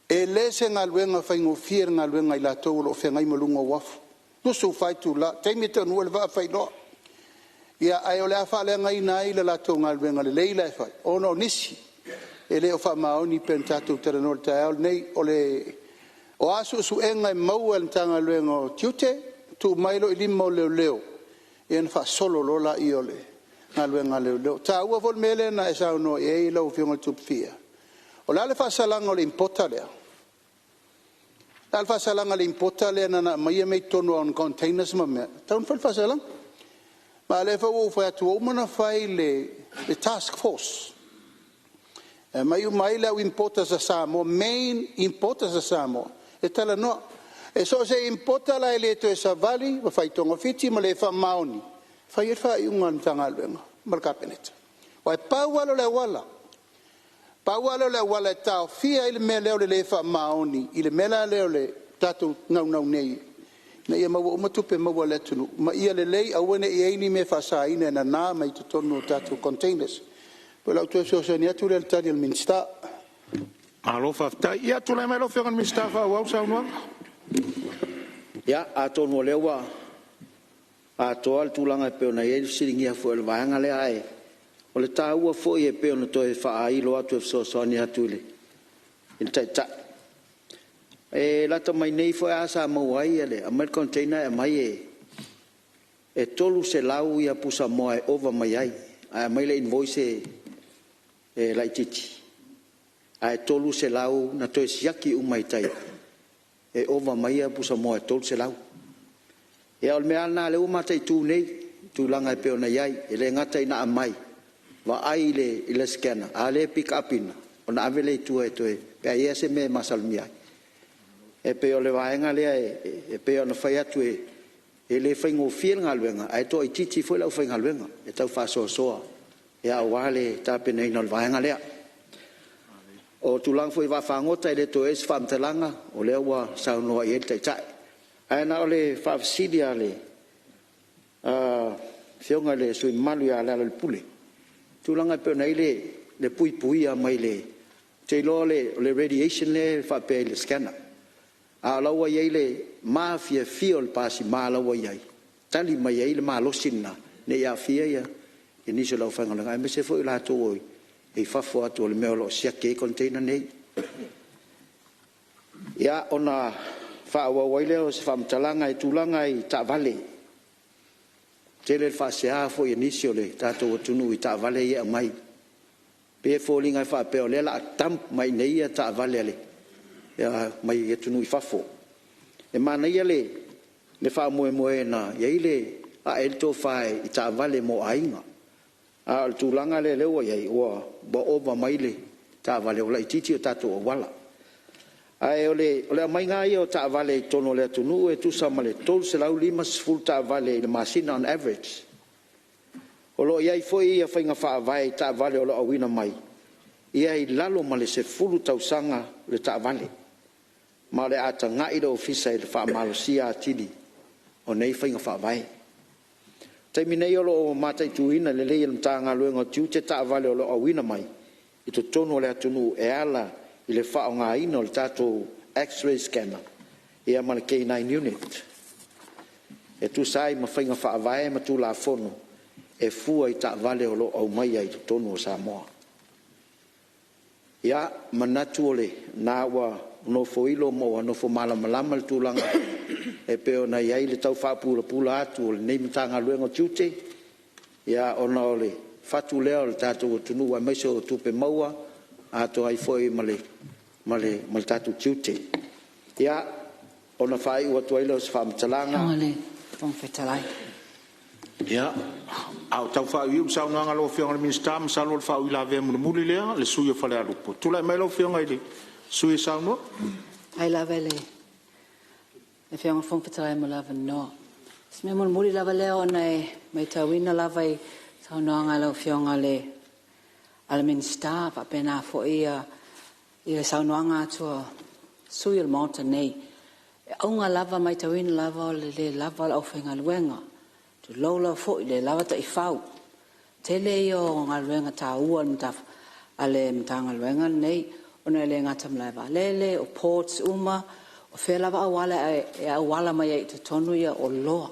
E le o se galuega faigofie le galuega a i latou o lo o feagai ma luga o uafu, 24 itula, taimi e taunuu ai le vaa fai loa. Ia, ae o le a faaleagaina ai le latou galuega lelei la e fai ona o nisi e le o faamaoni pei ona tatou talanoa i le taeao lenei. O a suesuega e maua e le Matagaluega o Tiute, tuu mai loa i lima o leoleo ona faasolo loa lea o le galuega a leoleo. E taua foi le mea lea na e saunoa i ai lau Afioga Tupu. O le a le faasalaga o le importer lea? O le a le faasalaga a le importer lea na ona aumai mea i totonu o ona containers ma mea? E tatau ona fai le faasalaga. Ma o lea foi ua ou fai atu ua uma ona fai le task force e aumai uma ai le au importers a Samoa, main importers a Samoa e talanoa. E so o se importer la e le toe savali ma fai togafiti ma le faamaoni, e fai i ai le faaiuga a le Matagaluega ma le Kapeneta. Aua e pau lava lea o le auala, pau lava lea o le auala e taofia ai le mea lea o le le faamaoni i le mea la lea o tatou naunau nei ina ia maua uma tupe maua a le atunuu ma ia lelei aua ne i i ai ni mea faasaina e nana mai totonu o tatou containers. O lau toe fesoasoani atu lea i le tali a le Minisita. Malo faafetai. Ia tulai mai lau Afioga i le Minisita e faaauau le saunoaga. Ia, atonu o lea ua atoa le tulaga e pei ona i ai le fesiligia foi o le vaega lea, ae o le taua foi e pei ona toe faailo atu e fesoasoani atu i le Taitai. E lata mai nei foi lava sa maua ai le aumai le container ae aumai e 300 pusamoa e ova mai ai, ae aumai le invoice e laitiiti, ae 300 na toe siaki uma i tai e ova mai pusamoa e 300. Ia o le mea lava lena o lea ua mataitu nei i tulaga e pei ona i ai. E le gata ina aumai, vaai i le scanner, a lea e pick up ina, ona ave lea i tua e toe… pe a i ai lava se mea e masalomia ai. E pei o le vaega lea e pei ona fai atu e le faigofie le galuega, ae toaitiiti foi le aufaigaluega e tau faasoasoa aua le tapenaina o le vaega lea. O tulaga foi i vaafagota e le toe i ai se faamatalaga, o lea ua saunoa i ai le Taitai. Ae na o le faafesili lava a le Afioga i le sui usufono mamalu ia Lealailepule, i le tulaga e pei ona i ai le puipuia mai le… Ou te iloa o le radiation lea e faapea i le scanner, a o la e ua i ai le mafiafia o le pasima la ua i ai, e tali mai ai le malosi lena ne i aafia nisi o le aufaigaluega, aemaise foi i latou e i fafo atu o le mea o lo o siaki ai container nei. Ia, ona faaauau ai lea o se faamatalaga i tulaga i taavale. E tele le faasea foi a nisi o le tatou atunuu i taavale ia e aumai. E pei e foliga e faapea o lea o le a dump mai i inei taavale mai atunuu i fafo. E manaia le faamoemoe na i ai le ae ai le tofa i taavale mo aiga, a o le tulaga lea ua i ai, ua ova mai le taavale, ua laitiiti o tatou auala. Ae o le aumaiga lava ia o taavale i totonu o le atunuu e tusa ma le 350 taavale i le masina on average. O lo o i ai foi faiga faavae i taavale o lo o auina mai, ia i lalo ma le 10 tausaga le taavale, ma o le a tagai le Ofisa i le faamalosia atili o nei faiga faavae. O le taimi nei o lo o mataituina lelei e le Matagaluega o Tiute taavale o lo o auina mai i totonu o le atunuu e ala i le faaaogaina o le tatou X-ray scanner ma le K9 unit e tusa ai ma faiga faavae ma Tulafono e fua i taavale o lo o aumaia i totonu o Samoa. Ia, manatu o lena ua nofoilo ma ua nofo malamalama le tulaga e pei ona i ai le tau faapulapula atu o lenei Matagaluega o Tiute, ona o le fatu lea o le tatou atunuu aemaise o tupe maua atoa ai foi ma le tatou tiute. Ia, ona faaiu atu ai lea o se faamatalaga. Lau Afioga i le Fofoga Fetalai. Ia, a o tau faaiuiu le saunoaga a lau Afioga i le Minisita, masalo o le faauilavea mulimuli lea a le sui usufono mo Falealupo. Tulai mai lau Afioga i le sui usufono e saunoa. Faafetai lava i le Afioga i le Fofoga Fetalai mo le avanoa. O si mea mulimuli lava lea ona e maitauina lava i saunoaga a lau Afioga i le Minisita faapena foi le saunoaga atu a sui usufono o le Maota nei. E auga lava e maitauina lava o le le lava o le aufaigaluega, tulou lava foi, le lava taifau. Tele ia o galuega taua a le Matagaluega lenei ona e le gata i malaevaalele, o ports uma, o fea lava auala e auala mai ai i totonu oloa.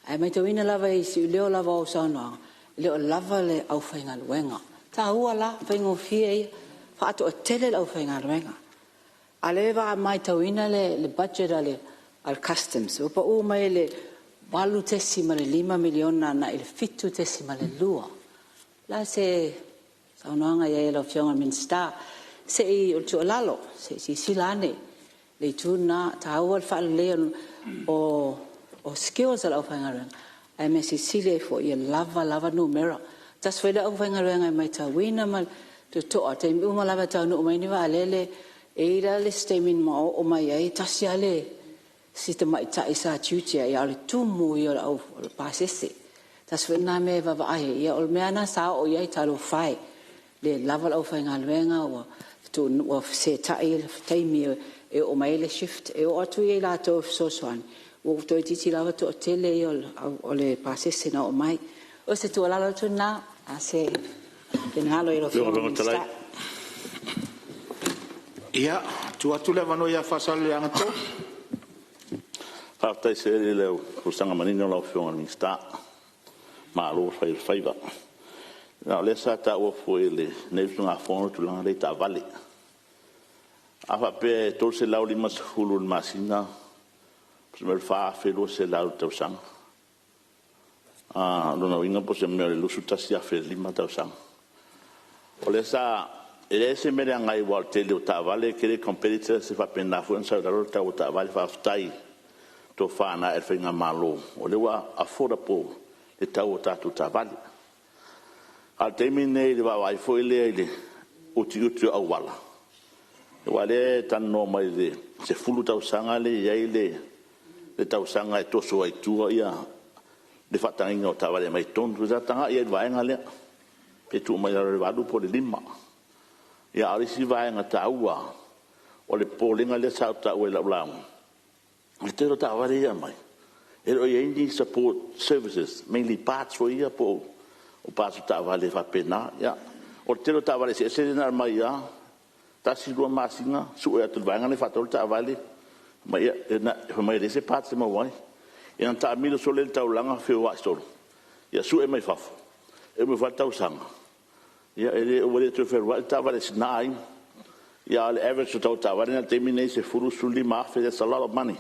Ae maitauina lava i le siuleo lava o au saunoaga, e le o lava le aufaigaluega. E taua la, o le faigofie ia, faatoatele le aufaigaluega. A o lea e maitauina le budget a le Customs ua pau mai le $8.5 miliona agai i le $7.2. le a se saunoaga i ai a lau Afioga i le Minisita? O le tuualalo, se i silasila ane i le itu lena, e taua le faaleleia o skills a le aufaigaluega, ae mea silisili ai foi ia lava lava numera. E tasi foi le aufaigaluega e maitauina ma le totoa, o taimi uma lava e taunuu mai ai ni vaalele, e i ai la le isi taimi na ma oo mai ai, e tasi lava si tamaitai sa duty ai, a o le tumu ia o le pasese. Tasi foi lena mea e vaavaai i ai, o le mea lava lena sa oo i ai, talofa e, le lava le aufaigaluega, ua fesetai le taimi e oo mai ai le shift. E oo atu i latou e fesoasoani, ua toeitiiti lava toatele ia o le pasese na oo mai. O se tuualalo atu lena, po o le a se finagalo i lau Afioga i le Minisita. Ia, e tuu atu le avanoa ia Faasaleleaga 3. Faafetai tele i lau folasaga manino lau Afioga i le Minisita, malo le fai o le faiva. Ona o lea sa taua foi e lenei usugafono le tulaga lea i taavale. A faapea e $350 i le masina, tusa ma le $4,200 i le tausaga. O lona uiga po o se mea o le $21,500 i le tausaga. O lea sa… e leai se mea leaga ai aua o le tele o taavale e tele competitors e faapena foi ona sau ai i lalo le tau o taavale. Faafetai i le tofa na ae i le faigamalo o lea ua affordable le tau o tatou taavale. A o le taimi lenei i le vaavaai foi lea i le utiuti o auala, aua o lea e talanoa mai i le 10 tausaga lea e i ai le tausaga e toso ai i tua le faatagaina o taavale e aumai i totonu. Sa tagai i ai i le vaega lea, pe tuu mai lalo i le 8 po o le 5. A o le isi vaega taua lava, o le popolega lea sa ou taua i lau lauga, o le tele o taavale ia e aumai, e le o i ai ni support services, mainly parts foi ia po o parts o taavale e faapena. Ia, o le tele o taavale eseese lea na aumai lava, tasi lua masina sue atu e le vaega lea e faatauina le taavale, fai mai e leai se parts e maua ai. Ia ona taamilo solo lea i le taulaga feoai solo, ia sue mai fafo, e umi foi lava le tausaga, ua le toe fealuai le taavale a si na aiga. Ia a o le average o le tau o taavale i le taimi lenei e $10,000 $15,000, that's a lot of money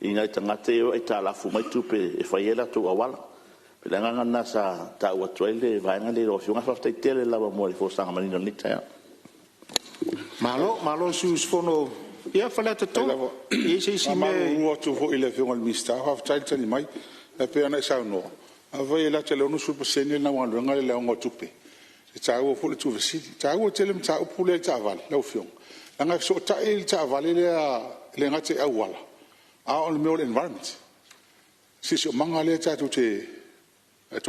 i nai tagata ia e o e aitalafu mai tupe e fai ai latou auala. O le agaga lena sa taua atu ai le vaega lea i lau Afioga. Ae faafetai tele lava mo le folasaga manino i lenei taeao. Malo, malo le sui usufono. Ia Faleata 3, e i ai se isi mea… E faamalulu atu foi i le Afioga i le Minisita, faafetai le tali mai. Ae pei ona e saunoa, afai e lata i le 60% le galuega lea i le aoga o tupe, e taua foi le tuufesili. E taua tele le mataupu lea i taavale lau Afioga, leaga e fesootai le taavale lea e le gata i auala, a o le mea o le environment, siosiomaga lea tatou te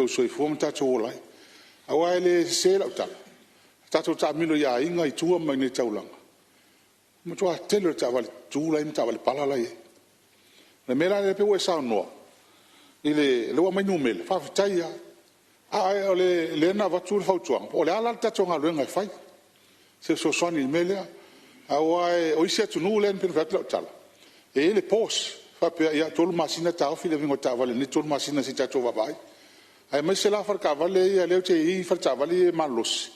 soifua ma tatou ola ai. Aua e le sese lau tala, a tatou taamilo i aiga i tua ma i inei i le taulaga, o le matua tele o taavale tutu la e i ai ma taavale pala la e i ai. O le mea la lea pei ua e saunoa, o lea ua aumai numera, faafetai lava. A o lea na avatu le fautuaga, po o le a la le tatou galuega e fai, se fesoasoani i le mea lea. Aua o isi atunuu lea pei ona fai atu lau tala, e i ai le pause, faapea, ia 3 masina taofi le aumaiga o taavale i lenei 3 masina se i tatou vaavaai. Aemaise la faletaavale ia lea e i ai faletaavale ia malolosi,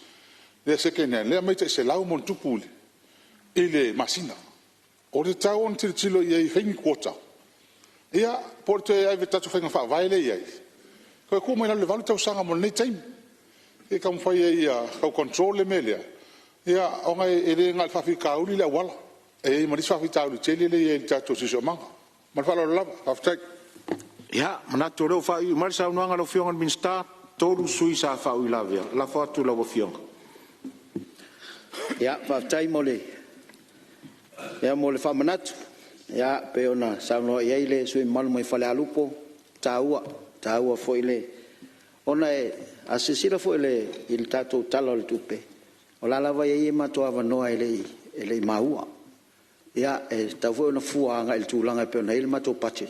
lea second hand, lea e aumai tai 100+ i le masina. O le tatau ona tilotilo i ai e fai ni quota, ia po o le toe ave i tatou faiga faavae lea e i ai, toe tuu mai lalo i le 8 tausaga mo lenei taimi, se i taumafai ai ia tau control le mea lea, ona e le na o le faafitauli le auala, e i ai ma le isi faafitauli tele lea e i ai i le tatou siosiomaga. Ma le faaaloalo lava. Faafetai. Ia, e manatu o lea ua faaiuiu mai le saunoaga a lau Afioga i le Minisita. E 3 sui usufono sa faauilavea. Lafo atu i lau Afioga. Faafetai mo le faamanatu pei ona saunoa i ai le sui usufono mamalu mai Falealupo, e taua, e taua foi le… Ona a silasila foi i le tatou Tala o le Tupe, o la e lava e i ai matou avanoa e le i maua. Ia, e tatau foi ona fua agai i le tulaga pei ona i ai le matou budget.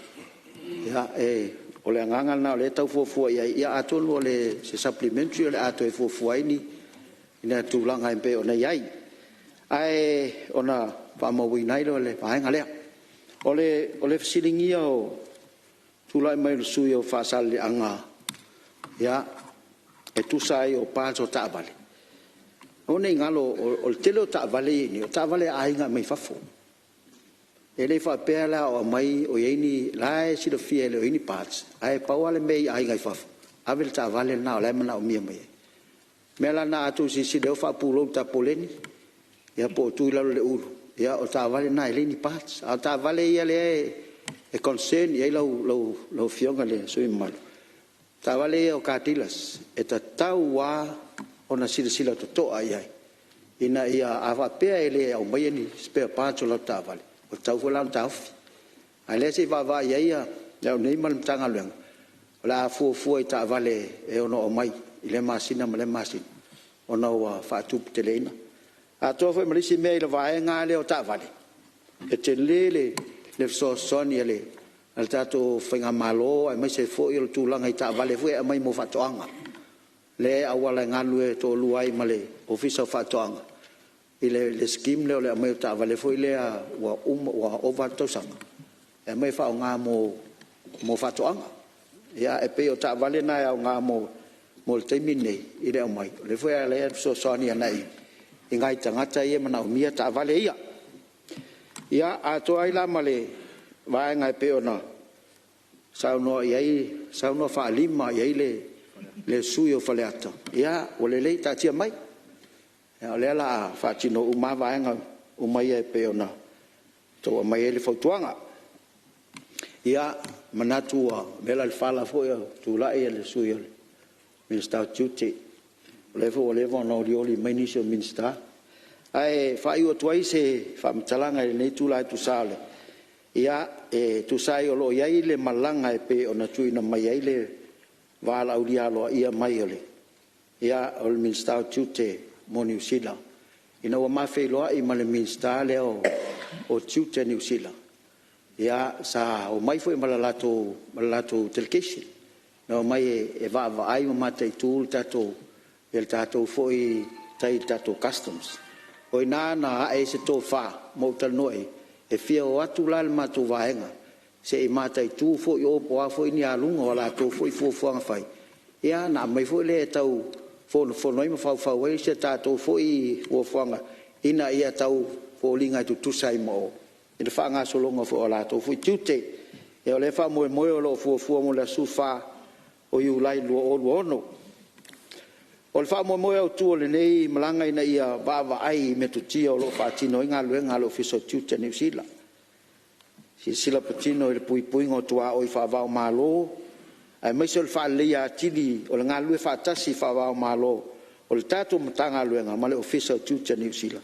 O le agaga lena o lea e tau fuafua i ai, ia atonu o se Supplementary o le a toe fuafua ai ni tulaga e pei ona i ai, ae ona faamauina ai lea o le vaega lea. O le fesiligia o tulai mai o le sui usufono mo Faasaleleaga e tusa ai o parts o taavale, aua ne i galo o le tele o taavale lea e i ai nei, o taavale a aiga e aumai fafo. E le faapea la o aumai o i ai ni… O la e silafia e le o i ai ni parts, ae pau lava le mea i aiga i fafo, ave le taavale lena o la e manaomia mai ai. mea la lena a outou silasila i ai ua faapulou i le tapoleni, ia po o tuu i lalo i le ulu, ia o taavale na e leai ni parts. A o taavale ia lea e concern i ai lau Afioga i le sui usufono mamalu, o taavale ia o car dealers, e tatau lava ona silasila totoa i ai, ina ia a faapea e le aumaia ni spare parts o latou taavale, ua tatau foi la ona taofi. A o lea se i vaavaai i ai au nei ma le Matagaluega, o le a fuafua i taavale e ono aumai i lea masina ma lea masina ona ua faatuputeleina. Atoa foi ma le isi mea i le vaega lava lea o taavale, e tele le fesoasoani a le tatou faigamalo aemaise foi o le tulaga i taavale foi ia e aumai mo faatoaga, lea e auala e galulue toalua ai ma le Ofisa o Faatoaga i le scheme lea o le aumai o taavale foi lea ua ova atu tausaga e aumai e faaaoga mo faatoaga. Ia e pei o taavale na e aoga mo le taimi lenei i le aumai, o lea foi e fesoasoani i nai tagata ia e manaomia taavale ia. Ia, atoa ai la ma le vaega e pei ona saunoa faalima i ai le sui usufono o Faleata, ia ua lelei, taatia mai, o lea o le a faatino uma lava vaega uma ia e pei ona outou aumaia ai le fautuaga. Ia, e manatu ua vela le fala foi a o tulai le Sui o le Minisita o Tiute, o lea foi ua leva ona olioli mai nisi o Minisita. Ae faaiu atu ai se faamatalaga i lenei itula e tusa ai o lo o i ai le malaga e pei ona tuuina mai ai le valaaulia aloaia mai o le Minisita o Tiute mo Niu Sila, ina ua ma feiloai ma le Minisita lea o Tiute a Niu Sila, sa omai foi ma le latou delegation, na omai e vaavaai ma mataitu le tatou foi tai i le tatou Customs. O i ina na ae ai se tofa ma ou talanoa i ai, e fia o atu la le matou vaega se i mataitu foi i o po o a foi ni aluga o a latou foi fuafuaga fai, ia ona aumai foi lea e tau fonofono ai ma faufau ai se tatou foi fuafuaga ina ia tau foliga e tutusa ai ma o i le faagasologa foi o latou foi tiute. Ia o lea e faamoemoe o lo o fuafua mo le aso 14 o Iulai 2026. O le faamoemoe autu o lenei malaga ina ia vaavaai i metotia o lo o faatino ai galuega a le Ofisa o Tiute o Niu Sila, silasila patino i le puipuiga o tuaoi faava-o-Malo aemaise o le faaleleia atili o le galulue faatasi faava-o-Malo o le tatou Matagaluega ma le Ofisa o Tiute o Niu Sila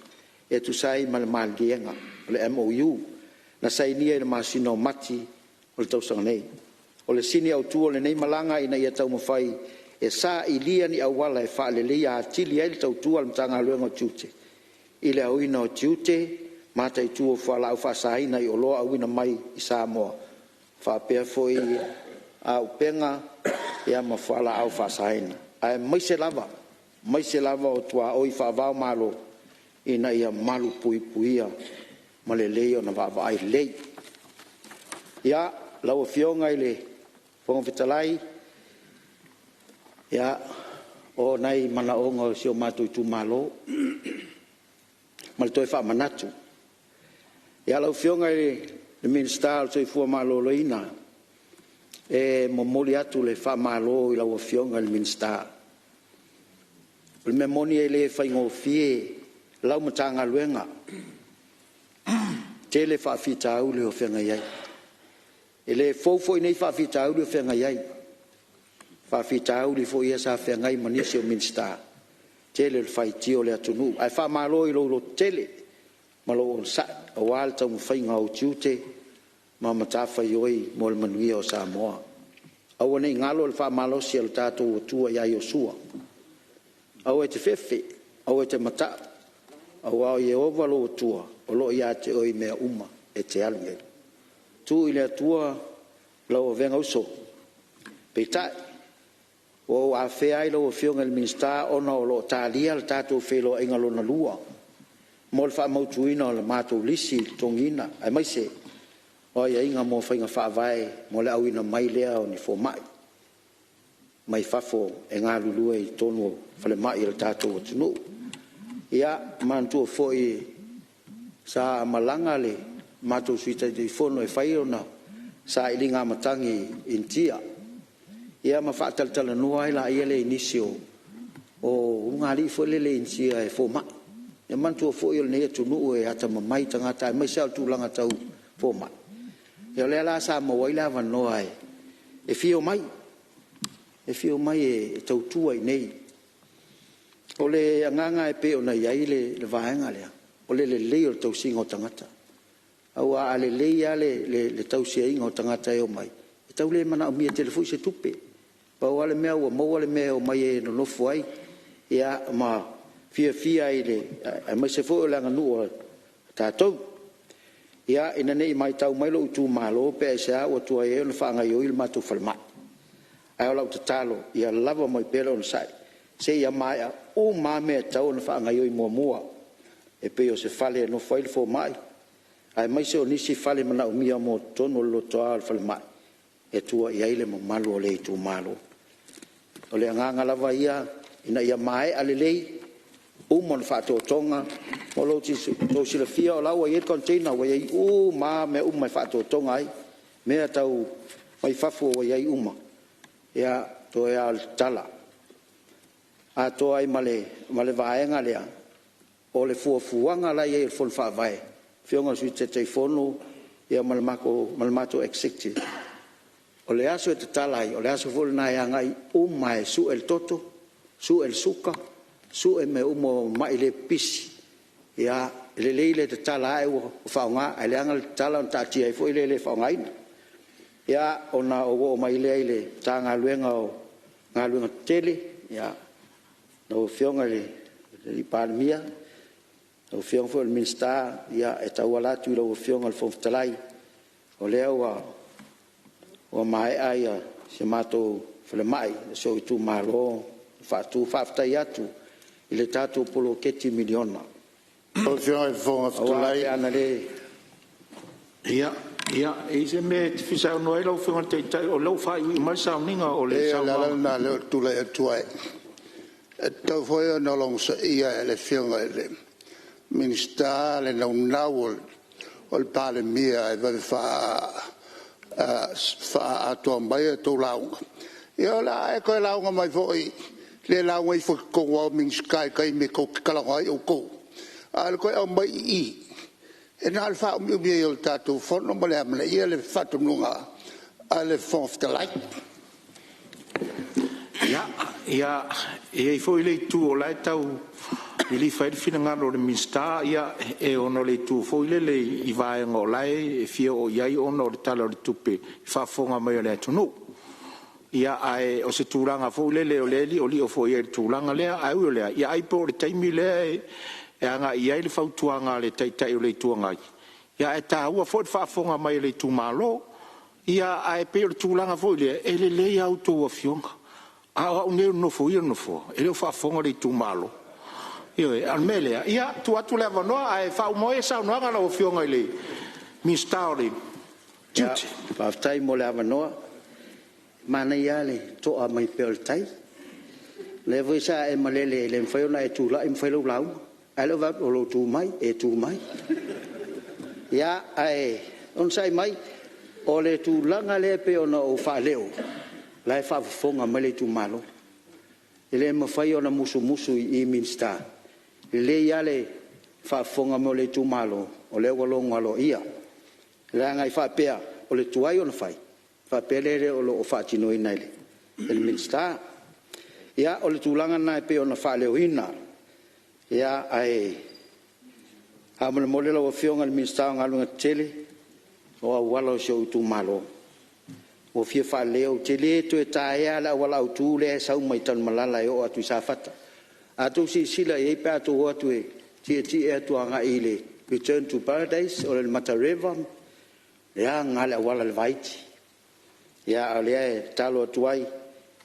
e tusa ai ma le Maliega o le MOU na sainia i le masina o Mati o le tausaga nei. O le sini autu o lenei malaga ina ia taumafai e sailia ni auala e faaleleia atili ai le tautua a le Matagaluega o Tiute i le aoina o tiute, mataitu o fualaau faasaina i oloa auina mai i Samoa faapea foi auupega ma fualaau faasaina, aemaise lava o tuaoi faava-o-Malo ina ia malupuipuia ma lelei ona vaavaai lelei. Ia, lau Afioga i le Fofoga Fetalai, o nai manaoga o si o matou itumalo ma le toe faamanatu. Ia, lau Afioga i le Minisita o le Soifua Maloloina, e momoli atu le faamalo i lau Afioga i le Minisita. O le mea moni e le faigofie lau Matagaluega, e tele faafitauli o feagai ai. E le fou foi nei faafitauli o feagai ai, o faafitauli foi ia sa feagai ma nisi o Minisita, tele o le faitio a le atunuu. Ae faamalo i lou lototele ma lou onosai aua le taumafaiga o ou tiute ma matafaioi mo le manuia o Samoa. Aua ne i galo le faamalosi a lo tatou Atua ia Iosua, aua e te fefe, aua e te mata'u, aua o Ieova lou Atua o lo o ia te oe i mea uma e te alu i ai. Tuu i le Atua lau avega uso. Peitai, ua ou afea ai lau Afioga i le Minisita ona o lo o talia le tatou feiloaiga lona lua mo le faamautuina o le matou lisi totogiina aemaise o aiaiga mo faiga faavae mo le auina mai lea o ni fomai mai fafo e galulue i totonu o falemai o le tatou atunuu. Ia manatua foi sa malaga le matou Sui Taitaifono e fai ona sailiga matagi i Initia, ia ma faatalatalanoa ai laia lea i nisi o o ulugalii foi lele i Inisia e fomai. Ia manatua foi o lenei atunuu e atamamai tagata aemaise lava o le tulaga tau fomai. Ia o lea la sa maua ai le avanoa e fia omai, e fia omai e tautua i inei. O le agaga e pei ona i ai le vaega lea, o le lelei o le tausiga o tagata. Aua a lelei lava le tausiaina o tagata e omai, e tau le manaomia tele foi se tupe. Pau lava le mea ua maua le mea e omai ai e nonofo ai, ia ma fiafia ai aemaise foi o le aganuu a tatou. Ia, ina ne i matau mai lou itumalo pe aisea ua tuai ai ona faagaoioi le matou falemai. Ae o lau tatalo, ia lava mai pea le onosai, seia maea uma lava mea e tatau ona faagaoioi muamua, e pei o se fale e nofo ai le fomai, aemaise o nisi fale manaomia mo totonu o le lotoa o le falemai e tua i ai le mamalu o le itumalo. O le agaga lava ia ina ia maea lelei, uma ona faatotoga. Mo lo outou silafia o la e ua i ai le container ua i ai uma lava mea uma e faatotoga ai, mea tau mai fafo ua i ai uma. Ia, toe lava o le tatala, atoa ai ma le vaega lea o le fuafuaga la e i ai a le Fono Faavae, le Afioga i le Sui Taitaifono ma le matou Executive, o le aso e tatala ai, o le aso foi lena e agai uma lava e sue le toto, sue le suka, sue mea uma o mai le pipisi. Ia, e lelei le tatala ae ua faaaoga, ae leaga le tatala ona taatia ai foi lea e le faaaogaina. Ia, ona ou oo mai lea i le Matagaluega o Galuega Tetele, lau Afioga i le Palemia, lau Afioga foi i le Minisita, e tauala atu i lau Afioga i le Fofoga Fetalai, o lea ua maea si a matou falemai o si ou itumalo ona faatu. Faafetai atu i le tatou poloketi miliona. Lau Afioga i le Fofoga Fetalai… Aua pe ana le… Ia, e i ai se mea e te fia saunoa i ai lau Afioga i le Taitai o lea ua faaiuiu mai le sauniga o le Leai o le ala saunoaga. lena o lea ou te tulai atu ai, e tatau foi ona logosaia e le Afioga i le Minisita le naunau o le Palemia e vave faaatoa mai a outou lauga. Ia o le a e toe lauga mai foi, le lauga ifo i totonu lava o Minisita i taimi tou te talanoa ai outou, a o le toe aumai i i, e na o le faaumiumi ai o le tatou Fono ma le amanaia le faatonuga a le Fofoga Fetalai. Ia, e i ai foi le itu o la e tau lilifa i ai le finagalo o le Minisita, ia, ona o le itu foi lele i vaega o la e fia oo i ai ona o le Tala o le Tupe i le faafofoga mai a le atunuu. Ia, ae o se tulaga foi lele o lea e liolio foi i ai i le tulaga lea. Ae ui o lea, ia ai po o le taimi lea e agai i ai le fautuaga a le Taitai o le Itu Agai, ae taua foi le faafofoga mai a le itumalo. Ia ae pei o le tulaga foi lea, e lelei a outou afioga, a o au nei o le nofoia le nofoa, e le o faafofoga le itumalo. Ioe, a o le mea lea, ia tuu atu le avanoa ae faauma maia le saunoaga a lau Afioga i le Minisita o Tiute. Faafetai mo le avanoa. Manaia lava le toa mai pea o le tai. O lea foi sa e malele e le mafai ona e tulai ma fai lau lauga, a o lea ou te vaai atu o lo o tu mai, e tu mai. Ia, ae onosai mai. O le tulaga lea e pei ona ou faaleo, o la e faafofoga mai le itumalo. E le mafai ona musumusu i Minisita, e lelei lava le faafofoga mai o le itumalo, o lea ua logo aloaia. Leaga e faapea, o le tuai ona fai, faapea lea o lo o faatinoina e le Minisita. Ia, o le tulaga lena e pei ona faaleoina. Ae faamolemole lau Afioga i le Minisita o Galuega Tetele, o auala o si ou itumalo ua fia faaleleia. Ou te le toe taea lava le auala autu lea e sau mai Tanumalala e oo atu i Safata. A outou silasila i ai pe a outou o atu e tietie atu agai i le Return to Paradise o le Alimata River, leaga lava le auala i le Vaiti. A o lea e tatalo atu ai,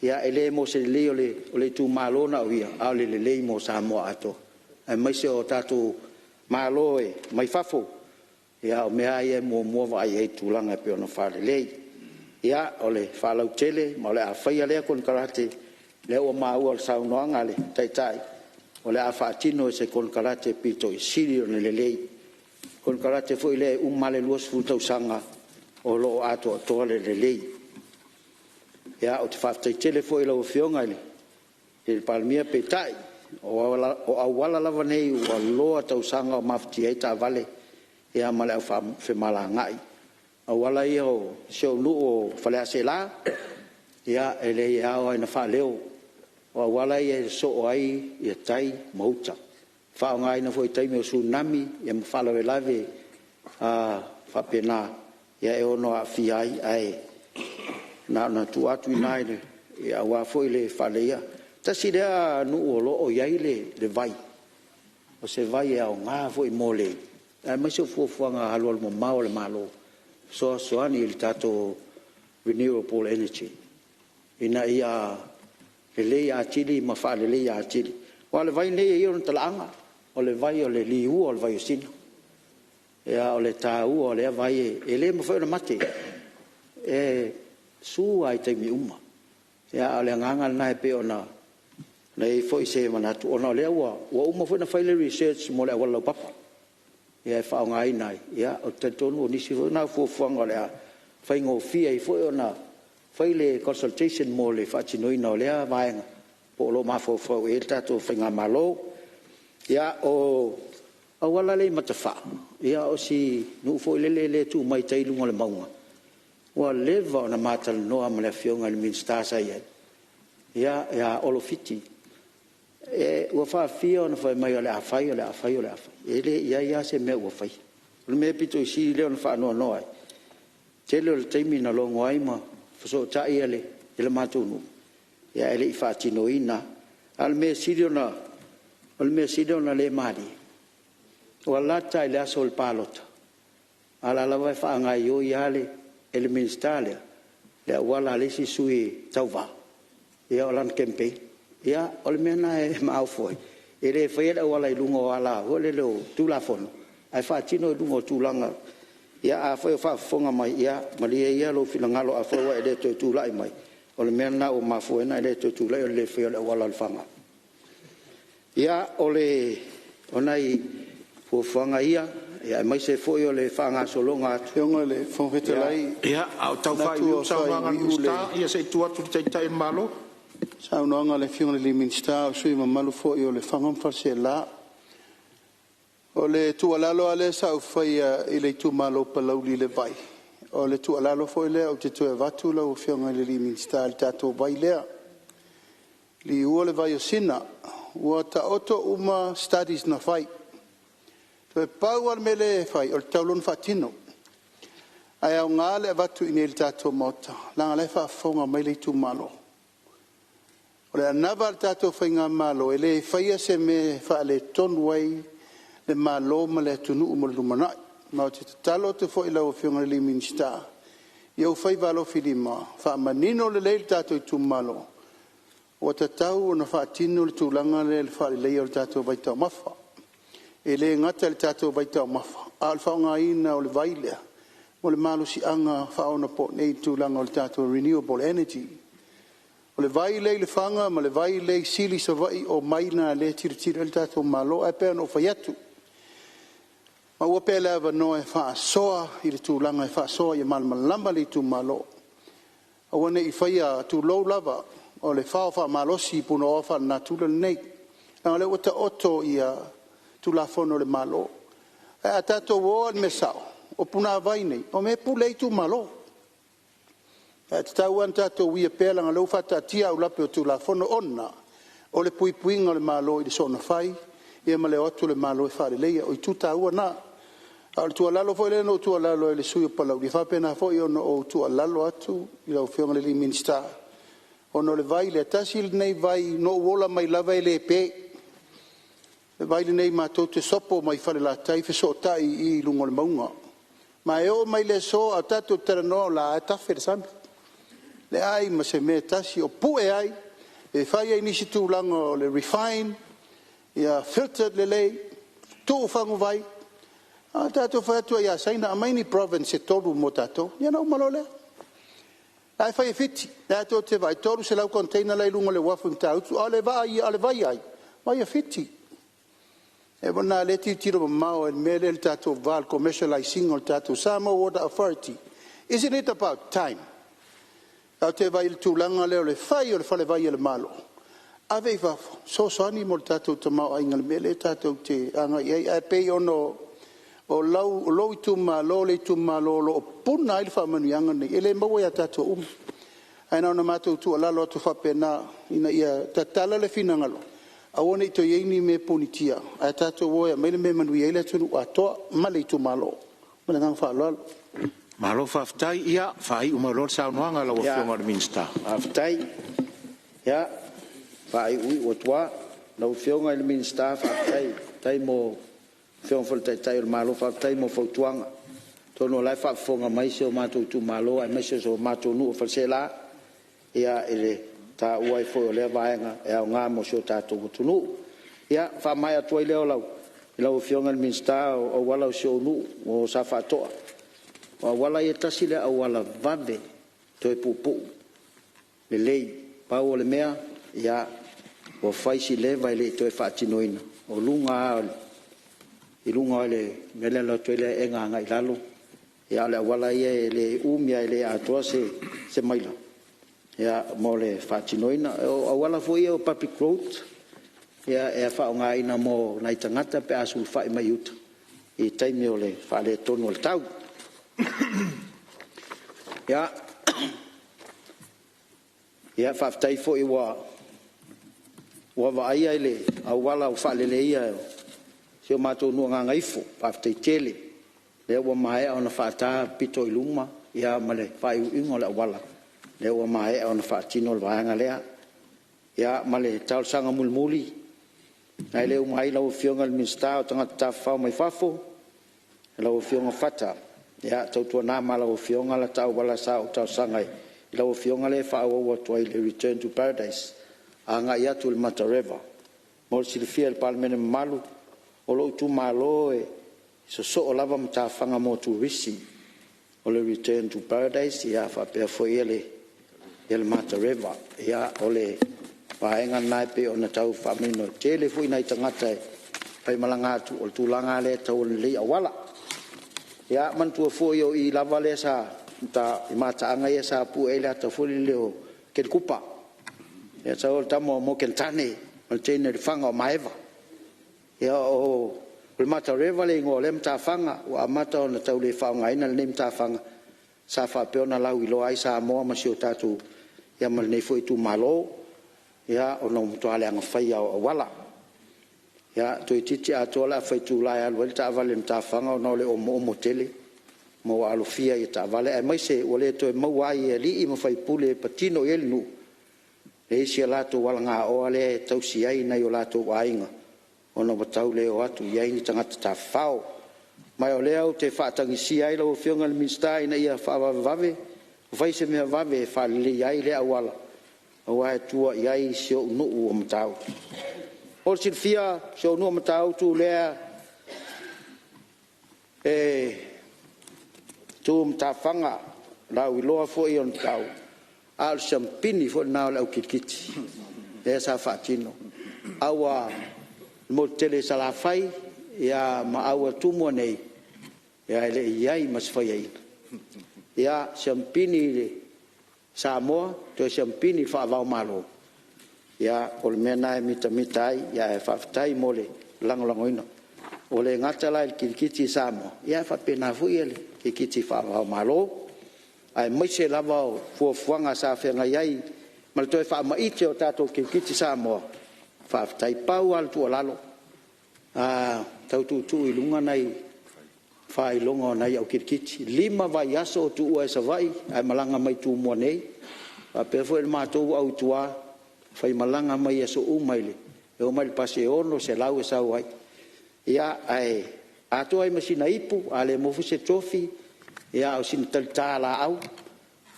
e le mo se lelei o le itumalo na o ia, a o le lelei mo Samoa atoa, aemaise o tatou malo mai fafo. Ia o mea lava ia e muamua vaai i ai i tulaga e pei ona faalelei. Ia, o le faalautele, ma o le a faia lea konekarate, lea ua maua i le saunoaga a le Taitai, o le a faatino e se konekarate aupito sili ona lelei, le konekarate foi lea e uma lava le 20 tausaga o lo o atoatoa le lelei. Ia, ou te faafetai tele foi i lau Afioga i le i le Palemia. Peitai, o auala lava nei ua loa tausaga o mafatia ai taavale ma le au femalagaai. O auala ia o si ou nuu o Faleaseela, ia e leai e ao lava ona faaleo, o auala ia e sosoo ai tai ma uta, e faaaogaina foi i taimi o Tsunami ma faalavelave faapena, e ono aafia ai. Ae na ona tuu atu i ina aua foi le faaleleia. Tasi lea nuu o lo o i ai le vai, o se vai e aoga foi mo le… aemaise o fuafuaga alualumamao a le Malo e fesoasoani i le tatou renewable energy ina ia lelei atili ma faaleleia atili. Aua o le vai lenei e i ai ona talaaga, o le vai o le liua o le Vaiosina. O le taua o lea vai, e le mafai ona mate, e su lava i taimi uma. A o le agaga lena e pei ona i ai foi se manatu, ona o lea ua uma foi ona fai le research mo le auala laupapa e faaaogaina ai. Ou te talitonu o nisi foi na o fuafuaga o le a faigofie ai foi ona fai le consultation mo le faatinoina o lea vaega, po o lo o mafaufau i ai le tatou faigamalo. Ia, o le auala lea i Matafaa, o si nuu foi lele e tu mai tai i luga o le mauga, ua leva ona ma talanoa ma le Afioga i le Minisita sa i ai ia Olo Fiti. Ua faafia ona fai mai o le a fai, o le a fai, o le a fai, e le i i ai lava se mea ua faia. O le mea aupito sili lea ona faanoanoa ai, tele o le taimi na logo ai ma fesootai le matou nuu, ae le i faatinoina lava. A o le mea sili ona le malie, ua lata i le aso o le palota, a o la e lava e faagaoioi lava e le Minisita lea le auala a le isi sui tauva, ia o lana campaign. Ia, o le mea lena e maofu ai, e le faia le auala i luga o ala foi lele o Tulafono, ae faatino i luga o tulaga. Ia afai o faafofoga mai, ia malie ia lou finagalo afai ua e le toe tulai mai, o le mea lena ua mafua ai ona e le toe tulai o le le faia o le auala o Lefaga. Ia, o nai fuafuaga ia, aemaise foi o le faagasologa atu. Lau Afioga i le Fofoga Fetalai… Ia, a o tau faaiuiu le saunoaga a le Minisita, ia se i tuu atu i le Taitai o le Malo. Saunoaga a le Afioga i le Minisita, o le sui usufono mamalu foi o Lefaga ma Faleaseela. O le tuualalo lava lea sa ou faia i le itumalo o Palauli i le vai, o le tuualalo foi lea ou te toe avatu lau Afioga i le Minisita i le tatou vai lea. Liua le vai o Sina, ua taoto uma studies na fai, toe pau lava le mea lea e fai, e tatau loa ona faatino. Ae aoga le avatu i inei i le tatou Maota, leaga o la e faafofoga mai le itumalo. O le anava a le tatou faigamalo, e le faia se mea e faaletonu ai le Malo ma le atunuu mo le lumanai. Ma ou te tatalo atu foi i lau Afioga i le Minisita i ou faiva alofilima, faamanino lelei i le tatou itumalo, ua tatau ona faatino le tulaga lea i le faaleleia o le tatou vaitaumafa. E le gata i le tatou vaitaumafa, a o le faaaogaina o le vai lea mo le malosiaga faaonaponei i le tulaga o le tatou renewable energy. O le vai lea i Lefaga ma le vai lea i Sili i Savaii, o vai na o lea e tilotilo i ai le tatou Malo. Ae pei ona ou fai atu, maua pea le avanoa e faasoa i le tulaga e faasoa ia malamalama le itumalo, aua ne i faia, tulou lava, o le fao faamalosi i punaoa faalenatura lenei, leaga o lea ua taoto Tulafono a le Malo. Ae a tatou o lava i le mea sao, o punavai nei, o mea e pule ai itumalo. Ae tatau lava ona tatou uia pea leaga o lea ua faataatia aulape o Tulafono ona o le puipuiga o le Malo i le soona fai ma le o atu o le Malo e faaleleia. O itu taua na. A o le tuualalo foi lea na ou tuualalo ai i le sui usufono o Palauli, e faapena foi ona ou tuualalo atu i lau Afioga i le Minisita, ona o le vai lea, tasi lenei vai na ou ola mai lava e le pe. O le vai lenei matou te sopo mai Falelatai fesootai i i i luga o le mauga. Ma e oo mai i le aso a o tatou talanoa, o la e lava e tafe le sami, leai ma se mea e tasi o pue ai pe fai ai nisi tulaga o le refine, ia filtered lelei, tuu faguvai. A tatou fai atu ai ia Saina, aumai ni province e 3 mo tatou, ia ona uma loa lea. O la e fai e Fiti, o la tou te vaai e 300 container la e i luga o le uafu i Matautu, a o le vai a ai? O le vai a Fiti. O lea e tilotilo mamao i le mea lea i le tatou va i le commercialize ina o le tatou Samoa Water Authority. Isn't it about time? Tatou te vaai i le tulaga lea o le fai o le falevai a le Malo, Ave i fafo, fesoasoani mo le tatou tamaoaiga i le mea lea tatou te agai i ai. Ae pei ona o lou itumalo le itumalo o lo o puna ai le faamanuiaga lenei, e le maua ia tatou uma. Ae na ona matou tuualalo atu faapena, ina ia tatala le finagalo, aua ne i toe i ai ni mea punitia, ae tatou o e aumai le mea e manuia ai le atunuu atoa ma le itumalo. Ma le agaga faaaloalo. Malo faafetai. Ia, faaiu mai loa le saunoaga a lau Afioga i le Minisita. Faafetai. Ia, faaiuiu atu lava. Lau Afioga i le Minisita, faafetai mo… lau Afioga foi i le Taitai o le Malo, faafetai mo fautuaga. Atonu o la e faafofoga mai si o matou itumalo aemaise o si o matou nuu o Faleaseela i le taua ai foi o lea vaega e aoga mo si o tatou atunuu. Ia, faamaea atu ai lea i lau Afioga i le Minisita, o auala o si ou nuu o Safaatoa. O auala ia, tasi lea auala vave toe puupuu lelei. Pau o le mea, ia, ua fai si leva e le i toe faatinoina, o luga lava o le mea lea e alu atu ai le aega agai i lalo, a o le auala ia e le umi lava e le atoa se maila mo le faatinoina. O auala foi ia o public roads e faaaogaina mo nai tagata pe a sulufai mai uta i taimi o le faaletonu o le tau. Ia, faafetai foi ua vaaia le auala ua faaleleia o si o matou nuu o Gagaifo. Faafetai tele. O lea ua maea ona faata pito i luma ma le faaiuiuga o le auala, lea ua maea ona faatino le vaega lea. Ia, ma le talosaga mulimuli, ae le uma ai lau Afioga i le Minisita o Tagata Tafafao mai Fafo, lau Afioga Fata, ia tautuana ma lau Afioga le ta auala sa ou talosaga ai i lau Afioga lea e faaauau atu ai i le Return to Paradise agai atu i le Mata River. Mo le silafia e le Palemene mamalu, o lou itumalo e sosoo lava matafaga mo turisi, o le Return to Paradise faapea foi le Mata River. Ia, o le vaega lena e pei ona tau faamanino, e tele foi nai tagata e faimalaga atu, o le tulaga lava lea e tatau ona lelei auala. Ia manatua foi o i lava lea sa i mataaga ia sa pue ai le ata foi lele o Kelikupa, sau o le tama o Morgan ma le teine o Lefaga o Maeva. Ia o le Mata River le igoa o lea matafaga, ua amata ona tau le faaaogaina lenei matafaga sa faapea ona lauiloa ai Samoa ma si o tatou, ia ma lenei foi itumalo, ona ua matua leaga faia lava o auala. Ia, toeitiiti atoa le afa itula e alu ai le taavale i le matafaga ona o le omoomo tele ma ua alofia ai e taavale, aemaise ua le toe maua ai e alii ma faipule e patino i ai le nuu, e leai si a latou alagaoa lea e tausi ai nai o latou aiga ona ua tau le o atu i ai ni tagata tafafao. Ma o lea ou te faatagisia ai lau Afioga i le Minisita ina ia faavavevave, fai se mea vave e faaleleia ai lea auala aua e tua i ai si ou nuu o Matautu. Mo le silafia si ou nuu o Matautu lea e tu i matafaga, lauiloa foi a o le siamupini foi lena o le au kirikiti lea sa faatino. Le motu tele i Salafai ma Tumua nei, e le i i ai ma se faiaina. Ia siamupini i Samoa, toe siamupini faava-o-Malo, ia o le mea lena e mitamita ai, ae faafetai mo le lagolagoina. Ua le gata la i le kirikiti i Samoa, ae faapena foi le kirikiti faava-o-Malo, aemaise lava o fuafuaga sa feagai ai ma le toe faamaite o tatou kirikiti Samoa. Faafetai. Pau lava le tuualalo, tau tuutuu i luga nai faailoga o nai au kirikiti. E 5 vaiaso o tuua ai Savaii ae malaga mai Tumua nei. E faapea foi le matou au i tua, e faimalaga mai aso uma e oo mai i le pasi e $600 e sau ai. Ia, ae atoa ai ma sina ipu, a le maua foi se tofi, a o sina talita laau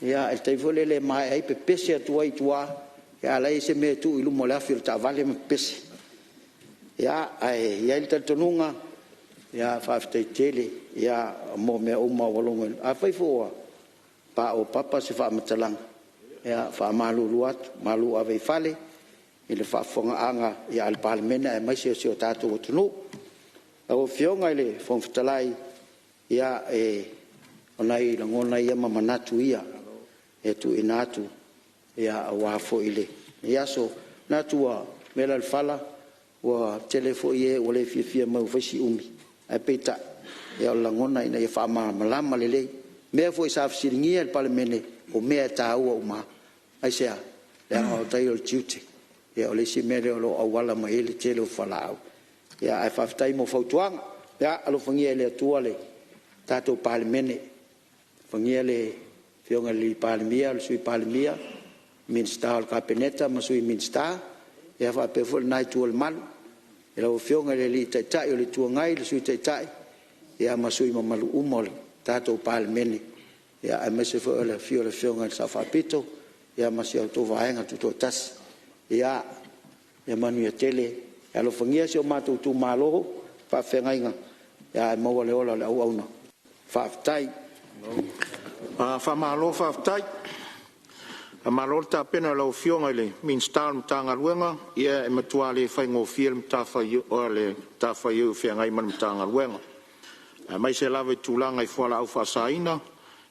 i le taimi foi lele e maea ai pepese atu ai i tua, a o la e i ai se mea e tuu i luma o le afi o le taavale ma pepese. Ae i ai le talitonuga, faafetai tele mo mea uma ua logoina. Afai foi ua paopapa se faamatalaga, ia e faamalulu atu, malu ave i fale i le faafofogaaga a le Palemene aemaise o si o tatou atunuu. Lau Afioga i le Fofoga Fetalai, ia o nai lagona ia ma manatu ia e tuuina atu aua foi lenei aso. Manatu ua vela i le fala, ua tele foi e ua le fiafia mai ua fai si umi, ae peitai, o le lagona ina ia faamalamalama lelei. O mea foi sa fesiligia e le Palemene, o mea e taua uma lava. Aisea? Leaga o tai o le tiute. Ia o le isi mea lea o lo o auala mai ai le tele o fualaau. Ae faafetai mo fautuaga. Ia alofagia e le Atua le tatou Palemene, alofagia le Afioga i le Palemia, le Sui Palemia, Minisita o le Kapeneta ma Sui Minisita, ia faapea foi lena Itu o le Malu i lau Afioga i le Taitai o le Itu Agai, le Sui Taitai ma sui usufono mamalu uma o le tatou Palemene, aemaise foi o le afio o le Afioga i le Sao Faapito ma si a outou Vaega Tutoatasi. Ia manuia tele. Alofagia si o matou itumalo, faafeagaiga, ae maua le ola o le auauna. Faafetai. Faamalo faafetai. Faamalo le tapena i lau Afioga i le Minisita o le Matagaluega. Ia e matua le faigofie le matafaioi o feagai ma le Matagaluega, aemaise lava i tulaga i fualaau faasaina,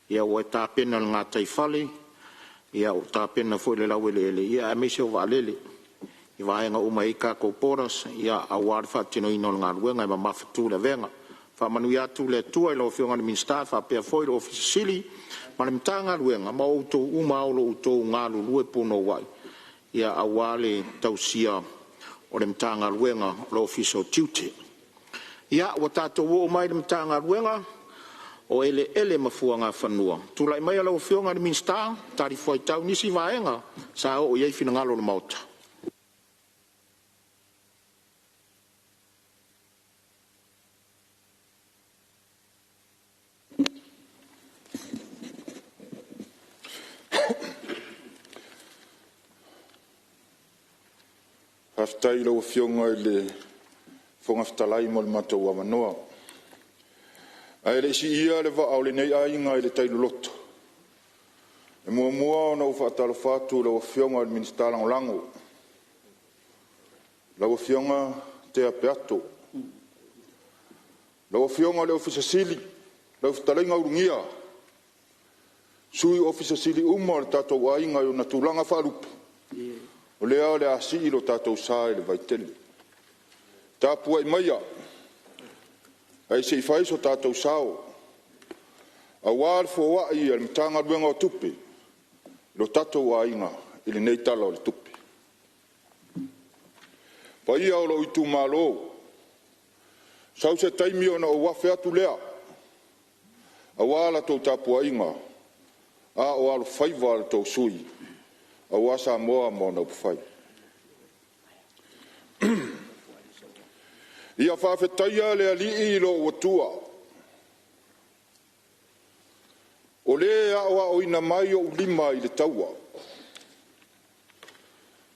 ia ua e tapena i le gataifale, ua tapena foi i le laueleele aemaise o vaalele i vaega uma e i ai tatou borders aua le faatinoina o le galuega e mamafatu le avega. Faamanuia atu le Atua i lau Afioga i le Minisita faapea foi le Ofisa Sili ma le Matagaluega ma outou uma lava o lo o outou galulue punouai aua le tausia o le Matagaluega o le Ofisa o Tiute. Ia, ua tatou oo mai i le Matagaluega o Eleele ma Fuagafanua. Tulai maia lau Afioga i le Minisita e talifuaitau i nisi vaega sa oo i ai finagalo o le Maota. Faafetai i lau Afioga i le Fofoga Fetalai mo le matou avanoa. Ae le i siia le vaa o lenei aiga i le tai loloto, e muamua ona ou faatalofa atu i lau Afioga i le Minisita Lagolago, lau Afioga Tea Peato. Lau Afioga i le Ofisa Sili, lau Fetalaiga Ulugia, Sui Ofisa Sili uma o le tatou aiga i ona tulaga faalupe, o lea o le a sii lo tatou sa i le vaitele. Tapuai maia ae se i fai so tatou sao aua le foai a le Matagaluega o Tupe i lo tatou aiga i lenei Tala o le Tupe. O paia o lou itumalo, sau se taimi ona ou afe atu lea aua la outou tapuaiga a o alofaiva la outou sui usufono aua Samoa ma ona upufai. Ia faafetaia le Alii i lou Atua, o Le aoaoina mai ou lima i le taua,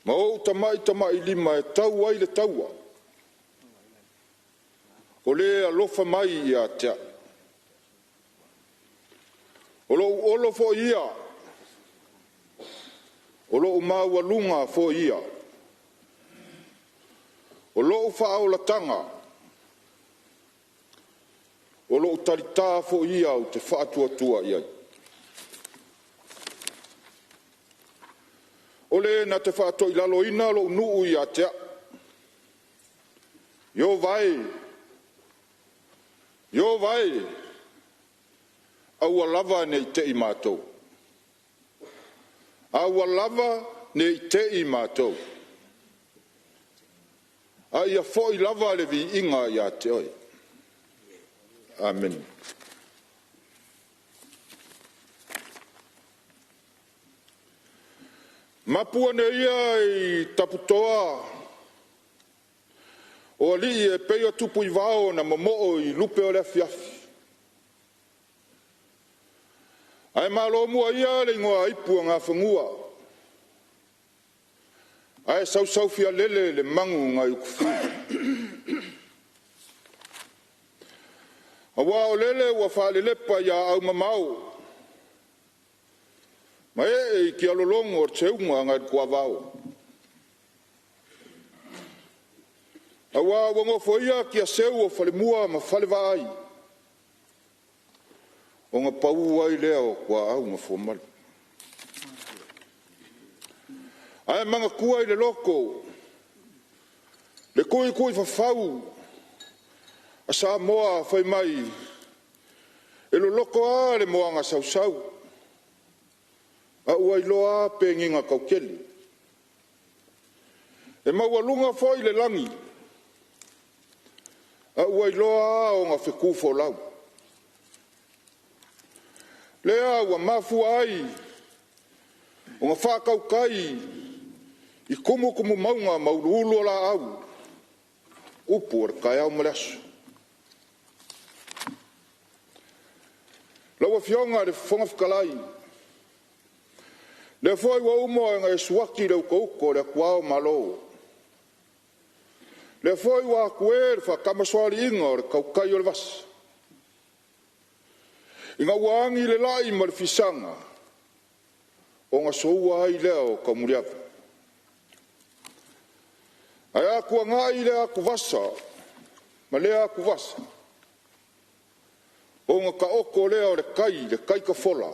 ma ou tamatamailima e tau ai le taua, o Le alofa mai ia te au. O lou olo foi ia, o lou maualuga foi ia, o lou faaolataga, o lou talita foi ia ou te faatuatua i ai. O Le na te faatoilaloina lou nuu ia te au. Ieova e, Ieova e, aua lava ne i te i matou, aua lava ne i te i matou, a ia foi lava le viiga ia te Oe. Amene. Mapu ane ia i taputoa o alii e pei o tupuivao na momoo i lupe o le afiafi, ae malomua ia le igoaipu a Gafanua ae sausaufialele le magu nai Utufiu. Aua o lele ua faalelepa i aau mamao ma ee i tialologo le seuga nai le tuavao, aua ua nofoia tiaseu o falemua ma falevaai, ona pau ai lea o tuaau na fuamalu. Ae manatua i le loto le tuitui fafau a Samoa fai mai e loloto lava le moana sausau, a ua iloa lava penina tautele. E maualuga foi le lagi, a ua iloa lava ona fetu folau. Lea ua mafua ai ona faatautai i tumutumu mauga ma uluulu o laau upu o le taeao ma le aso. Lau Afioga i le Fofoga Fetalai, lea foi ua uma ona e suaki le utouto o le atuao o Malo, lea foi ua atue le faatamasoaliiga o le tautai o le vasa, ina ua agi le lai ma le fisaga, ona soua ai lea o taumuliava. Ae a tuanai lea atuvasa ma lea atuvasa, ona taoto lea o le tai, le tai tafola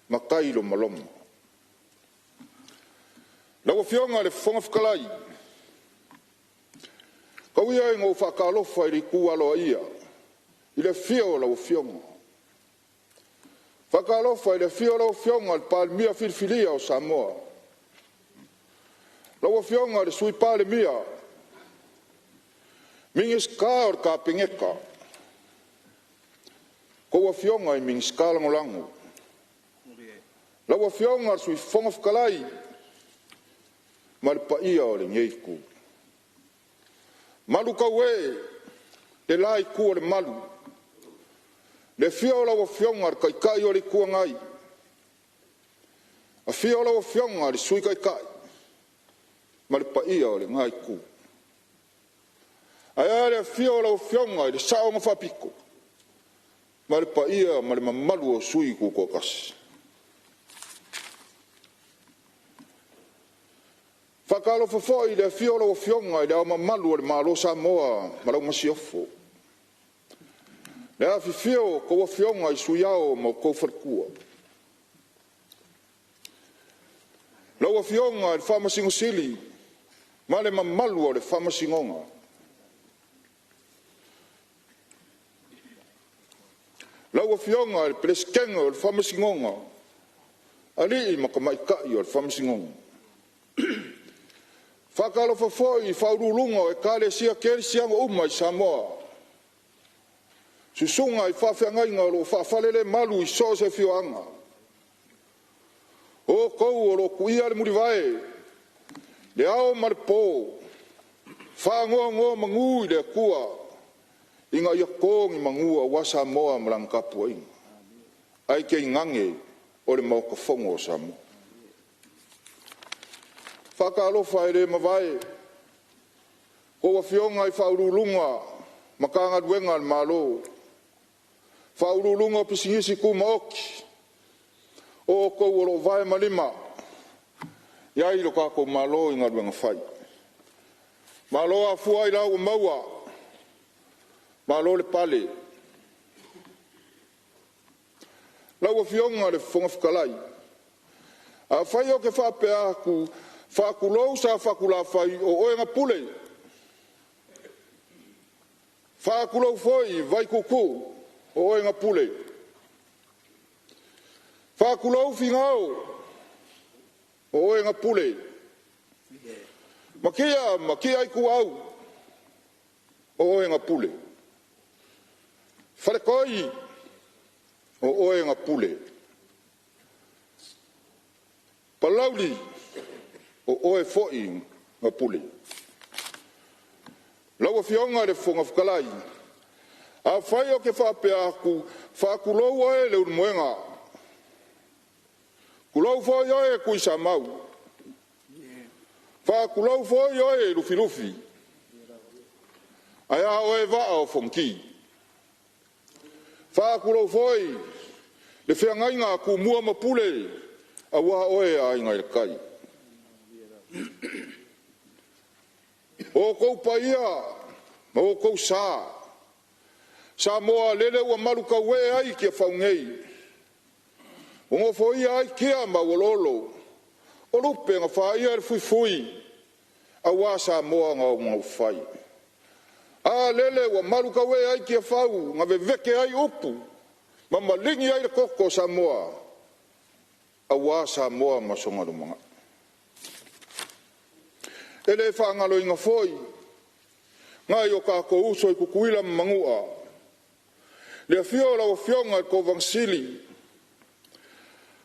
ma tai lomaloma. Lau Afioga i le Fofoga Fetalai, tau ia ina ou faatalofa i le itu aloaia i le afio o lau Afioga. Faatalofa i le afio o lau Afioga i le Palemia filifilia o Samoa, lau Afioga i le Sui Palemia, Minisita o le Kapeneta, tou Afioga i Minisita Lagolago, lau Afioga i le Sui Fofoga Fetalai ma le paia o lenei Itu. Malu tauee le la Itu o le Malu, le afio o lau Afioga i le Taitai o le Itu Agai, afio lau Afioga i le Sui Taitai ma le paia o lena Itu. Ae a le afio o lau Afioga i le Sao na Faapito ma le paia ma le mamalu o sui tutoatasi. Faatalofa foi i le afio o lau Afioga i le Ao Mamalu o le Malo o Samoa ma lau Masiofo, le afifio o a outou Afioga i Sui Ao ma outou faletua. Lau Afioga i le Faamasino Sili ma le mamalu o le Faamasinoga. Lau Afioga i le Peresetene o le Faamasinoga, alii ma tamaitai o le Faamasinoga. Faatalofa foi i faauluuluga o Ekalesia Kerisiano uma i Samoa, susuga i faafeagaiga o lo o faafalelemalu i so o se afioaga. O outou o lo o tuia le mulivae, le ao ma le po, faanonomanu i le Atua ina ia to ni manu aua Samoa ma lana tapuaiga, ae tainane o le Maota Fono o Samoa. Faatalofa e le mavae tou Afioga i Faauluuluga o Matagaluega a le Malo, Faauluuluga o Pisinisi Tumaoti, o outou o lo o vae ma lima i ai lo tatou Malo i galuega fai. Malo afua ailao ua maua, malo le pale. Lau Afioga i le Fofoga Fetalai, afai ou te faapea atu, faatulou Safotulafai o oe na pule, faatulou foi Vaituutuu o oe na pule, faatulou Finao o oe na pule, Matia ma Matia Ituau o oe na pule, Faletoi o oe na pule, Palauli o oe foi na pule. Lau Afioga i le Fofoga Fetalai, afai ou te faapea atu, faatulou oe Leulumoega, tulou foi oe Tuisamau, faatulou foi oe Lufilufi, ae a oe Vaa o Fonoti. Faatulou foi le feagaiga a Tumua ma Pule, aua oe Aiga i le Tai. O outou paia ma outou sa, Samoa lele ua malutauee ai Tiafau nei, ua nofoia ai tia ma auoloolo, O lupe na faia e le fuifui aua Samoa na ona ufai. A lele ua malutauee ai Tiafau na vevete ai upu ma maligi ai le toto o Samoa aua Samoa ma sona lumanai. E le faagaloina foi nai o tatou uso i Tutuila ma Manua, le afio o lau Afioga i le Kovana Sili,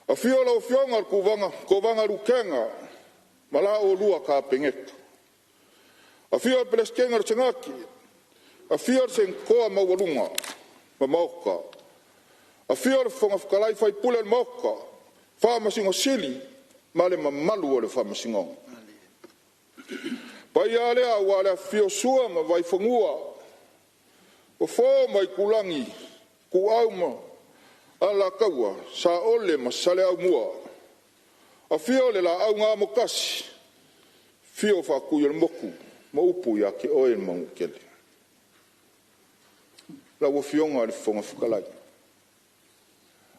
afio lau Afioga i le Kovana Lutena ma la oulua Kapeneta, afio le Peresetene o le Senati, afio le Senatoa maualuga ma Maota, afio le Fofoga Fetalai faipule o le Maota, Faamasino Sili ma le mamalu o le Faamasinoga. Paia lea aua le afifio o Sua ma Vaifanua, Fofo ma Aitulagi, Ituau ma Alataua, Saole ma Saleaaumua, afio le Laau na Amotasi, afio Faatuiolemotu ma upu ia te oe le Manuatele. Lau Afioga i le Fofoga Fetalai,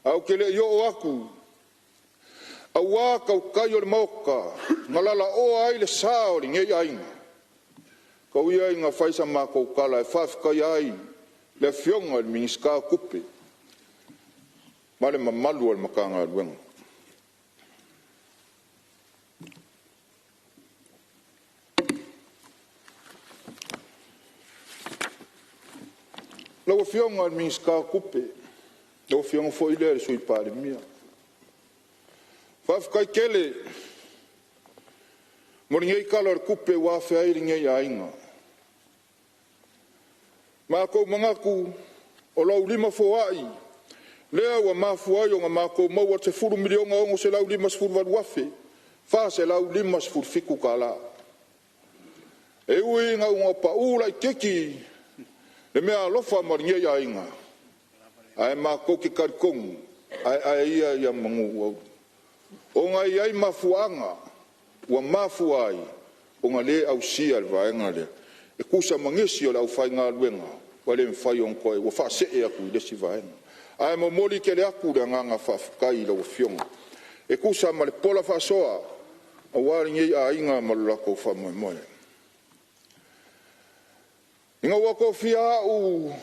ae ou te le i oo atu aua tautai o le Maota na lalaoa ai le sa o lenei aiga, tau ia ina fai sa matou tala e faafetaia ai le Afioga i le Minisita o Tupe ma le mamalu o le Matagaluega. Lau Afioga i le Minisita o Tupe, lau Afioga foi lea i le Sui Palemia, faafetai tele mo lenei Tala o le Tupe ua afea ai lenei aiga. Matou manatu o lau lima foai lea ua mafua ai ona matou maua le $10,658,457. E ui ina ua pau laitiiti le meaalofa mo lenei aiga, ae matou te talitonu, aeae ia ia manu ua uli, ona e i ai mafuaaga ua mafua ai ona le ausia le vaega lea, e tusa ma nisi o le aufaigaluega ua le mafai ona toe ua faasee atu i le isi vaega. Ae momoli tele atu le agaga faafetai i lau Afioga e tusa ma le pola faasoa aua lenei aiga ma lo latou faamoemoe. Ina ua tofia au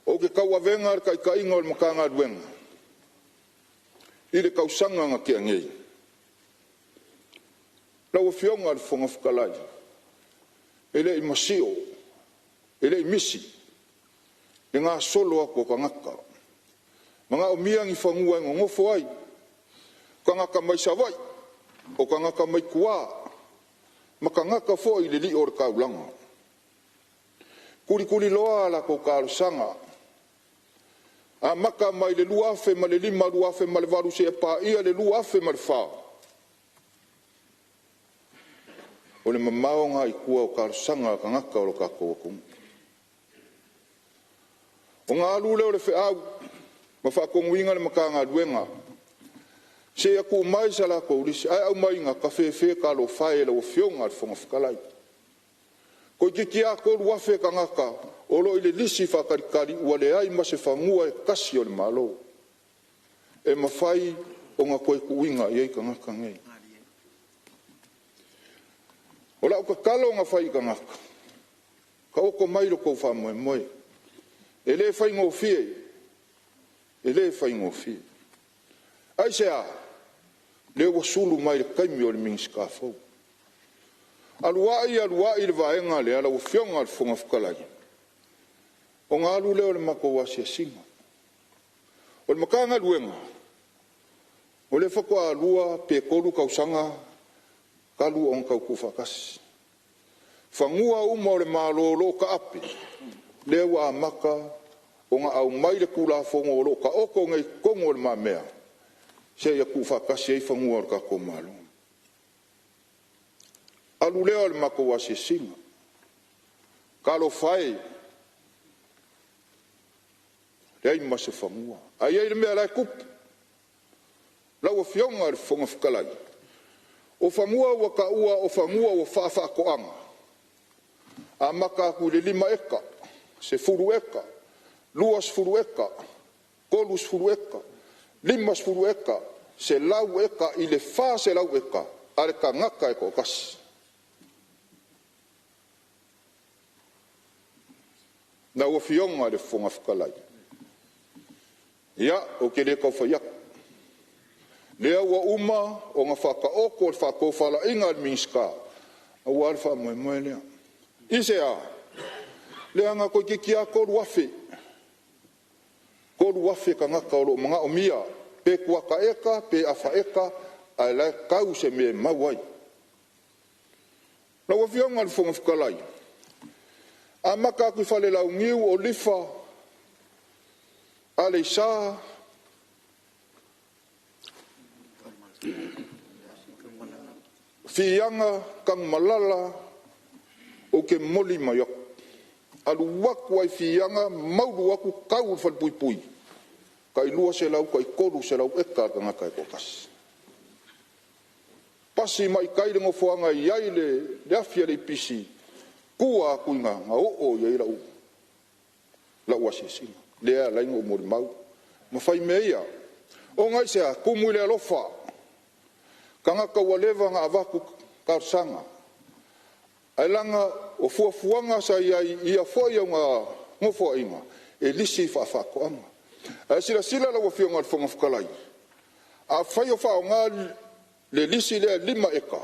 ou te tauavega le taitaiga o le Matagaluega i le tausaga na tea nei, lau Afioga i le Fofoga Fetalai, e le i masio, e le i misi le gasolo atu o tagata, manaomia ni fanua e nonofo ai, tagata mai Savaii, o tagata mai tua ma tagata foi i le lio o le taulaga. Tulituliloa a latou talosaga, amata mai le 2005, 2008 seia paia le 2004. O le mamao lena i tua o talosaga a tagata o lo tatou atunuu. Ona alu lea o le feau ma faatonuina le Matagaluega seia tuu mai sa latou lisi, ae aumaiga, tafefe talofa e i lau Afioga i le Fofoga Fetalai, toeitiiti lava 3,000 tagata o lo o i le lisi faatalitali ua leai ma se fanua e tasi o le Malo e mafai ona toe tuuina i ai tagata nei. O lau tatalo na fai i tagata, taoto mai lo outou faamoemoe, e le faigofie, e le faigofie. Aisea? Lea ua sulu mai i le taimi o le Minisita fou. Alu ai alu ai le vaega lea lau Afioga i le Fofoga Fetalai, ona alu lea o le matou asiasiga. O le Matagaluega, o lea faatoa 2 pe 3 tausaga talu ona tau tuufaatasi. Fanua uma o le Malo o lo o taape, lea ua amata ona aumai le Tulafono o lo o taoto nei i totonu o lumamea seia tuufaatasi ai fanua o le tatou Malo. Alu lea o le matou asiasiga, talofa e, leai ma se fanua. Ae i ai le mea la e tupu. Lau Afioga i le Fofoga Fetalai, o fanua ua taua o fanua ua faafaatoaga, amata atu i le 5 eka, 10 eka, 20 eka, 30 eka, 50 eka. 100 eka i le 400 eka a le tagata e toatasi. Lau Afioga i le Fofoga Fetalai, ia, ou te le tau fai atu, lea ua uma ona faataoto le faatofalaiga a le Minisita aua le faamoemoe lea. I se a? Leaga toeitiiti lava 3,000, 3,000 tagata o lo o manaomia pe kuata eka pe afa eka, ae la e tau se mea e mau ai. Lau Afioga i le Fofoga Fetalai, amata atu i Falelauniu, o Leafa, Aleisa, Fiaga, Tanumalala, ou te momoli mai atu. Alu atu ai Fiaga maulu atu tau i le Falepuipui, tai 200 tai 300 eka a le tagata e toatasi. Pasi mai tai le nofoaga e i ai le afi a le EPC, tua atu i ina na oo i ai lau asiasiga, lea e ala ai ona ou molimau ma fai mea ia. Ona aisea? Tumu i le alofa, tagata ua leva ona avatu talosaga, ae leaga o fuafuaga sa i ai i ia foi nofoaiga, e lisi faafaatoaga. Ae silasila lau Afioga i le Fofoga Fetalai, afai o faaaoga le lisi lea 5 eka,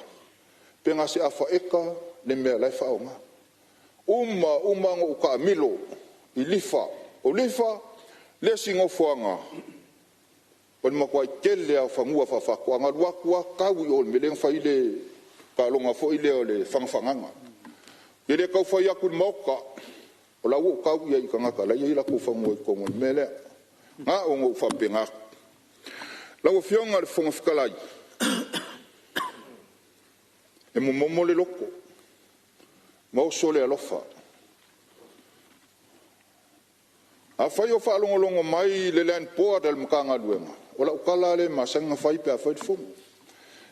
pe na o se afa eka le mea la e faaaoga. Uma uma ona ou taamilo i Leafa. O Leafa le isi nofoaga o le matuai tele lava o fanua faafaatoaga. Alu atu lava tau i o i le mea lea na fai ai le taaloga foi lea o le fagafagaga. E le tau fai atu i le Maota, o la ua ou tau i ai i tagata o la e i ai o latou fanua i totonu o le mea lea. Na ona ou faapena atu. Lau Afioga i le Fofoga Fetalai, e momomo le loto ma oso le alofa. Afai o faalogologo mai le Land Board a le Matagaluega, o lau tala lava lea e masani ona fai pe a fai le fono.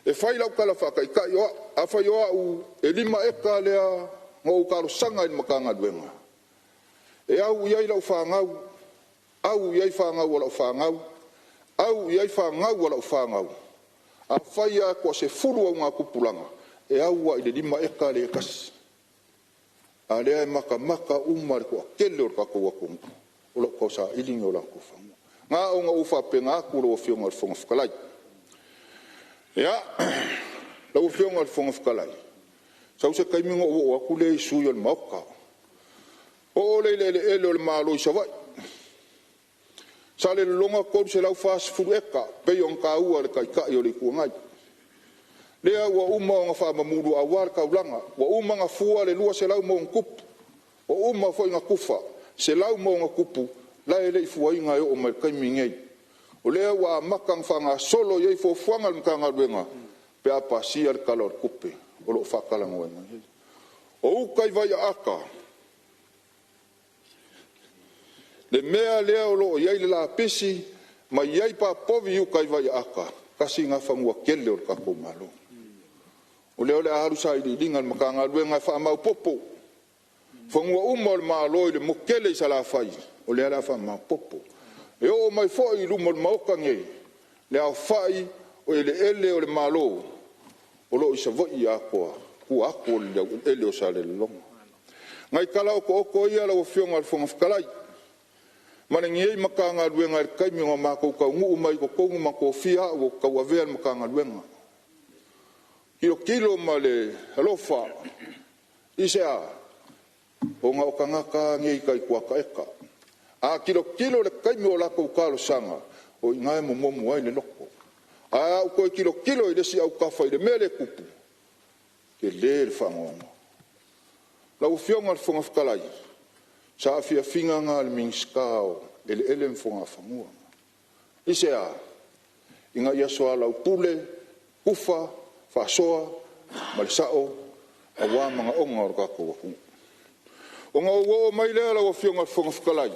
E fai lau tala faataitai o au. Afai o au e 5 eka lea na ou talosaga i le Matagaluega, e au i ai lau fanau, au i ai fanau a lau fanau, au i ai fanau a lau fanau. Afai lava e toasefulu augatupulaga, e au lava i le 5 eka lea e tasi. A o lea e matamata uma le toatele o le tatou atunuu o lo o tausaili ni o latou fanua. Na ona ou faapena atu lau Afioga i le Fofoga Fetalai. Ia, lau Afioga i le Fofoga Fetalai, sau se taimi ona ou oo atu lea i sui usufono o le Maota. Oo lea i le eleele o le Malo i Savaii. Salelologa 340 eka pei ona taua e le Taitai o le Itu Agai. Lea ua uma ona faamamulu aua le taulaga, ua uma ona fua le 200+, ua uma foi ona tufa 100+, la e le i fuaina e oo mai i le taimi lenei. O lea ua amata ona faagasolo i ai fuafuaga a le Matagaluega pe a pasia le Tala o le Tupe o lo o faatalanoaina nei. O uta i Vaiaata, le mea lea o lo o i ai le lapisi ma i ai papovi i uta i Vaiaata, tasi lena fanua tele o le tatou Malo. O lea o le a alu sailiiliga a le Matagaluega e faamaopoopo fanua uma o le Malo i le motu tele i Salafai, o lea o le a faamaopoopo. E oo mai foi i luma o le Maota lenei le aofai o eleele o le Malo o lo o i Savaii atoa, tua atu o le laueleele o Salelologa. O nai tala otooto ia lau Afioga i le Fofoga Fetalai ma lenei Matagaluega i le taimi na matou taunuu mai i totonu ma tofia au ou te tauavea le Matagaluega. Tilotilo ma le alofa, aisea? Ona o tagata lava nei tai kuata eka. A tilotilo i le taimi o latou talosaga, o i ina e momomo ai le loto. Ae a ou toe tilotilo i le isi autafa i le mea lea e tupu, e tele le faanoanoa. Lau Afioga i le Fofoga Fetalai, saafiafiaga na a le Minisita o Eleele ma Fuagafanua. Aisea? Ina ia soalaupule, tufa, faasoa ma le sao aua manaoga o le tatou atunuu. Ona ou oo mai lea lau Afioga i le Fofoga Fetalai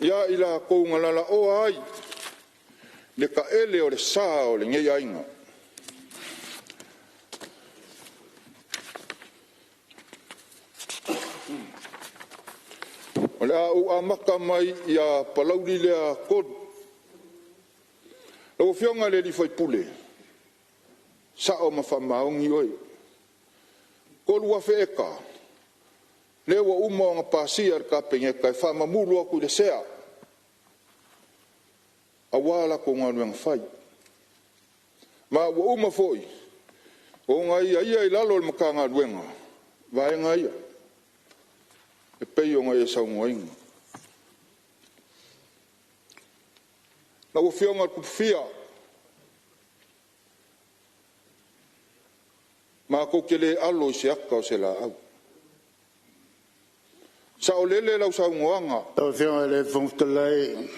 ia i latou na lalaoa ai le taele o le sa o lenei aiga. O le a ou amata mai ia Palauli lea 3. Lau Lau Afioga i le sui usufono, sao ma faamaoni oe. 3,000 eka lea ua uma ona pasia e le Kapeneta e faamamulu atu i le sea aua latou galuega fai. Ma ua uma foi ona aiaia i lalo o le Matagaluega vaega ia e pei ona e saunoaina. Lau Afioga Tupufia, matou te le alo i se ata o se laau. Saolele lau saunoaga. Lau Afioga i le Fofoga Fetalai e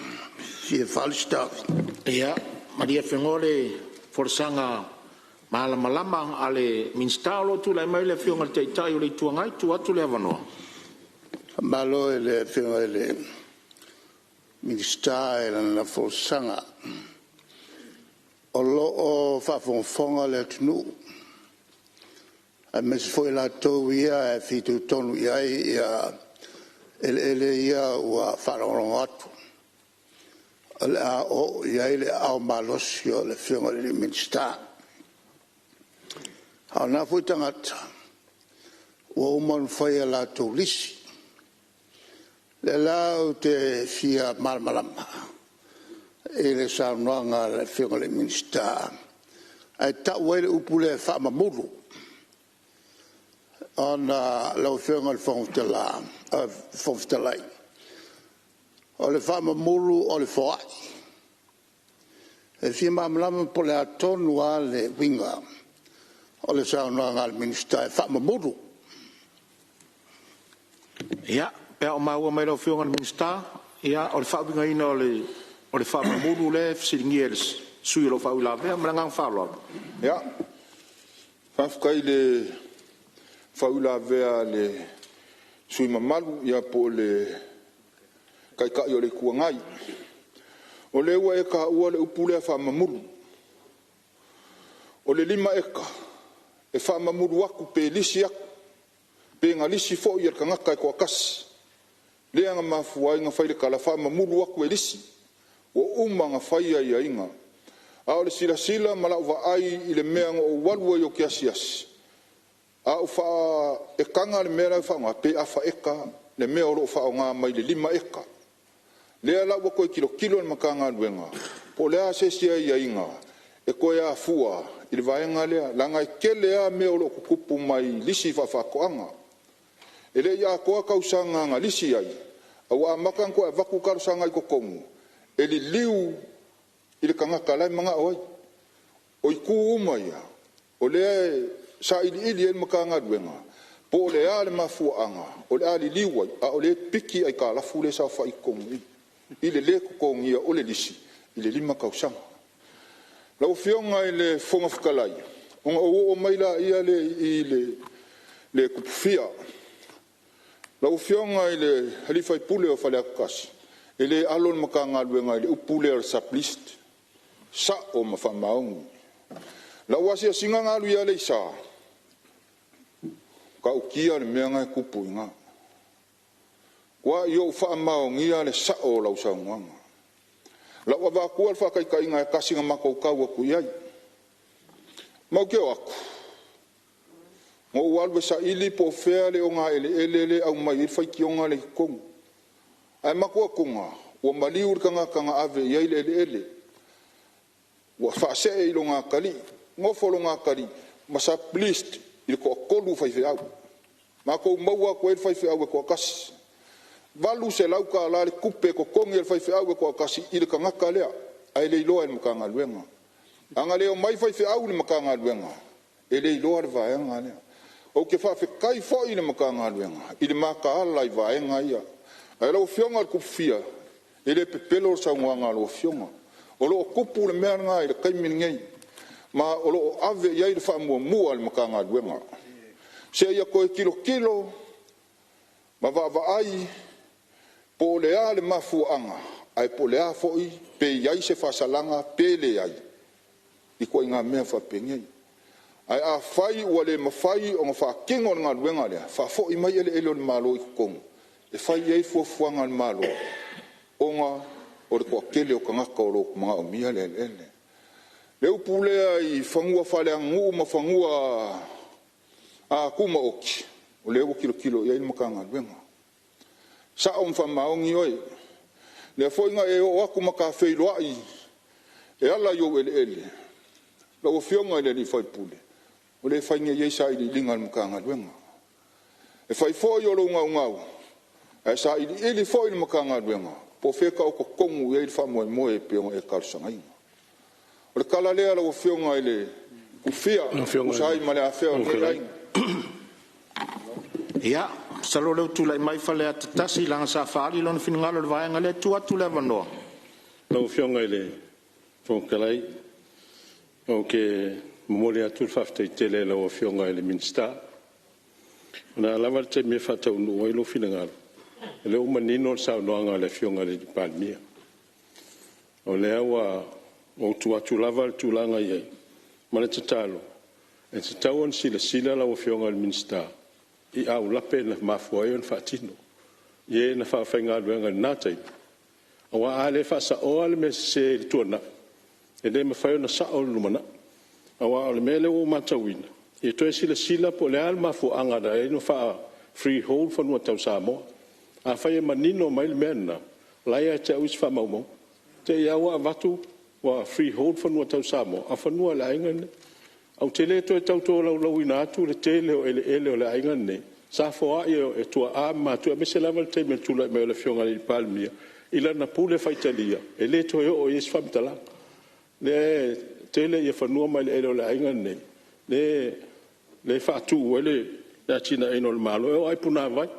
fia faaali se taofi. Ia, malie Afenoa le folasaga malamalama a le Minisita o lo o tulai mai le Afioga i le Taitai o le Itu Agai. E tuu atu le avanoa. Faamalo i le Afioga i le Minisita i lana folasaga. O lo o faafogafoga le atunuu aemaise foi i latou ia e fitoitonu i ai eleele ia ua faalogologo atu o le a oo i ai le aao malosi o le Afioga i le Minisita. A o na foi tagata ua uma ona fai a latou lisi. O lea la ou te fia malamalama i le saunoaga a le Afioga i le Minisita, ae tau ai le upu lea faamamulu. Ona lau Afioga i le Fofoga Fetalai, o le faamamulu o le foai. E fia malamalama po o le a tonu lava le uiga o le saunoaga a le Minisita e faamamulu. Ia, pe a o maua mai e lau Afioga i le Minisita, ia o le faauigaina o le faamamulu lea e fesiligia e le sui usufono o lo o faauilavea. Ma le agaga faaaloalo. Ia, faafetai i le faauilavea a le sui usufono mamalu po o le Taitai o le Itu Agai. O lea ua e taua le upu lea faamamulu. O le 5 eka, e faamamulu atu pe lisi atu, pe na lisi foi e le tagata e toatasi, lea na mafua ai ona fai le tala faamamulu atu e lisi. Ua uma ona fai aiaiga. A o le silasila ma lau vaai i le mea na ou alu ai ou te asiasi, a ou faaetaga le mea la e faaaoga, pe afa eka le mea o lo o faaaoga mai le 5 eka. Lea la ua toe tilotilo le Matagaluega po o le a se isi aiaiga e toe afua i le vaega lea, leaga e tele lava mea o lo o tutupu mai lisi faafaatoaga. E le i atoa tausaga na lisi ai, a ua amata ona toe avatu talosaga i totonu e liliu i le tagata la e manao ai. O itu uma ia o lea e sailiili ai le Matagaluega po o le a le mafuaaga o le a liliu ai, a o lea e piki aitalafu lea e saofai i totonu i i i le le totogia o le lisi i le 5 tausaga. Lau Afioga i le Fofoga Fetalai, ona ou oo mai lea i le Tupufia. Lau Afioga i le sui usufono o Faleata 1, e le alo le Matagaluega i le upu lea o le sub-lease, e sao ma faamaoni. Lau asiasiga na alu i Aleisa, e matautia le mea lena e tupu i ina. Ua matua ou faamaonia le sao o lau saunoaga. O lau avatua le faataitaiga e tasi na matou tau atu i ai. Matou te o atu, na ou alu e saili po o fea le ogaeleele lea e aumai ai le faitioga lea i totonu. Ae mafatua ua maliu le tagata na ave i ai le eleele, ua faasee i logatalii, nofo logatalii ma sub-lease i le toatolu o faifeau. Matou maua atu ai le faifeau e toatasi. E $800 le tupe e totogi e le faifeau e toatasi i le tagata lea, ae le iloa e le Matagaluega. A na le omai faifeau i le Matagaluega, e le iloa le vaega lea. Ou te faafetai foi i le Matagaluega i le mataala i vaega ia. Ae lau Afioga i le Tupufia, e le pepelo le saunoaga a lau Afioga. O lo o tupu le mea lena i le taimi lenei, ma o lo o ave i ai le faamuamua a le Matagaluega seia toe tilotilo ma vaavaai po o le a le mafuaaga ae po o le a foi pe i ai se faasalaga pe leai i ituaiga mea faapenei. Ae afai ua le mafai ona faatino le galuega lea, faafoi mai eleele o le Malo i totonu e fai i ai fuafuaga a le Malo ona o le toatele o tagata o lo o manaomia le eleele. Le upu lea i fanua faaleaganuu ma fanua tumaoti, o lea ua tilotilo i ai le Matagaluega. Sao ma faamaoni oe, lea foi na e oo atu ma ta feiloai e ala i ou eleele, lau Afioga i le sui usufono, o lea e fai nei i ai sailiiliga a le Matagaluega. E fai foi o lou naunau, ae sailiili foi le Matagaluega po o fea e taoto tonu i ai le faamoemoe e pei ona e talosagaina. O le tala lea lau Afioga i le Tufia e tusa ai ma le afea o lenei aiga. Ia, masalo o lea ua tulai mai Faleata 1 leaga sa faaali lona finagalo i le vaega lea. E tuu atu le avanoa. Lau Afioga i le Fofoga Fetalai, ou te momoli atu le faafetai tele i lau Afioga i le Minisita. O le a lava le taimi e faataunuu ai lou finagalo, o lea ua manino le saunoaga a le Afioga i le Palemia. O lea ua ou tuu atu lava le tulaga e i ai ma le tatalo, e tatau ona silasila lau Afioga i le Minisita i aulape na mafua ai ona faatino i e na faafaigaluega i lena taimi, aua a le faasaoa le mea sese i le tuanai, e le mafai ona sao i le lumanai. Aua o le mea lea ua ou matauina, ia toe silasila po o le a le mafuaaga na ala ai ona faa-freehold fanua tau Samoa. Afai e manino mai le mea lena, o la e ia te au isi faamaumauga. Te i lava ua avatu ua freehold fanua tau Samoa, a o fanua a le aiga lenei. Ou te le toe tau tolaulauina atu le tele o eleele o le aiga lenei sa foai e tuaa ma matua, aemaise lava le taimi o le tulai mai o le Afioga i le Palemia i lana pule faitalia, e le toe oo i ai se faamatalaga. O lea e tele fanua ma eleele o le aiga lenei lea e faatu ai le atinaeina o le Malo. E oo lava i punavai,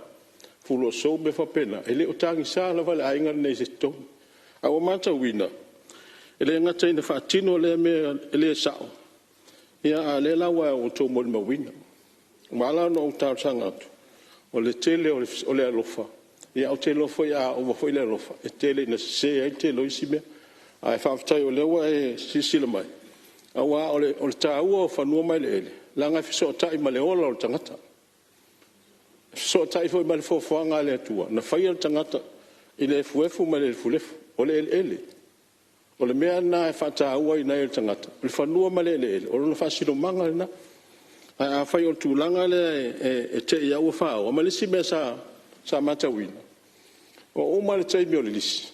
Fuluasou ma mea faapena, e le o tagisa lava le aiga lenei i se totogi. Ae ua matauina, e le gata ina faatino lea mea le sao, a o lea la ua outou molimauina. Ua ala ona ou talosaga atu, o le tele o le alofa, ae ou te iloa foi a ova foi le alofa, e tele ina sese ai le tele o isi mea. Ae faafetai o lea ua e silasila mai, aua o le taua o fanua ma eleele, leaga e fesootai ma le ola o le tagata. E fesootai foi ma le foafoaga a le Atua na faia le tagata i le efuefu ma le lefulefu. O le eleele, o le mea lena e faatauaina ai e le tagata, o le fanua ma le eleele, o lona faasinomaga lena. Ae afai o le tulaga lea e te i lava ua faoa. Ma le isi mea sa matauina, ua uma le taimi o le lisi,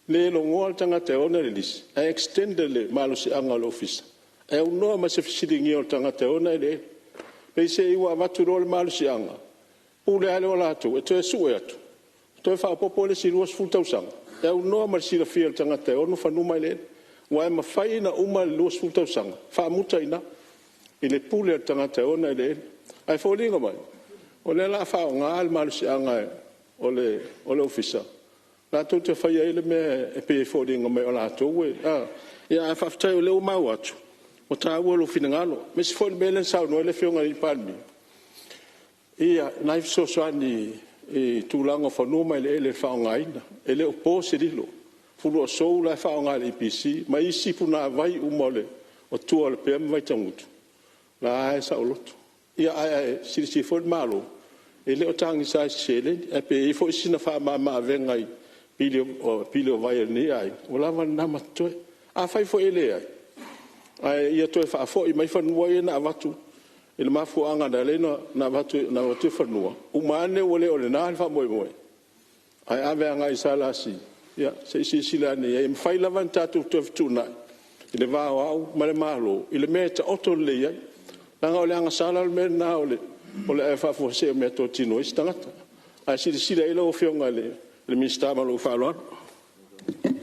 le logoa le tagata e ona le lisi, ae extend e le malosiaga o le Ofisa e aunoa ma se fesiligia o le tagata e ona eleele. Peiseai ua avatu loa le malosiaga, pule lava lea o latou e toe sue atu, toe faaopoopo le isi 20 tausaga e aunoa ma le silafia o le tagata e ona fanua ma eleele. Aua e mafai ona uma le 20 tausaga, faamuta ai i ina i le pule a le tagata e ona eleele. Ae foliga mai o lea o le a faaaoga le malosiaga o le Ofisa latou te faia ai le mea e pei e foliga mai o latou e… Ae faafetai o lea ua maua atu ua taua lou finagalo. Aemaise foi le mea lea na saunoa ai le Afioga i le Palemia i nai fesoasoani i tulaga o fanua ma eleele e faaaogaina. E le o po se lilo, o Fuluasou la e faaaoga e le EPC ma isi punavai uma o tua o Lepea ma Vaitagutu, o la e lava e saoloto. Ia ae silasila foi le Malo, e le o tagisa i se seleni, ae pe i ai foi sina faamamaavega i pili o vai a lenei aiga, ua lava lena ma totoe. Afai foi e leai, ae ia toe faafoi mai fanua ia na avatu i le mafuaaga na ala ai ona avatu ai fanua, uma ane ua le o lena le faamoemoe, ae ave agai i le SLC, ia se i silasila ane i ai. E mafai lava ona tatou toe fetuunai i le va o au ma le Malo i le mea e taoto lelei ai, leaga o le agasala le mea lena o le ave faafuasei o meatotino a isi tagata. Ae silasila i ai lau Afioga i le Minisita. Ma lou faaaloalo.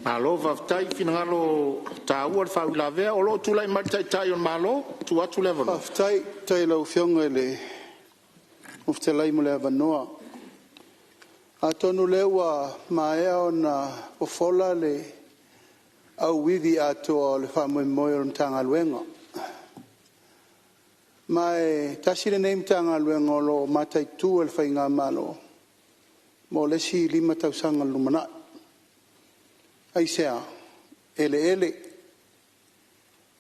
Malo faafetai. Finagalo taua le faauilavea. O lo o tulai mai le Taitai o le Malo. Tuu atu le avanoa. Faafetai. Faafetai i lau Afioga i le Fofoga Fetalai mo le avanoa. Atonu o lea ua maea ona fofola le auivi atoa o le faamoemoe o le Matagaluega. Ma e tasi lenei Matagaluega o lo o mataitu e le faigamalo mo le isi 5 tausaga i le lumanai. Aisea? Eleele,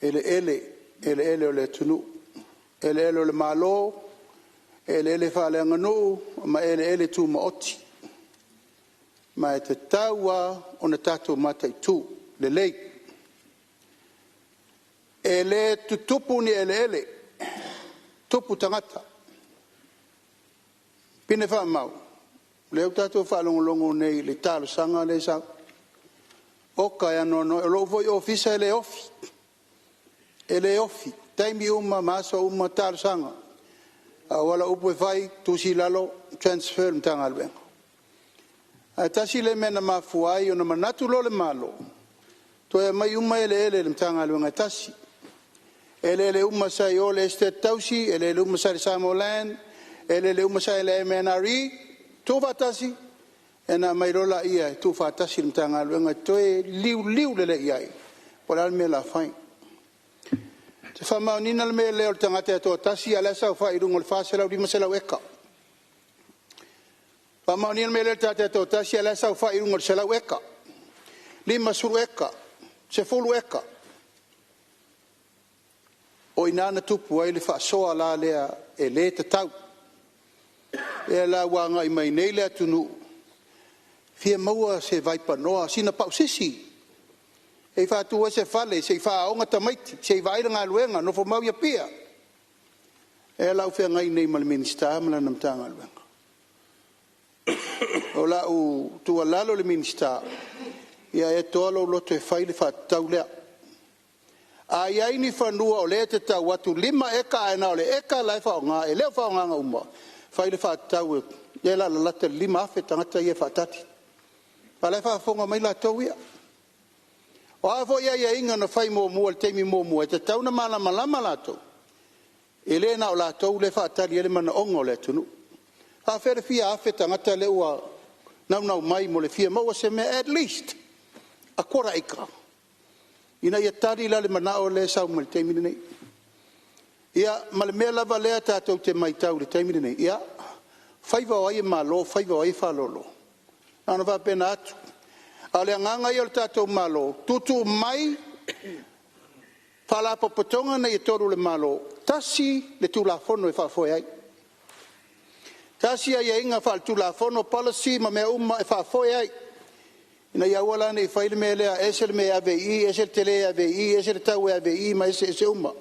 eleele, eleele o le atunuu, eleele o le Malo, eleele faaleaganuu ma eleele tumaoti. Ma e tatau lava ona tatou mataitu lelei. E le tutupu ni eleele, tupu tagata. Pine faamau, o lea ua tatou faalogologo nei i le talosaga lea e sau. Oka e anoanoai, o lou foi ofisa e le ofi, e le ofi, taimi uma ma aso uma talosaga. A oo lava lau upu e fai, tusi i lalo, transfer i le Matagaluega. Ae tasi lea mea na mafua ai ona manatu loa le Malo, toe aumai uma eleele i le Matagaluega e tasi. Eleele uma sa i o i le Esetete Tausi, eleele uma sa i le Samoa Land, eleele uma sa i le MNRE, tuufaatasi, ia ona aumai loa lea e tuufaatasi i le Matagaluega e toe liuliu lelei i ai po o le a le mea o le a fai. Ou te faamaoniga le mea lea o le tagata e toatasi a o la e saofai i luga o le 400, 500 eka. Faamaonia le mea lea o le tagata e toatasi a o la e saofai i luga o le 100 eka, 50 eka, 10 eka. O i ina na tupu ai le faasoa la lea e le tatau. O lea la ua agai mai nei le atunuu e fia maua se vaipanoa, sina pausisi se i faatu ai se fale, se i faaaooga tamaiti, se i vaai le galuega, nofomau i Apia. O lea la ua feagai nei ma le Minisita ma lana Matagaluega. O lau tuualalo i le Minisita, ia e toa lou loto e fai le faatatau lea. A i ai ni fanua o lea e te tau atu 5 eka ae na o le eka la e faaaoga, e le o faaaogaina uma, fai le faatatau lea o le a lalata i le 5,000 tagata ia e faatali. A o la e faafofoga mai latou ia. O a foi aiaiga na fai muamua i le taimi muamua, e tatau ona malamalama latou, e le na o latou lea e faatali ai le manaoga o le atunuu. E faapefea le fia afe tagata lea ua naunau mai mo le fia maua se mea at least a quarter acre ina ia tali la le manao lea e sau mai le taimi lenei. Ia ma le mea lava lea tatou te matau i le taimi lenei, ia, faiva o ai e malo faiva o ai e faalolo? Na ona faapena atu. A o le agaga ia o le tatou Malo, tuutuu mai Faalapotopotoga nei e 3 a le Malo, tasi le Tulafono e faafoe ai, tasi aiaiga faale-Tulafono, policy ma mea uma e faafoe ai, ina ia aua la ne i faia le mea lea, ese le mea e ave i i, ese le tele e ave i i, ese le tau e ave i i ma eseese uma.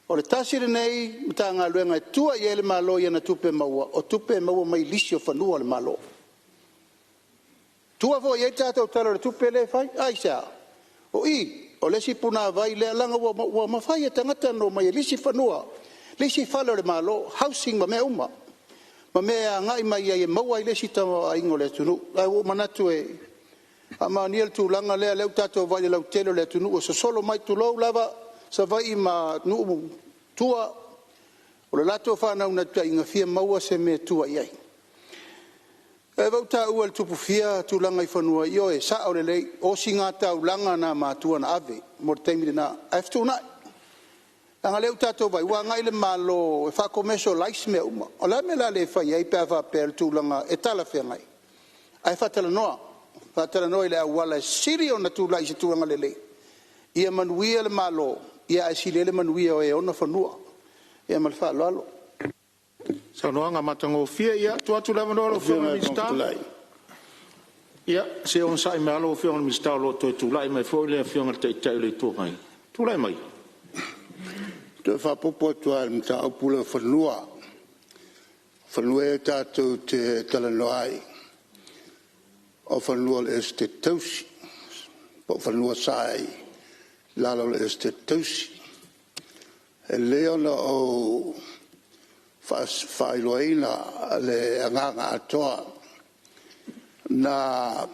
O le tasi lenei Matagaluega e tua i ai le Malo i ana tupe maua, o tupe e maua mai lisi o fanua o le Malo. Tua foi i ai le tatou Tala o le Tupe lea e fai. Aisea? O i, o le isi punavai lea, leaga ua mafai e tagata ona omai e lisi fanua, lisi fale o le Malo, housing ma mea uma, ma mea e agai mai ai e maua ai le isi tamaoaiga o le atunuu. Ae ua ou manatu e faamaonia le tulaga lea, lea ua tatou vaai i le lautele o le atunuu e sosolo mai, tulou lava, Savaii ma nuu i tua, o le latou faanaunautaiga, e fia maua se mea e tua i ai. O lea foi ua taua e le Tupufia tulaga i fanua, ioe, e sao lelei, o ositaulaga na a matua na ave mo le taimi lena, ae fetuunai. Leaga o lea ua tatou vaai ua agai le Malo e faa-commercialize mea uma. O le a le mea o le a le fai ai pe a faapea o le tulaga e talafeagai, ae faatalanoa, faatalanoa i le auala e sili ona tulai i se tulaga lelei, ia manuia le Malo, ae sili ai le manuia o e ona fanua. Ia ma le faaaloalo. Saunoaga matagofie. Ia, tuu atu le avanoa i lau Afioga i le Minisita. Ia, se i onosai mai lava lau Afioga i le Minisita o lo o toe tulai mai foi le Afioga i le Taitai o le Itu Agai. Tulai mai. Toe faaopoopo atu lava i le mataupu lea o fanua. O fanua ia tatou te talanoa ai, o fanua o le Esetete Tausi, po o fanua sa i lalo o le Esetete Tausi. E lelei ona ou faailoaina le agaga atoa na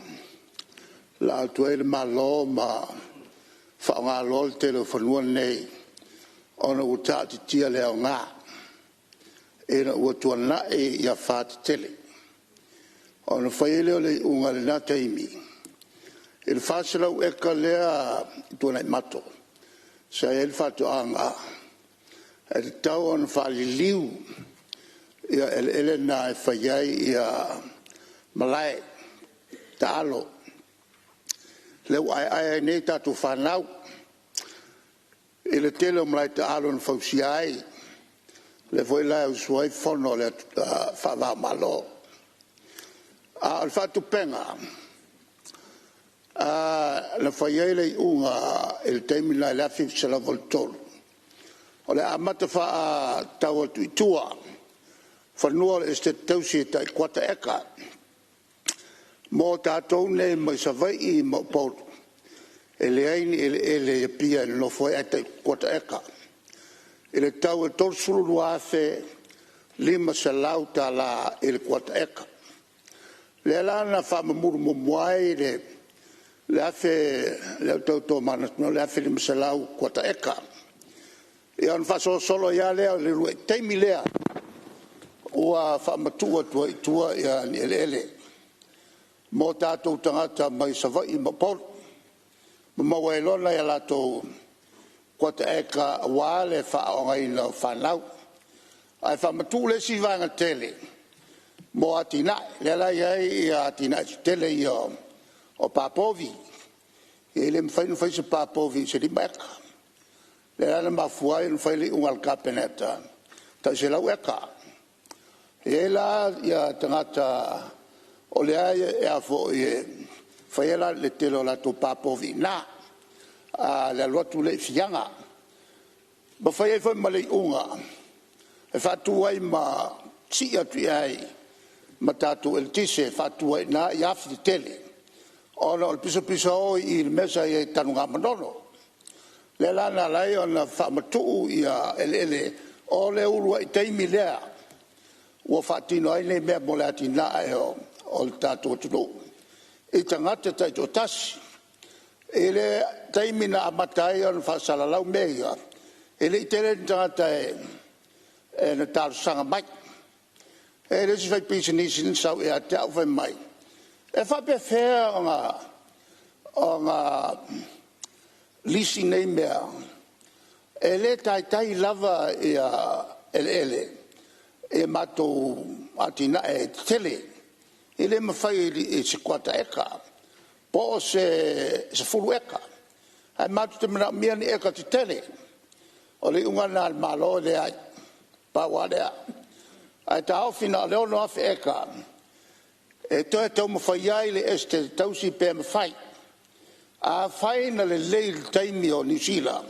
laa atu ai le Malo ma faaaoga loa le tele o fanua nei ona ua taatitia le aoga ina ua tuanai afa tetele. Ona fai ai lea o le iuga i lena taimi i le 400 eka lea i Tuanaimato sa i ai le faatoaga, e tatau ona faaliliu eleele na e fai ai malae taalo, lea ua aeae ai nei tatou fanau i le tele o malae taalo na fausia ai, lea foi la e usu ai fono faava o Malo. A o le faatupega, Na fai ai le iuga i le taimi lena i le 1983, o le a amata faatau atu i tua fanua o le Esetete Tausi e tai kuata eka mo tatou nei mai Savaii ma Upolu e leai ni eleele i Apia e nonofo ai ae tai kuata eka, i le tau e $32,500 i le kuata eka. O lea la na faamamulu muamua ai le 1000 lea ua tau tomanatu mai o le 1500 kuata eka. Ia ona faasolosolo ai lava lea o le uluai taimi lea ua faamatuu atu ai i tua ni eleele mo tatou tagata mai Savaii ma Upolu ma maua ai loa nai a latou kuata eka aua le faaaoogaina o fanau. Ae faamatuu le isi vaega tele mo atinae, lea la e i ai atinae tetele ia o pa povi. E le mafai ona fai se pa povi i se 5 eka. O lea la na mafua ai ona fai le iuga a le Kapeneta, tai 100 eka. E i ai la tagata o lea e fai ai le tele o latou pa povi i ina i le alu atu lea i Fiaga. Ma fai ai foi ma le iuga e faatu ai ma sii atu i ai ma tatou eletise e faatu ai i ina afi tetele, ona o le pisapisao i le mea sa i ai i Tanugamanono. O lea la na ala ai ona faamatuu eleele o le uluai taimi lea ua faatino ai nei mea mo le atinae o le tatou atunuu i tagata taitoatasi. I le taimi na amata ai ona faasalalau mea ia, e le i tele ni tagata na talosaga mai. E i ai le isi faipisinisi na sau ia te au fai mai, e faapefea ona lisi nei mea e le taitai lava eleele i matou atinae tetele. E le mafai i se kuata eka po o se 10 eka, ae matou te manaomia ni eka tetele. O le iuga lena a le Malo e leai, pau lava lea. Ae taofi na o le 6,000 eka e toe taumafai ai le Esetete Tausi pe mafai. Afai na lelei i le taimi o Niu Sila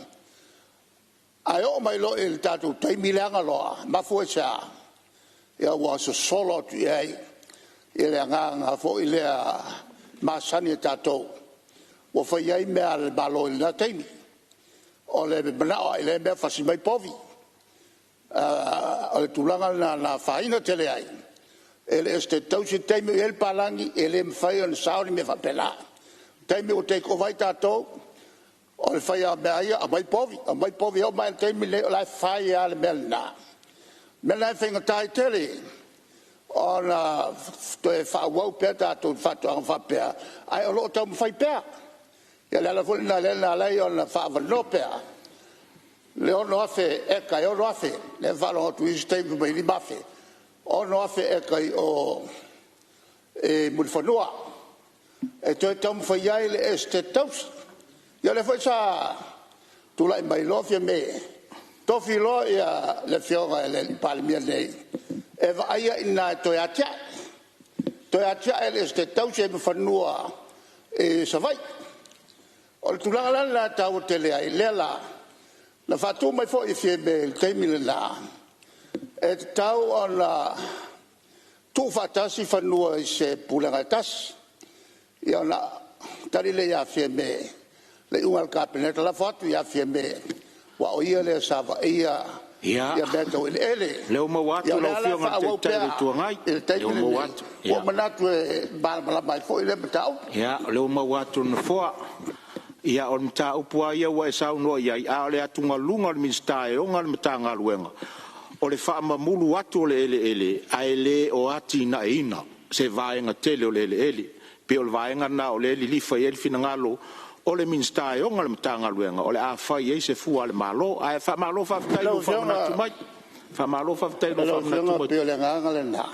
ae oo mai loa i le tatou taimi leaga loa. E mafua i se a? Ia ua sosolo atu i ai le agaga foi lea masani a tatou ua fai ai mea a le Malo i lena taimi. O le manao lava i lea mea fasi mai povi. O le tulaga lena na afaina tele ai e le Esetete Tausi le taimi o i ai le palagi e le mafai ona sao ni mea faapena. O le taimi ua take over ai tatou, o le fai lava o mea a ia, aumai povi, aumai povi. E oo mai lava i le taimi lenei o la e fai lava le mea lena. O le mea lena e faigata ai tele ona toe faaauau pea tatou faatoaga faapea, ae o lo o taumafai pea. Ia o le ala foi lena lea na ala ai ona faaavanoa pea le 6,000 eka e 6,000 lea na faalogo atu i isi taimi fai mai e 5,000, 6,000 eka i o i Mulifanua e toe taumafai ai le Esetete Tausi. Ia o lea foi sa tulai mai loa Fiame, tofi loa le Afioga i le Palemia nei e vaaia i ina e toe atiae, toe atiae le Esetete Tausi ai ma fanua i Savaii. O le tulaga la lena e taua tele ai, lea la na faatu mai foi e Fiame i le taimi lena, e tatau ona tuufaatasi fanua i se Pulega e tasi. Ia ona tali lea ia Fiame i le iuga a le Kapeneta, lafo atu ia Fiame aua o ia lea sa vaaia mea tau eleele. Ia, o lea ua maua atu lau Afioga i le Taitai o le Itu Agai, Ia o lea la e faaauau pea i le taimi o lea ua maua lenei, atu. Ua ou manatu e malamalama ai foi lea mataupu. Ia, o lea ua maua atu e le Nofoa. Ia, o le mataupu lava ia ua e saunoa i ai, a o le atugaluga o le Minisita e ona le Matagaluega, o le faamamulu atu o le eleele, ae le o atinaeina se vaega tele o le eleele. E pei o le vaega lena o lea e lilifa i ai le finagalo o le Minisita e ona le Matagaluega, o le a fai i ai se fua a le Malo. Ae faamalo faafetai mo lou Lau Afioga, faamanatu mai. Faamalo faafetai mo lou lau faamanatu Afioga mai. pei o le agaga lena,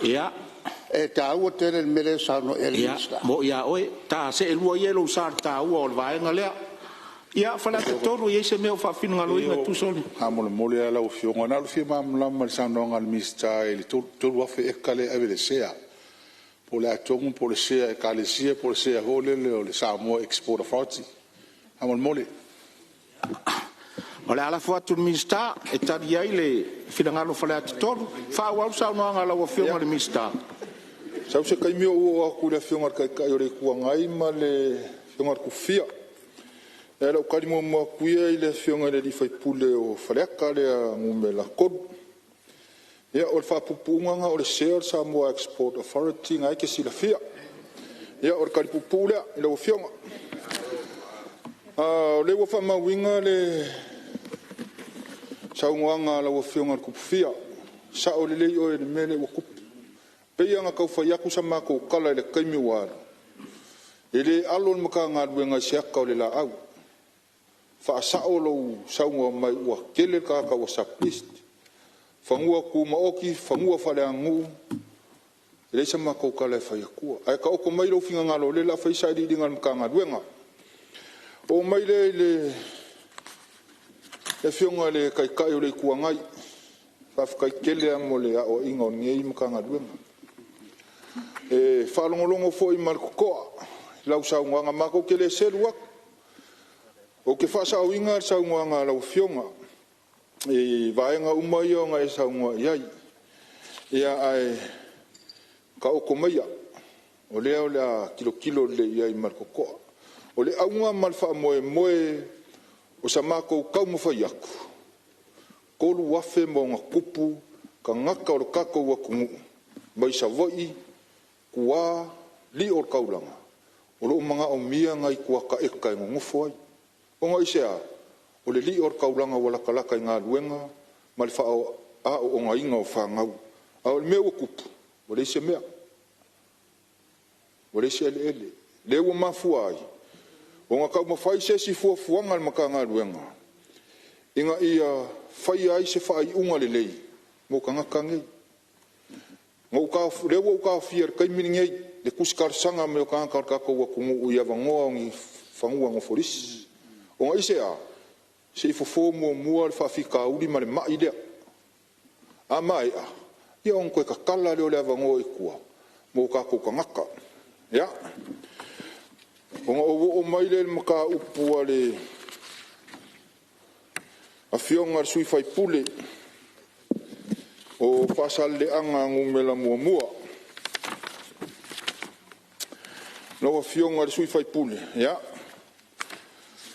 e taua tele le mea lea e saunoa i ai le Ia, Minisita. moni a oe, ta see lua ia i lou sa i le taua o le vaega lea. Ia, Faleata 3, e i ai se mea o faafinagaloina e tusa o le… Faamolemole lava lau Afioga na o le fia malamalama i le saunoaga a le Minisita i le 3,000 eka lea e ave i le sea. Po o le a tonu po o le sea a Ekalesia po o le sea foi lele o le Samoa Export Authority? Faamolemole. O le a lafo atu i le Minisita e tali ai le finagalo o Faleata 3. Faaauau le saunoaga a lau Afioga i le Minisita. Sau se taimi ou oo atu i le Afioga i le Taitai o le Itu Agai ma le Afioga ia Tupufia. Ae o le a ou tali muamua atu ia i le Afioga i le sui usufono o Faleata 3. Ia, o le faapuupuuga lena o le sea o le Samoa Export Authority lena e te silafia. Ia o le tali puupuu lea i lau Afioga. O lea ua faamauina le saunoaga a lau Afioga i le Tupufia, e sao lelei oe i le mea lea ua tupu. E pei lava ona tau fai atu sa matou tala i le taimi ua alu, e le alo le Matagaluega i se ata o le laau. Faasao lou saunoa mai ua tele tagata ua sub-list. Fanua tumaoti, fanua faaleaganuu, e leai sa matou tala e fai atua. Ae taoto mai lou finagalo o lea o le a fai sailiiliga a le Matagaluega. Oo mai lea i le Afioga i le Taitai o le Itu Agai, faafetai tele lava mo le aoaiga o lenei Matagaluega. E faalogologo foi ma le totoa i lau saunoaga, matou te le selu atu. Ou te faasaoina le saunoaga a lau Afioga i vaega uma ia na e saunoa i ai. Ia ae taoto maia, o lea o le a tilotilo lelei i ai ma le totoa. O le auga ma le faamoemoe o sa matou taumafai atu, 3,000+ tagata o le tatou atunuu mai Savaii, tua, lio o le taulaga, o lo o manaomia nai kuata eka e nonofo ai. Ona aisea? O le lio o le taulaga ua latalata i galuega ma le aoogaina o fanau. A o le mea ua tupu, ua leai se mea, ua leai se eleele. Lea ua mafua ai ona taumafai se isi fuafuaga a le Matagaluega ina ia faia ai se faaiuga lelei mo tagata nei. O lea ua ou taofia i le taimi lenei le tusi talosaga mai o tagata o le tatou atunuu i avanoa o ni fanua nofo lisi. Ona aisea? Se i fofo muamua le faafitauli ma le mai lea. A maea, ia ona toe tatala lea o le avanoa i tua mo tatou tagata. Ia, ona ou oo mai lea i le mataupu a le Afioga i le sui usufono o Faasaleleaga 1. Lau Afioga i le sui usufono, ia,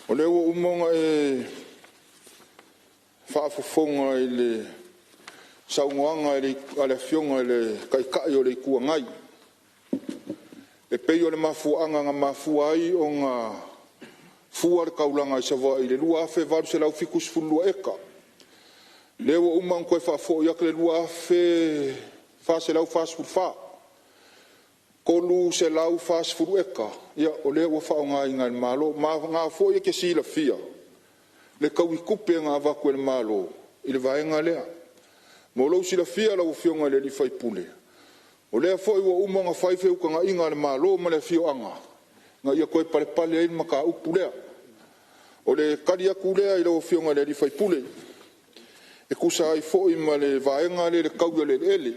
o lea ua uma ona e faafofoga i le saunoaga a le Afioga i le Taitai o le Itu Agai e pei o le mafuaaga na mafua ai ona fua le taulaga i Savaii i le 2,872 eka. Lea ua uma ona toe faafoi atu le 2,444, 340 eka, ia o lea ua faaaogaina e le Malo. Ma o lena foi e te silafia le taui tupe na avatu e le Malo i le vaega lea. Mo lou silafia lau Afioga i le sui usufono, o lea foi ua uma ona fai feutagaiga a le Malo ma le afioaga ina ia toe palepale ai le mataupu lea. O le tali atu lea i lau Afioga i le sui usufono e tusa ai foi ma le vaega lea i le taui o le eleele.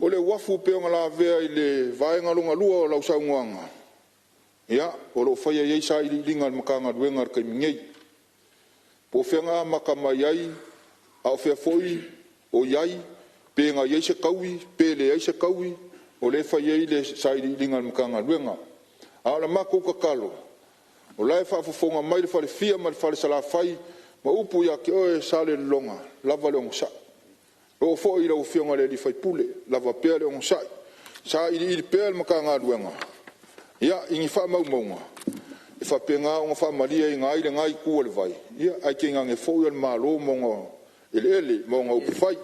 O le uafu pei ona lavea i le vaega lona lua o lau saunoaga, ia, o lo o faia i ai sailiiliga a le Matagaluega i le taimi nei, po o fea na amata mai ai, a o fea foi o i ai, pe na i ai se taui pe leai se taui, o lea e fai i ai le sailiiliga a le Matagaluega. A o le matou tatalo, o la e faafofoga mai le falefia ma le fale Salafai ma upu ia te oe Salelologa, lava le onosai. E oo foi i lau Afioga i le sui usufono, lava pea le onosai, sailiili pea le Matagaluega i ni faamaumauga e faapena ona faamalieina ai lena itu o le vai, ae tainane foi o le Malo ma ona eleele ma ona upufai.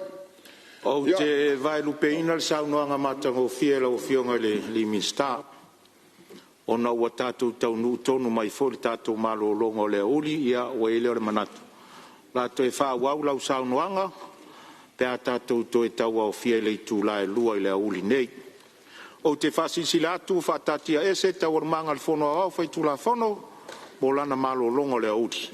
Ou te vaelupeina le saunoaga matagofie a lau Afioga i le Minisita, ona ua tatou taunuu tonu mai foi i le tatou malologa o le aoauli. Ia ua i ai lea o le manatu o le a toe faaauau lau saunoaga pe a tatou toe tauaofia i le itula e 2:00 i le aoauli nei. Ou te faasilasila atu ua faataatiaese Taualumaga a le Fono Aoao Faitulafono mo lana malologa o le aoauli.